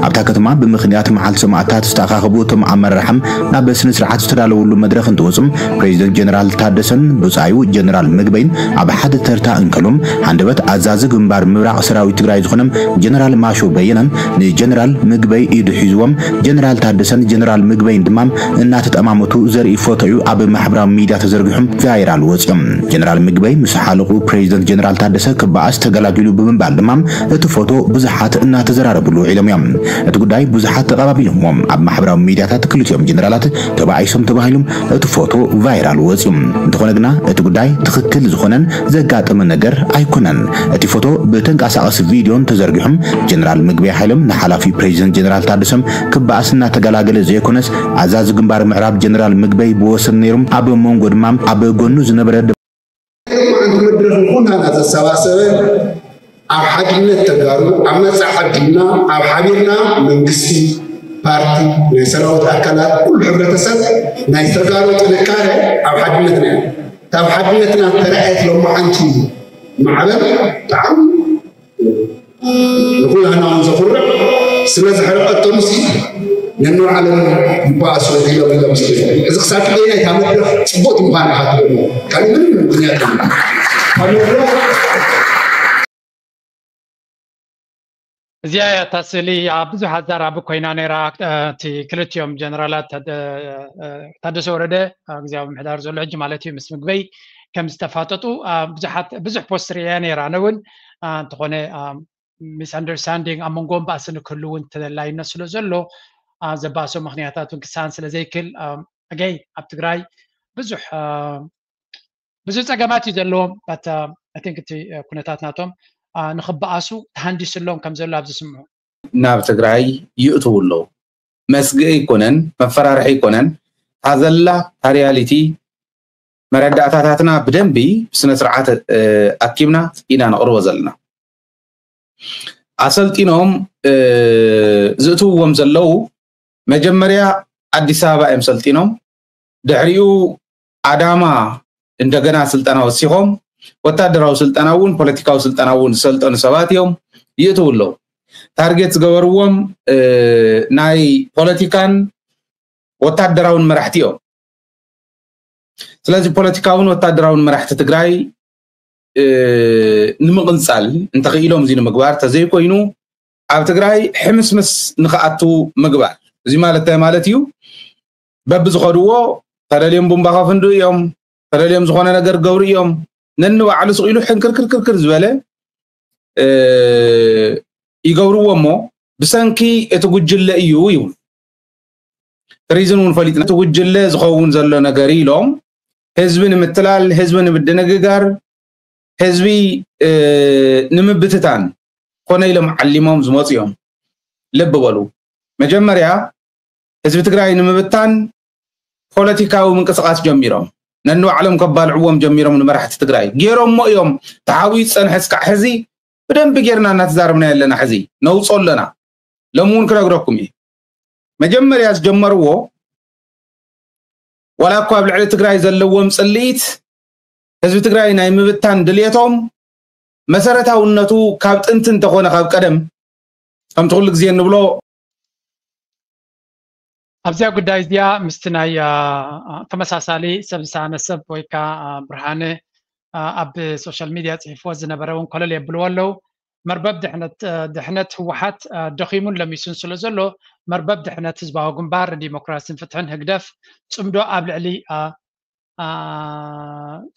ኣብታ ከተማ ብምኽንያት መዓልቲ ሰማእታት ዝተኣኻኸቡ እቶም ኣመራርሓም ናብ ስነ ስርዓት ዝተዳለወሉ መድረኽ እንትወፁም ፕሬዚደንት ጀነራል ታደሰን ብፃዩ ጀነራል ምግበይን ኣብ ሓደ ተርታ እንከሎም ሃንደበት ኣዛዚ ግንባር ምብራቕ ሰራዊት ትግራይ ዝኾነ ጀነራል ማሾ በየነን ንጀነራል ምግበይ ኢዱ ሒዝዎም ጀነራል ታደሰን ጀነራል ምግበይን ድማ እናተጠማመቱ ዘርኢ ፎቶ እዩ ኣብ ማሕበራዊ ሚዲያ ተዘርጊሑ ቫይራል ወፂኦም። ጀነራል ምግበይ ምስ ሓለቑ ፕሬዚደንት ጀነራል ታደሰ ክበኣስ ተገላጊሉ ብምባል ድማ እቲ ፎቶ ብዙሓት እናተዘራረብሉ ውዒሎም እዮም። እቲ ጉዳይ ብዙሓት ተቐባቢሎምዎ። ኣብ ማሕበራዊ ሚዲያታት ክልቲኦም ጀነራላት ተባኢሶም ተባሂሎም እቲ ፎቶ ቫይራል ወፂኡ። እንተኾነ ግና እቲ ጉዳይ ትኽክል ዝኾነን ዘጋጠመ ነገር ኣይኮነን። እቲ ፎቶ ብተንቀሳቐሲ ቪድዮን ተዘርጊሖም ጀነራል ምግበይ ሓይሎም ንሓላፊ ፕሬዚደንት ጀነራል ታደሰም ክበኣስ እናተገላገለ ዘይኮነስ ኣዛዚ ግንባር ምዕራብ ጀነራል ምግበይ ብወሰን ነይሮም ኣብ መንጎ ድማ ኣብ ጎኑ ዝነበረ ማዕንቲ መድረኽ ንኹናና ዘሰባሰበ ኣብ ሓድነት ተጋሩ ኣብ መጻኢ ዓድና ኣብ ሓቢርና መንግስቲ፣ ፓርቲ፣ ናይ ሰራዊት ኣካላት ኩሉ ሕብረተሰብ ናይ ተጋሩ ጥንካረ ኣብ ሓድነትና እዩ። ካብ ሓድነትና ተረኣየት ሎማዓንቲ ማዕበል ብጣዕሚ ንኩላህና እውን ዘኩርዕ ስለ ዘሕረቐቶምሲ ነንባዕሎም ይበኣሱ ኢሎም ኢሎም ስለ እዚ ክሳብ ክንደየናይ እታ መድረኽ ፅቡቕቲ ምዃና ኢኻ ትርእዮ። ካልእ ምንም ምኽንያት የለን። እታ መድረኽ እዚኣ እያ እታ ስእሊ ኣብ ብዙሕ ኣዛራቢ ኮይና ነይራ። እቲ ክልቲኦም ጀነራላት ታደሰ ወረደ ግዝያዊ ምምሕዳር ዘሎ ሕጂ ማለት እዩ ምስ ምግበይ ከም ዝተፋጠጡ ብዙሓት ብዙሕ ፖስት ርእያ ነይራ። ኣነ እውን እንተኾነ ሚስ ኣንደርስታንዲንግ ኣብ መንጎኦም ባእሲ ንክህሉ እውን ተደላይነት ስለ ዘሎ ዘባእሶ ምክንያታት እውን ክሰኣን ስለ ዘይክእል ኣገይ ኣብ ትግራይ ብዙሕ ብዙሕ ፀገማት እዩ ዘለዎም። በት ኣይ ቲንክ እቲ ኩነታት ናቶም ንክበኣሱ ተሃንዲስሎም ከም ዘሎ ኣብ ዝስምዑ ናብ ትግራይ ይእትዉ ኣለዉ። መስግኢ ኣይኮነን፣ መፈራርሒ ኣይኮነን። ታዘላ ታሪያሊቲ መረዳእታታትና ብደንቢ ብስነ ስርዓት ኣኪብና ኢና ነቕርቦ ዘለና። ኣሰልጢኖም ዝእትውዎም ዘለዉ መጀመርያ ኣዲስ ኣበባ እዮም ሰልጢኖም። ድሕሪኡ ኣዳማ እንደገና ስልጠና ወሲኾም ወታደራዊ ስልጠና እውን ፖለቲካዊ ስልጠና እውን ዝሰልጠኑ ሰባት እዮም ይእትው ኣለዉ። ታርጌት ዝገበርዎም ናይ ፖለቲካን ወታደራውን መራሕቲ እዮም። ስለዚ ፖለቲካውን ወታደራውን መራሕቲ ትግራይ ንምቕንፃል እንተኽኢሎም እዚ ንምግባር ተዘይኮይኑ ኣብ ትግራይ ሕምስምስ ንክኣቱ ምግባር። እዚ ማለት እንታይ ማለት እዩ? በብዝኸድዎ ተደልዮም ቡምባ ከፍንዱ እዮም፣ ተደልዮም ዝኾነ ነገር ገብሩ እዮም። ነንባዕሉ ስቕ ኢሉ ሕንክርክርክርክር ዝበለ ይገብርዎ እሞ ብሰንኪ እቲ ጉጅለ እዩ ይብሉ። ሪዝን እውን ፈሊጥና እቲ ጉጅለ ዝኸውን ዘሎ ነገር ኢሎም ህዝቢ ንምትላል፣ ህዝቢ ንምድንግጋር፣ ህዝቢ ንምብትታን ኮነ ኢሎም ዓሊሞም ዝመፁ እዮም። ልቢ በሉ፣ መጀመርያ ህዝቢ ትግራይ ንምብታን ፖለቲካዊ ምንቅስቃስ ጀሚሮም ነንባዕሎም ከባልዕዎም ጀሚሮም ንመራሕቲ ትግራይ ገይሮሞ እዮም። ተሓዊዩ ዝፀንሐ እስካዕ ሕዚ ብደንቢ ጌርና እናተዛረብና ኣለና። ሕዚ ነውፆ ኣለና። ሎም እውን ክነግረኩም እየ። መጀመርያ ዝጀመርዎ ዋላ እኳ ኣብ ልዕሊ ትግራይ ዘለዎም ፅልኢት ህዝቢ ትግራይ ናይ ምብታን ድልየቶም መሰረታውነቱ ካብ ጥንቲ እንተኾነ ካብ ቀደም ከምቲ ኩሉ ግዜ እንብሎ ኣብዚኣ ጉዳይ እዚኣ ምስቲ ናይ ተመሳሳሊ ሰብ ዝሰኣነ ሰብ ወይ ከዓ ብርሃነ ኣብ ሶሻል ሚድያ ፅሒፍዎ ዝነበረ እውን ኮለል የብልዎ ኣለዉ። መርበብ ድሕነት ህወሓት ደኺሙን ለሚሱን ስለ ዘሎ መርበብ ድሕነት ህዝባዊ ግንባር ንዲሞክራሲን ፍትሕን ህግደፍ ፅምዶ ኣብ ልዕሊ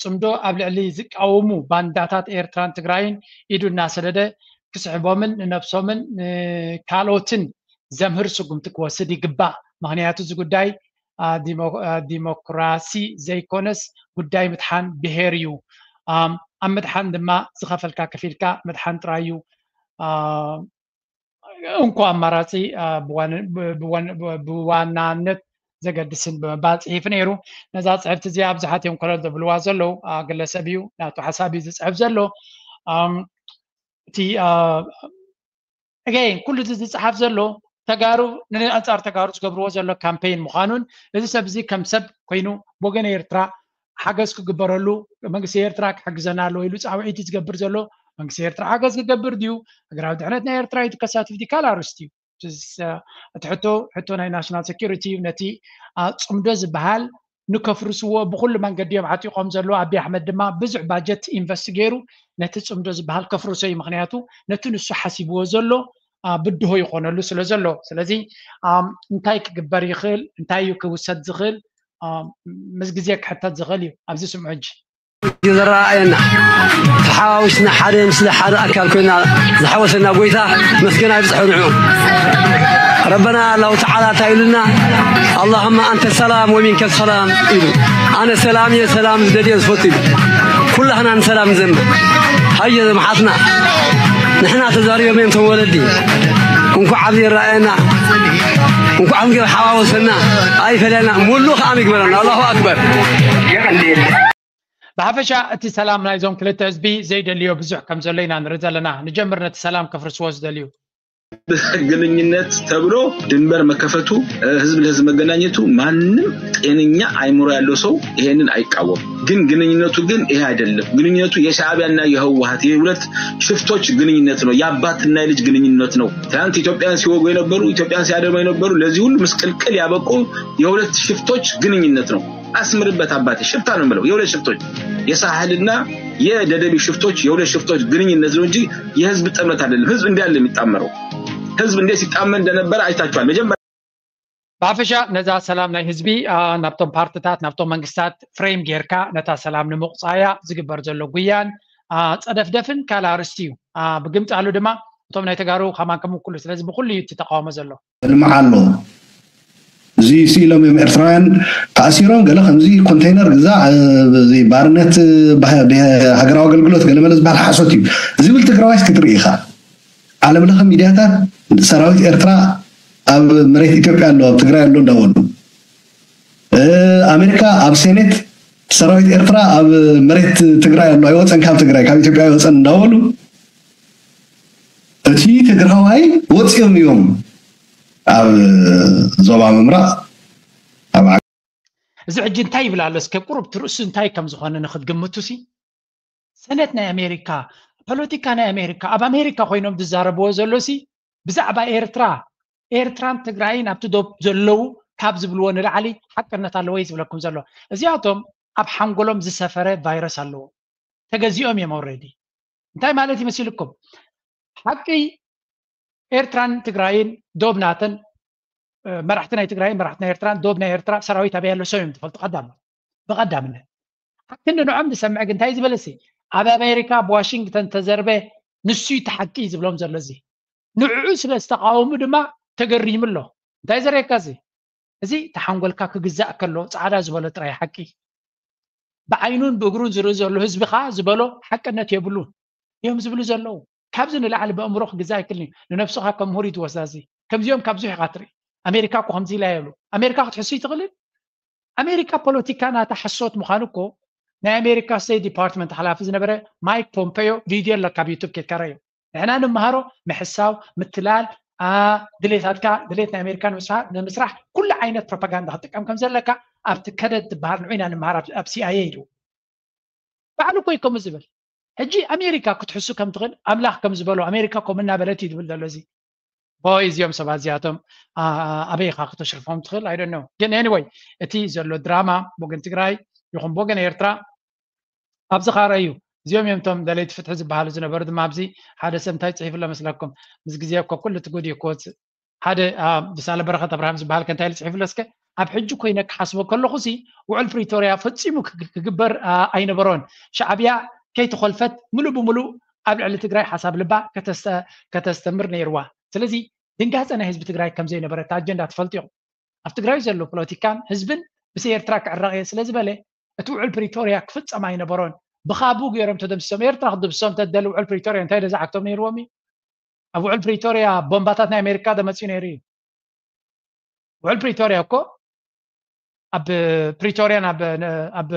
ፅምዶ ኣብ ልዕሊ ዝቃወሙ ባንዳታት ኤርትራን ትግራይን ኢዱ እናሰደደ ክስሕቦምን ንነብሶምን ንካልኦትን ዘምህር ስጉምቲ ክወስድ ይግባእ። ምክንያቱ እዚ ጉዳይ ዲሞክራሲ ዘይኮነስ ጉዳይ ምድሓን ብሄር እዩ። ኣብ ምድሓን ድማ ዝኸፈልካ ከፊልካ ምድሓን ጥራይ እዩ እንኮ ኣማራፂ ብዋናነት ዘገድስን ብምባል ፅሒፉ ነይሩ። ነዛ ፅሕፍቲ እዚኣ ብዙሓት እዮም ኮለል ዘብልዋ ዘለዉ። ግለሰብ እዩ፣ ናቱ ሓሳብ እዩ ዝፅሕፍ ዘሎ። እቲ ኣገይን ኩሉ እዚ ዝፅሓፍ ዘሎ ተጋሩ ንኣንፃር ተጋሩ ዝገብርዎ ዘሎ ካምፔይን ምዃኑን፣ እዚ ሰብ እዚ ከም ሰብ ኮይኑ ብወገን ኤርትራ ሓገዝ ክግበረሉ፣ መንግስቲ ኤርትራ ክሕግዘና ኣለዎ ኢሉ ፃውዒት ዝገብር ዘሎ መንግስቲ ኤርትራ ሓገዝ ክገብር ድዩ? ሃገራዊ ድሕነት ናይ ኤርትራ እዩ ከሳትፍ ድዩ? ካልእ ኣርእስቲ እዩ። እቲ ሕቶ ሕቶ ናይ ናሽናል ሴኩሪቲ እዩ። ነቲ ፅምዶ ዝበሃል ንከፍርስዎ ብኩሉ መንገዲ እዮም ዓጢቆም ዘለዉ። ኣቢ ኣሕመድ ድማ ብዙሕ ባጀት ኢንቨስት ገይሩ ነቲ ፅምዶ ዝበሃል ከፍርሶ እዩ። ምክንያቱ ነቲ ንሱ ሓሲብዎ ዘሎ ብድሆ ይኮነሉ ስለ ዘሎ። ስለዚ እንታይ ክግበር ይኽእል፣ እንታይ እዩ ክውሰድ ዝኽእል ምስ ግዜ ክሕተት ዝኽእል እዩ። ኣብዚ ስምዑ ሕጂ። ዝረኣየና ተሓዋዊስና ሓደ ምስሊ ሓደ ኣካል ኮይና ዝሓወሰና ጎይታ መስገና ይብፅሐ ንዑ። ረበና ኣላሁ ተዓላ እንታይ ኢሉና? ኣላሁመ ኣንተ ሰላም ወሚንከ ሰላም ኢሉ። ኣነ ሰላም እየ፣ ሰላም ዝደልዮ ዝፈቱ ኢሉ። ኩላህና ንሰላም ንዘምር። ሃየ ዘምሓትና ንሕና ተዛሪቦም እዮም እቶም ወለዲ። እንኳዕ ኣብዚ ይረኣየና፣ እንኳዕ ከምዚ ሓዋወሰና፣ ኣይፈለና፣ ሙሉ ከዓ ይግበረና። ኣላሁ ኣክበር። ብሓፈሻ እቲ ሰላም ናይዞም ክልተ ህዝቢ ዘይደልዮ ብዙሕ ከም ዘሎ ኢና ንርኢ ዘለና። ንጀምር ነቲ ሰላም ከፍርስዎ ዝደልዩ። ግንኙነት ተብሎ ድንበር መከፈቱ፣ ህዝብ ለህዝብ መገናኘቱ ማንም ጤነኛ አይምሮ ያለው ሰው ይሄንን አይቃወም። ግን ግንኙነቱ ግን ይሄ አይደለም። ግንኙነቱ የሻዕቢያና የህወሀት የሁለት ሽፍቶች ግንኙነት ነው። የአባትና የልጅ ግንኙነት ነው። ትናንት ኢትዮጵያን ሲወጉ የነበሩ፣ ኢትዮጵያን ሲያደሙ የነበሩ፣ ለዚህ ሁሉ ምስቅልቅል ያበቁ የሁለት ሽፍቶች ግንኙነት ነው። አስምርበት አባቴ፣ ሽፍታ ነው የምለው። የሁለት ሽፍቶች የሳህልና የደደቢ ሽፍቶች የሁለት ሽፍቶች ግንኙነት ነው እንጂ የህዝብ ጥምረት አይደለም። ህዝብ እንዲህ አይደለም የሚጣመረው። ህዝብ እንዴት ሲጣመር እንደነበረ አይታችኋል። መጀመሪያ ብሓፈሻ ነዛ ሰላም ናይ ህዝቢ ናብቶም ፓርትታት ናብቶም መንግስታት ፍሬም ጌርካ ነታ ሰላም ንምቁፃያ ዝግበር ዘሎ ጉያን ፀደፍደፍን ካልእ ኣርእስቲ እዩ። ብግምጣሉ ድማ እቶም ናይ ተጋሩ ከማን ከም ኩሉ። ስለዚ ብኩሉ እዩ እቲ ተቃውሞ ዘሎ። ልምዓ ኣሎ። እዚ ስኢሎም እዮም ኤርትራውያን ተኣሲሮም ገለ ከምዚ ኮንቴይነር ግዛዕ፣ እዚ ባርነት፣ ሃገራዊ ኣገልግሎት ገለ መለ ዝበሃል ሓሶት እዩ። እዚ ብል ትግራዋይስ ክትርኢ ኢኻ። ዓለም ለኸ ሚድያታት ሰራዊት ኤርትራ ኣብ መሬት ኢትዮጵያ ኣሎ፣ ኣብ ትግራይ ኣሎ እንዳበሉ፣ ኣሜሪካ ኣብ ሴኔት ሰራዊት ኤርትራ ኣብ መሬት ትግራይ ኣሎ፣ ኣይወፀን፣ ካብ ትግራይ ካብ ኢትዮጵያ ኣይወፀን እንዳበሉ፣ እቲ ትግራዋይ ወፂኦም እዮም ኣብ ዞባ ምምራቕ ኣብ እዚ ሕጂ እንታይ ይብል ኣሎ? እስከ ቁሩብ ትርእሱ እንታይ ከም ዝኾነ ንክትግምቱ ሲ ሰነት ናይ ኣሜሪካ፣ ፖለቲካ ናይ ኣሜሪካ፣ ኣብ ኣሜሪካ ኮይኖም ዝዛረብዎ ዘሎ ሲ ብዛዕባ ኤርትራ፣ ኤርትራን ትግራይን ኣብቲ ዶብ ዘለዉ ካብ ዝብልዎ ንላዕሊ ሓቅነት ኣለዎ እዩ ዝብለኩም ዘሎ። እዚኣቶም ኣብ ሓንጎሎም ዝሰፈረ ቫይረስ ኣለዎ። ተገዚኦም እዮም ኦልሬዲ። እንታይ ማለት ይመሲልኩም? ሓቂ ኤርትራን ትግራይን ዶብ ናተን፣ መራሕቲ ናይ ትግራይን መራሕቲ ናይ ኤርትራን ዶብ ናይ ኤርትራ ሰራዊት ኣበይ ኣሎ ሰብ እዮም ዝፈልጡ ቀዳም ብቐዳምነት። ሓቂ ንዕኦም ዝሰምዕ ግን እንታይ ዝበለሲ ኣብ ኣሜሪካ ብዋሽንግተን ተዘርበ ንሱ እዩ እቲ ሓቂ እዩ ዝብሎም ዘሎ። እዚ ንዕኡ ስለ ዝተቃወሙ ድማ ተገሪሙ ኣሎ። እንታይ ዘርእየካ እዚ? እዚ ተሓንጎልካ ክግዛእ ከሎ ፃዕዳ ዝበሎ ጥራይ ሓቂ ብዓይኑን ብእግሩን ዝርኢ ዘሎ ህዝቢ ከዓ ዝበሎ ሓቅነት የብሉን እዮም ዝብሉ ዘለዉ። ካብዚ ንላዕሊ በእምሮ ክግዛእ ኣይክልን እዩ። ንነብስኻ ከም ምሁር እዩ ትወስዳ። እዚ ከምዚኦም ካብ ብዙሕ ኢኻ ትርኢ። ኣሜሪካ እኮ ከምዚ ኢላ የብሉ። ኣሜሪካ ክትሕሱ ይትኽእልን? ኣሜሪካ ፖለቲካ ናታ ሓሶት ምዃኑ እኮ ናይ ኣሜሪካ ስቴት ዲፓርትመንት ሓላፊ ዝነበረ ማይክ ፖምፔዮ ቪድዮ ኣሎ ካብ ዩቱብ ኬድካ ረዮ። ንሕና ንምሃሮ ምሕሳው፣ ምትላል፣ ድሌታትካ ድሌት ናይ ኣሜሪካ ንምስራሕ ኩሉ ዓይነት ፕሮፓጋንዳ ክትጥቀም ከም ዘለካ ኣብቲ ከደት ዝበሃል ንዑ ኢና ንምሃር ኣብ ሲኣይኤ ኢሉ ባዕሉ እኮ እዩ ከምኡ ዝብል። ሕጂ ኣሜሪካ ክትሕሱ ከም ትኽእል ኣምላኽ ከም ዝበሎ ኣሜሪካ ከምኡ እናበለት እዩ ዝብል ዘሎ። እዚ ቦይ እዚኦም ሰባት እዚኣቶም ኣበይ ኢኻ ክተሽርፎም ትኽእል? I don't know። ግን anyway እቲ ዘሎ ድራማ ብወገን ትግራይ ይኹን ብወገን ኤርትራ ኣብዚ ኻረ እዩ። እዚኦም እዮም እቶም ደለይቲ ፍትሒ ዝበሃሉ ዝነበሩ ድማ ኣብዚ ሓደ ሰብ እንታይ ፅሒፉ ኣሎ መስለኩም? ምስ ግዜ እኮ ኩሉ እቲ ጉድ እዩ ክወፅእ። ሓደ ደሳለ በረኸት ኣብርሃም ዝበሃል ከ እንታይ ኢሉ ፅሒፉ ኣሎ እስከ? ኣብ ሕጂ ኮይነ ክሓስቦ ከለኹ ሲ ውዕል ፕሪቶርያ ፈፂሙ ክግበር ኣይነበሮን። ሻዕብያ ከይተኾልፈት ምሉእ ብምሉእ ኣብ ልዕሊ ትግራይ ሓሳብ ልባ ከተስተምር ነይርዋ። ስለዚ ድንጋፀ ናይ ህዝቢ ትግራይ ከም ዘይነበረ እቲ ኣጀንዳ ትፈልጡ ኢኹም። ኣብ ትግራይ ዘሎ ፖለቲካን ህዝብን ምስ ኤርትራ ክዕረቕ እየ ስለ ዝበለ እቲ ውዕል ፕሪቶርያ ክፍፀም ኣይነበሮን። ብኻቡ ገይሮም ተደምሲሶም። ኤርትራ ክትድምስሶም እንተደሊ ውዕል ፕሪቶርያ እንታይ ዶ ዝዓግቶም ነይርዎም እዩ? ኣብ ውዕል ፕሪቶርያ ቦምባታት ናይ ኣሜሪካ ተመፅኡ ነይሩ እዩ። ውዕል ፕሪቶርያ እኮ ኣብ ፕሪቶርያን ኣብ ኣብ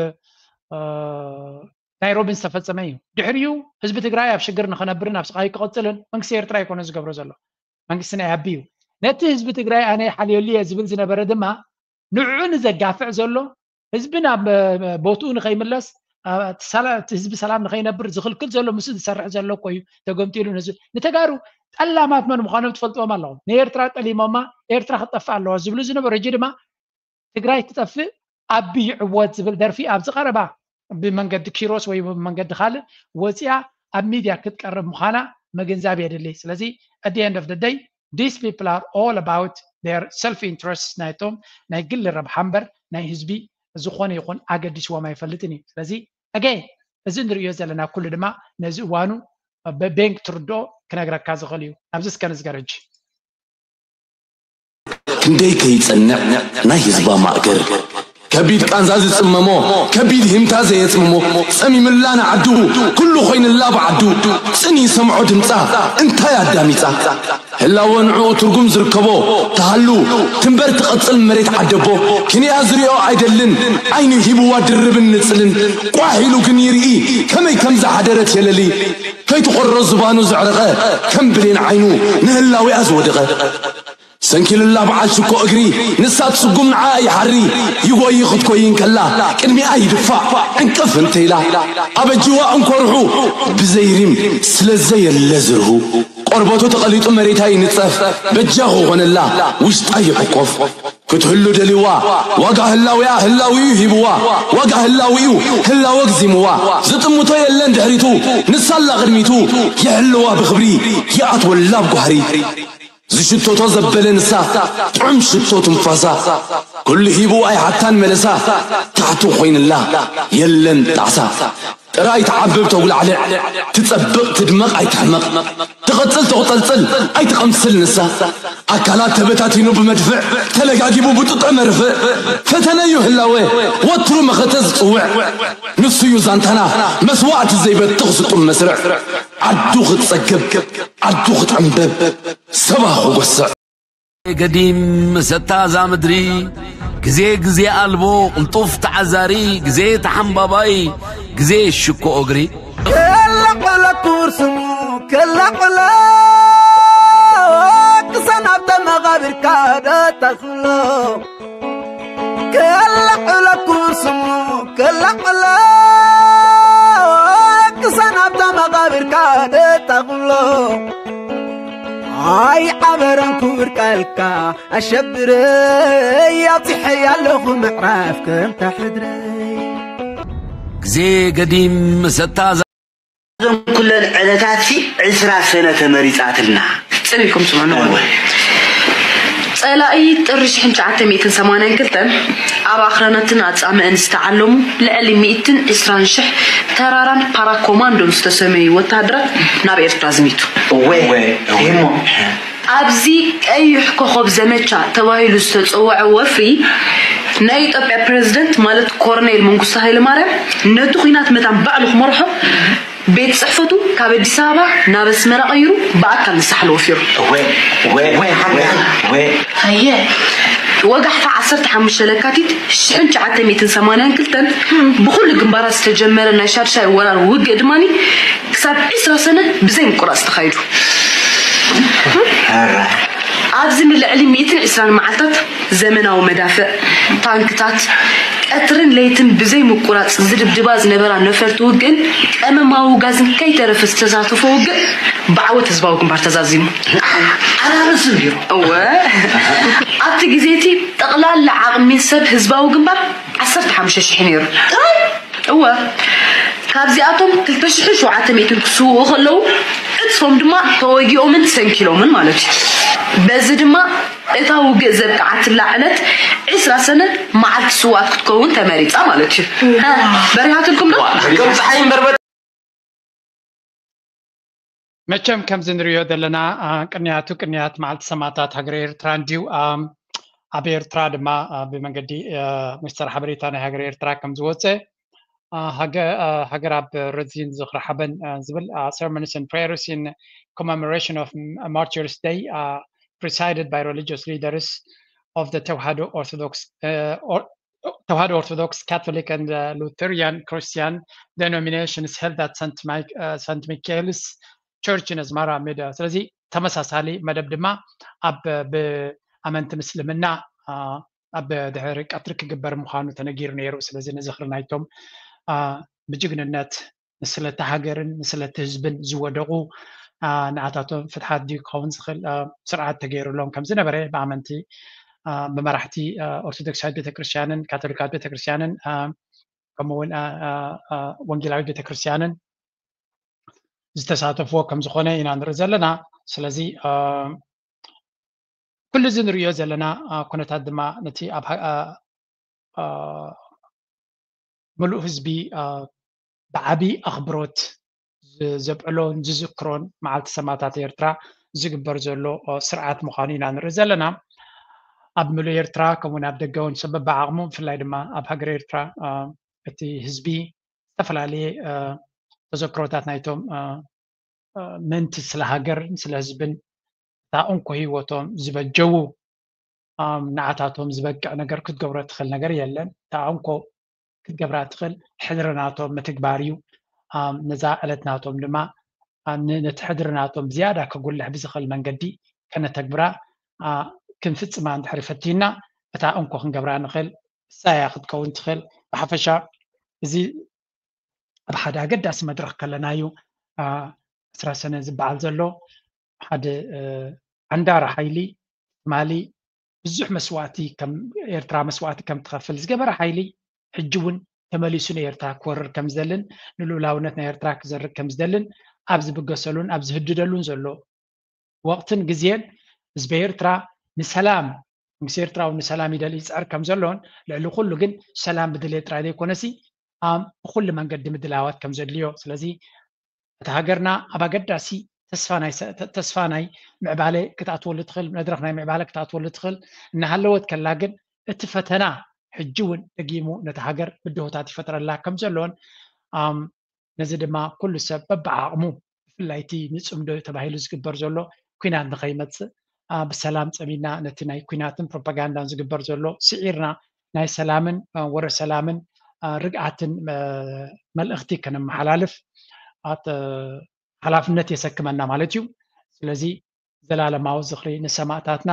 ናይሮቢን ዝተፈፀመ እዩ። ድሕሪኡ ህዝቢ ትግራይ ኣብ ሽግር ንኸነብርን ኣብ ስቓይ ክቕፅልን መንግስቲ ኤርትራ ኣይኮነ ዝገብሮ ዘሎ፣ መንግስቲ ናይ ኣቢ እዩ። ነቲ ህዝቢ ትግራይ ኣነ ሓልየሉ እየ ዝብል ዝነበረ ድማ ንዕኡ ንዘጋፍዕ ዘሎ ህዝቢ ናብ ቦትኡ ንኸይምለስ፣ እቲ ህዝቢ ሰላም ንኸይነብር ዝኽልክል ዘሎ፣ ምስ ዝሰርሕ ዘሎ እኮ እዩ ተገምጢሉ። ንተጋሩ ጠላማት መን ምዃኖም ትፈልጥዎም ኣለኹም። ንኤርትራ ጠሊሞማ፣ ኤርትራ ክትጠፍእ ኣለዋ ዝብሉ ዝነበሩ፣ ሕጂ ድማ ትግራይ ትጠፍእ፣ ኣቢ ይዕወት ዝብል ደርፊ ኣብዚ ቀረባ ብመንገዲ ኪሮስ ወይ ብመንገዲ ካልእ ወፂኣ ኣብ ሚድያ ክትቀርብ ምዃና ምግንዛብ የድሊ። ስለዚ at the end of the day, these people are all about their self interest፣ ናይቶም ናይ ግሊ ረብሓ እምበር ናይ ህዝቢ ዝኾነ ይኹን ኣገዲስዎም ኣይፈልጥን እዩ። ስለዚ again፣ እዚ ንርእዮ ዘለና ኩሉ ድማ ነዚ እዋኑ ብቤንግ ትርድኦ ክነግረካ ዝኽእል እዩ። ኣብዚ እስከ ንዝገር ሕጂ። ክንደይ ከይጸንዕ ናይ ህዝባ ማእገር፣ ከቢድ ቃንዛ ዝጽመሞ፣ ከቢድ ሂምታ ዘየጽምሞ፣ ጸሚምላ ንዓዱ፣ ኩሉ ኮይንላ ብዓዱ፣ ጽን ይሰምዖ ድምጻ፣ እንታይ ኣዳሚጻ። ህላወ ንዕኡ ትርጉም ዝርከቦ፣ ትሃሉ ትንበር ትቐጽል መሬት ዓደቦ፣ ክንያ ዝሪኦ ኣይደልን፣ ዓይኑ ሂብዋ ድርብን ንጽልን፣ ቋሕ ኢሉ ግን ይርኢ፣ ከመይ ከም ዝሓደረት የለሊ፣ ከይትቖሮ ዝባኑ ዘዕረቐ፣ ከም ብሌን ዓይኑ ንህላዊኣ ዝወደቐ። ሰንኪልላ በዓል ሽኮ እግሪ፣ ንሳ ትስጉም ንዓ ይሓሪ፣ ይጎይ ክትኮይ እንከላ፣ ቅድሚኣ ይድፋእ ዕንቅፍ እንተኢላ። ኣበጅዋ እንኮርሑ ብዘይሪም ስለ ዘየለ ዝርሁ፣ ቆርበቱ ተቐሊጡ መሬታ ይንጸፍ፣ በጃ ክኾነላ ውሽጣ ይሕቆፍ። ክትህሉ ደልዋ፣ ዋጋ ህላዊኣ ህላዊኡ ሂብዋ፣ ዋጋ ህላዊኡ ህላወግዚምዋ። ዝጥምቶ የለን ድሕሪቱ፣ ንሳላ ቅድሚቱ፣ ይሕልዋ ብኽብሪ፣ ይኣትወላ ብጓህሪ። ዝሽቶቶ ዘበለ ንሳ፣ ጥዑም ሽቶ ትንፋሳ። ኩሉ ሂቡ ኣይሓታን መለሳ፣ ታሕቱ ኮይንላ የለን ጣዕሳ። ጥራይ ትዓብብ ተጉላዕልዕ፣ ትጸብቕ ትድመቕ ኣይትሕመቕ። ትቐጽል ተቑጠልጽል ኣይትቐምስል ንሳ። ኣካላት ተበታቲኑ ብመድፍዕ፣ ተለጋጊቡ ብጡጠ መርፍእ። ፈተነዩ ህላወ፣ ወትሩ መኸተ ዝጽውዕ። ንሱዩ ዛንታና፣ መስዋእቲ ዘይበትኽ ስጡም መስርዕ። ዓዱ ክትጸግብ፣ ዓዱ ክትዕንበብ፣ ሰባ ክጎስዕ። ገዲም መሰታ እዛ ምድሪ፣ ግዜ ግዜ ኣልቦ ቅልጡፍ ተዓዛሪ፣ ግዜ ተሓምባባይ፣ ግዜ ሽኮ እግሪ። ከላቕለኩር ስሙ ከላቕሎ፣ ቅሰን ኣብተ መቓብርካ ደተኽሎ። ከላቕለኩር ስሙ ከላቕሎ፣ ቅሰን ኣብተ መቓብርካ ደተኽሎ። ኣይዓበረን ክቡር ቃልካ ኣሸብረይ፣ ኣብጺሐያ ኣለኹ ምዕራፍ ከምታ ሕድረይ። ግዜ ገዲም መሰታ እዛ እዞም ኩለን ዕለታትሲ ዕስራ ሰነ ተመሪጻትልና። ጽን ኢልኩም ስምዑ። ጸላኢ ጥሪ ሽሕን ትሽዓተ ሚእትን ሰማንያን ክልተን ኣብ ኣኽራናትን ኣጻምእን ዝተዓለሙ ልዕሊ ሚእትን ዕስራን ሽሕ ተራራን ፓራኮማንዶን ዝተሰመዩ ወተሃደራት ናብ ኤርትራ ኣዝሚቱ። እወ እሞ ኣብዚ ቀይሕ ኮኾብ ዘመቻ ተባሂሉ ዝተጸውዐ ወፍሪ ናይ ኢትዮጵያ ፕረዚደንት ማለት ኮርኔል መንግስቱ ሃይለማርያም ነቲ ኲናት መታን ባዕሉ ክመርሖ ቤት ጽሕፈቱ ካብ ኣዲስ ኣበባ ናብ ኣስመራ ቀይሩ ብኣካል ንሳሕል ወፊሩ። እወ እወ እወ ሓና እወ ኣየ ወጋሕታ ዓሰርተ ሓሙሽተ ለካቲት ሽሕን ትሽዓተ ሚእትን ሰማንያን ክልተን ብኹሉ ግንባራት ዝተጀመረ ናይ ሻድሻይ ወራር ውግእ ድማ ክሳብ ዕስራ ሰነ ብዘይ ምቁራፅ ተኻይዱ። ኣብዚ ንልዕሊ ሚእትን ዕስራን መዓልታት ዘመናዊ መዳፍዕ፣ ታንክታት፣ ቀትርን ለይትን ብዘይ ምቁራፅ ዝድብድባ ዝነበራ ነፈርቲ ውግእን ቀመማዊ ጋዝን ከይተረፈ ዝተሳተፎ ውግእ ብዓወት ህዝባዊ ግንባር ተዛዚሙ። ኣናብስ እንዲሩ እወ ኣብቲ ግዜ እቲ ጠቕላላ ዓቕሚ ሰብ ህዝባዊ ግንባር ዓሰርተ ሓሙሽተ ሽሕ ነይሩ። እወ ካብዚኣቶም ክልተ ሽሕን ሸውዓተ ሚእትን ክስውኡ ከለዉ ዕፅፎም ድማ ተወጊኦምን ተሰንኪሎምን ማለት እዩ። በዚ ድማ እታ ውግእ ዘብቅዓትላ ዕለት ዕስራ ሰነ መዓልቲ ስውኣት ክትከውን ተመሪፃ ማለት እዩ። በሪሃትልኩም ዶ? ከም ፀሓይ እምበር መቸም ከምዚ ንሪኦ ዘለና ቅንያቱ ቅንያት መዓልቲ ሰማእታት ሃገረ ኤርትራ እንድዩ። ኣብ ኤርትራ ድማ ብመንገዲ ሚኒስተር ሓበሬታ ናይ ሃገረ ኤርትራ ከም ዝወፀ ሃገር ኣብ ረዚን ዝኽሪ ሓበን ዝብል Sermons and Prayers in Commemoration of Martyrs Day, presided by religious leaders of the Tawhado Orthodox, uh, or, Tawhado Orthodox, Catholic, and uh, Lutheran Christian denominations held at Saint, Mike, uh, Saint Michael's Church in Asmara made. ስለዚ ተመሳሳሊ መደብ ድማ ኣብ ብኣመንቲ ምስልምና ኣብ ድሕሪ ቀትሪ ክግበር ምዃኑ ተነጊሩ ነይሩ። ስለዚ ንዝኽሪ ናይቶም ብጅግንነት ንስለቲ ሃገርን ንስለቲ ህዝብን ዝወደቑ ንኣታቶም ፍትሓት ድዩ ክኸውን ዝኽእል ስርዓት ተገይሩሎም ከም ዝነበረ ብኣመንቲ ብመራሕቲ ኦርቶዶክሳዊት ቤተክርስትያንን ካቶሊካዊት ቤተክርስትያንን ከምኡውን ወንጌላዊት ቤተክርስትያንን ዝተሳተፍዎ ከም ዝኾነ ኢና ንርኢ ዘለና። ስለዚ ኩሉ እዚ ንርእዮ ዘለና ኩነታት ድማ ነቲ ኣብ ምሉእ ህዝቢ ብዓቢ ኣኽብሮት ዘብዕሎን ዝዝክሮን መዓልቲ ሰማእታት ኤርትራ ዝግበር ዘሎ ስርዓት ምዃኑ ኢና ንርኢ ዘለና። ኣብ ምሉእ ኤርትራ ከምኡውን ኣብ ደገ እውን ሰብ በብዓቕሙ ብፍላይ ድማ ኣብ ሃገር ኤርትራ እቲ ህዝቢ ዝተፈላለየ ተዘክሮታት ናይቶም ምእንቲ ስለ ሃገርን ስለ ህዝብን እታ እንኮ ህይወቶም ዝበጀዉ ንዓታቶም ዝበቅዕ ነገር ክትገብሮ ትኽእል ነገር የለን። እታ እንኮ ክትገብራ ትኽእል ሕድሪ ናቶም ምትግባር እዩ። ነዛ ዕለት ናቶም ድማ ነቲ ሕድሪ ናቶም ዝያዳ ከጉልሕ ብዝኽእል መንገዲ ከነተግብራ ክንፍጽማ እንድሕሪ ፈቲና እታ እንኮ ክንገብራ ንኽእል እሳ እያ ክትከውን ትኽል። ብሓፈሻ እዚ ኣብ ሓደ ኣገዳሲ መድረኽ ከለና እዩ ዕስራ ሰነ ዝበዓል ዘሎ። ሓደ ዓንዳሪ ሓይሊ ትማሊ ብዙሕ መስዋእቲ ከም ኤርትራ መስዋእቲ ከም ትኸፍል ዝገበረ ሓይሊ ሕጂ እውን ተመሊሱ ንኤርትራ ክወርር ከም ዝደልን ንልኡላውነት ናይ ኤርትራ ክዘርግ ከም ዝደልን ኣብ ዝብገሰሉን ኣብ ዝህድደሉን ዘሎ ወቕትን ግዜን ህዝቢ ኤርትራ ንሰላም መንግስቲ ኤርትራ እውን ንሰላም ይደሊ ይፅዕር ከም ዘሎን ልዕሊ ኩሉ ግን ሰላም ብድሌት ጥራይ ዘይኮነሲ ብኩሉ መንገዲ ምድላዋት ከም ዘድልዮ ስለዚ እቲ ሃገርና ኣብ ኣገዳሲ ተስፋ ናይ ምዕባለ ክትኣትወሉ ትኽእል መድረኽ ናይ ምዕባለ ክትኣትወሉ ትኽእል እናሃለወት ከላ ግን እቲ ፈተና ሕጂ እውን ደጊሙ ነቲ ሃገር ብድሆታት ይፈጥረላ ከም ዘሎን ነዚ ድማ ኩሉ ሰብ በብዓቕሙ ብፍላይ እቲ ንፅምዶ ተባሂሉ ዝግበር ዘሎ ኩናት ንኸይመፅእ ብሰላም ፀሚድና ነቲ ናይ ኩናትን ፕሮፓጋንዳን ዝግበር ዘሎ ስዒርና ናይ ሰላምን ወረ ሰላምን ርግኣትን መልእኽቲ ከነመሓላልፍ ሓላፍነት የሰክመና ማለት እዩ። ስለዚ ዘላለማዊ ዝኽሪ ንሰማእታትና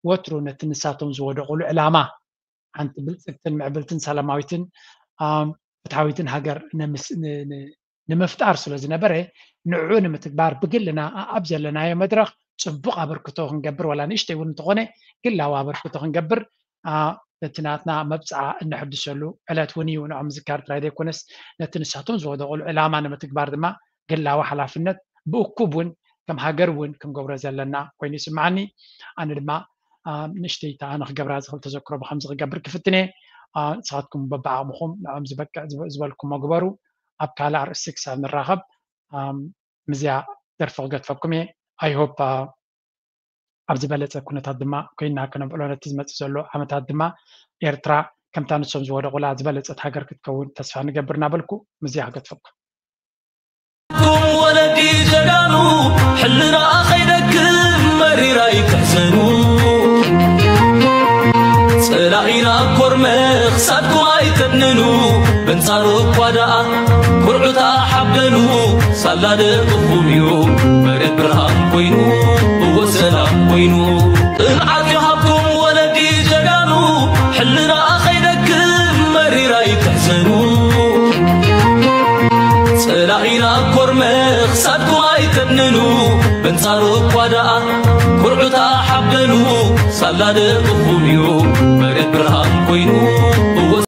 ወትሩ ነቲ ንሳቶም ዝወደቑሉ ዕላማ ሓንቲ ብልፅግትን ምዕብልትን ሰላማዊትን ፍትሓዊትን ሃገር ንምፍጣር ስለ ዝነበረ ንዕኡ ንምትግባር ብግልና ኣብ ዘለናዮ መድረኽ ፅቡቕ ኣበርክቶ ክንገብር ዋላ ንእሽተይ እውን እንተኾነ ግላዊ ኣበርክቶ ክንገብር እቲ ናትና መብፅዓ እነሕድሰሉ ዕለት እውን እዩ። ንዖም ምዝካር ጥራይ ዘይኮነስ ነቲ ንሳቶም ዝወደቑሉ ዕላማ ንምትግባር ድማ ግላዊ ሓላፍነት ብእኩብ እውን ከም ሃገር እውን ክንገብሮ ዘለና ኮይኑ ይስምዓኒ። ኣነ ድማ ንእሽተይ ተኣ ንክገብራ ዝኽእል ተዘክሮ ብከምዚ ክገብር ክፍትነ ንስኻትኩም በብዓቕምኹም ንዖም ዝበቅዕ ዝበልኩሞ ግበሩ። ኣብ ካልእ ኣርእስቲ ክሳብ ንራኸብ ምዝያ ደርፊ ክገድፈኩም እየ። ኣይሆፕ ኣብ ዝበለፀ ኩነታት ድማ ኮይና ከነብዕሎ ነቲ ዝመፅእ ዘሎ ዓመታት ድማ ኤርትራ ከምታ ንሶም ዝወደቑላ ዝበለፀት ሃገር ክትከውን ተስፋ ንገብር እናበልኩ ምዝያ ክገድፈኩም። ወለዲ ጀጋኑ ሕልና ኸይደክም መሪራ ይትሕዘኑ። ጸላኢና ኮርመ ክሳድኩም ኣይተድንኑ። በንጻሩ እኳ ደኣ ኩርዑታ ሓብደኑ። ሳላ ደቅኹም እዩ መሬት ብርሃን ኮይኑ እወ ሰላም ኮይኑ። ጽንዓት ይሃብኩም ወለዲ ጀጋኑ። ሕልና ኸይደክም መሪራ ይትሕዘኑ። ጸላኢና ኮርመ ክሳድኩም ኣይተድንኑ። በንጻሩ እኳ ደኣ ኩርዑታ ሓብደኑ። ሳላ ደቅኹም እዩ መሬት ብርሃን ኮይኑ።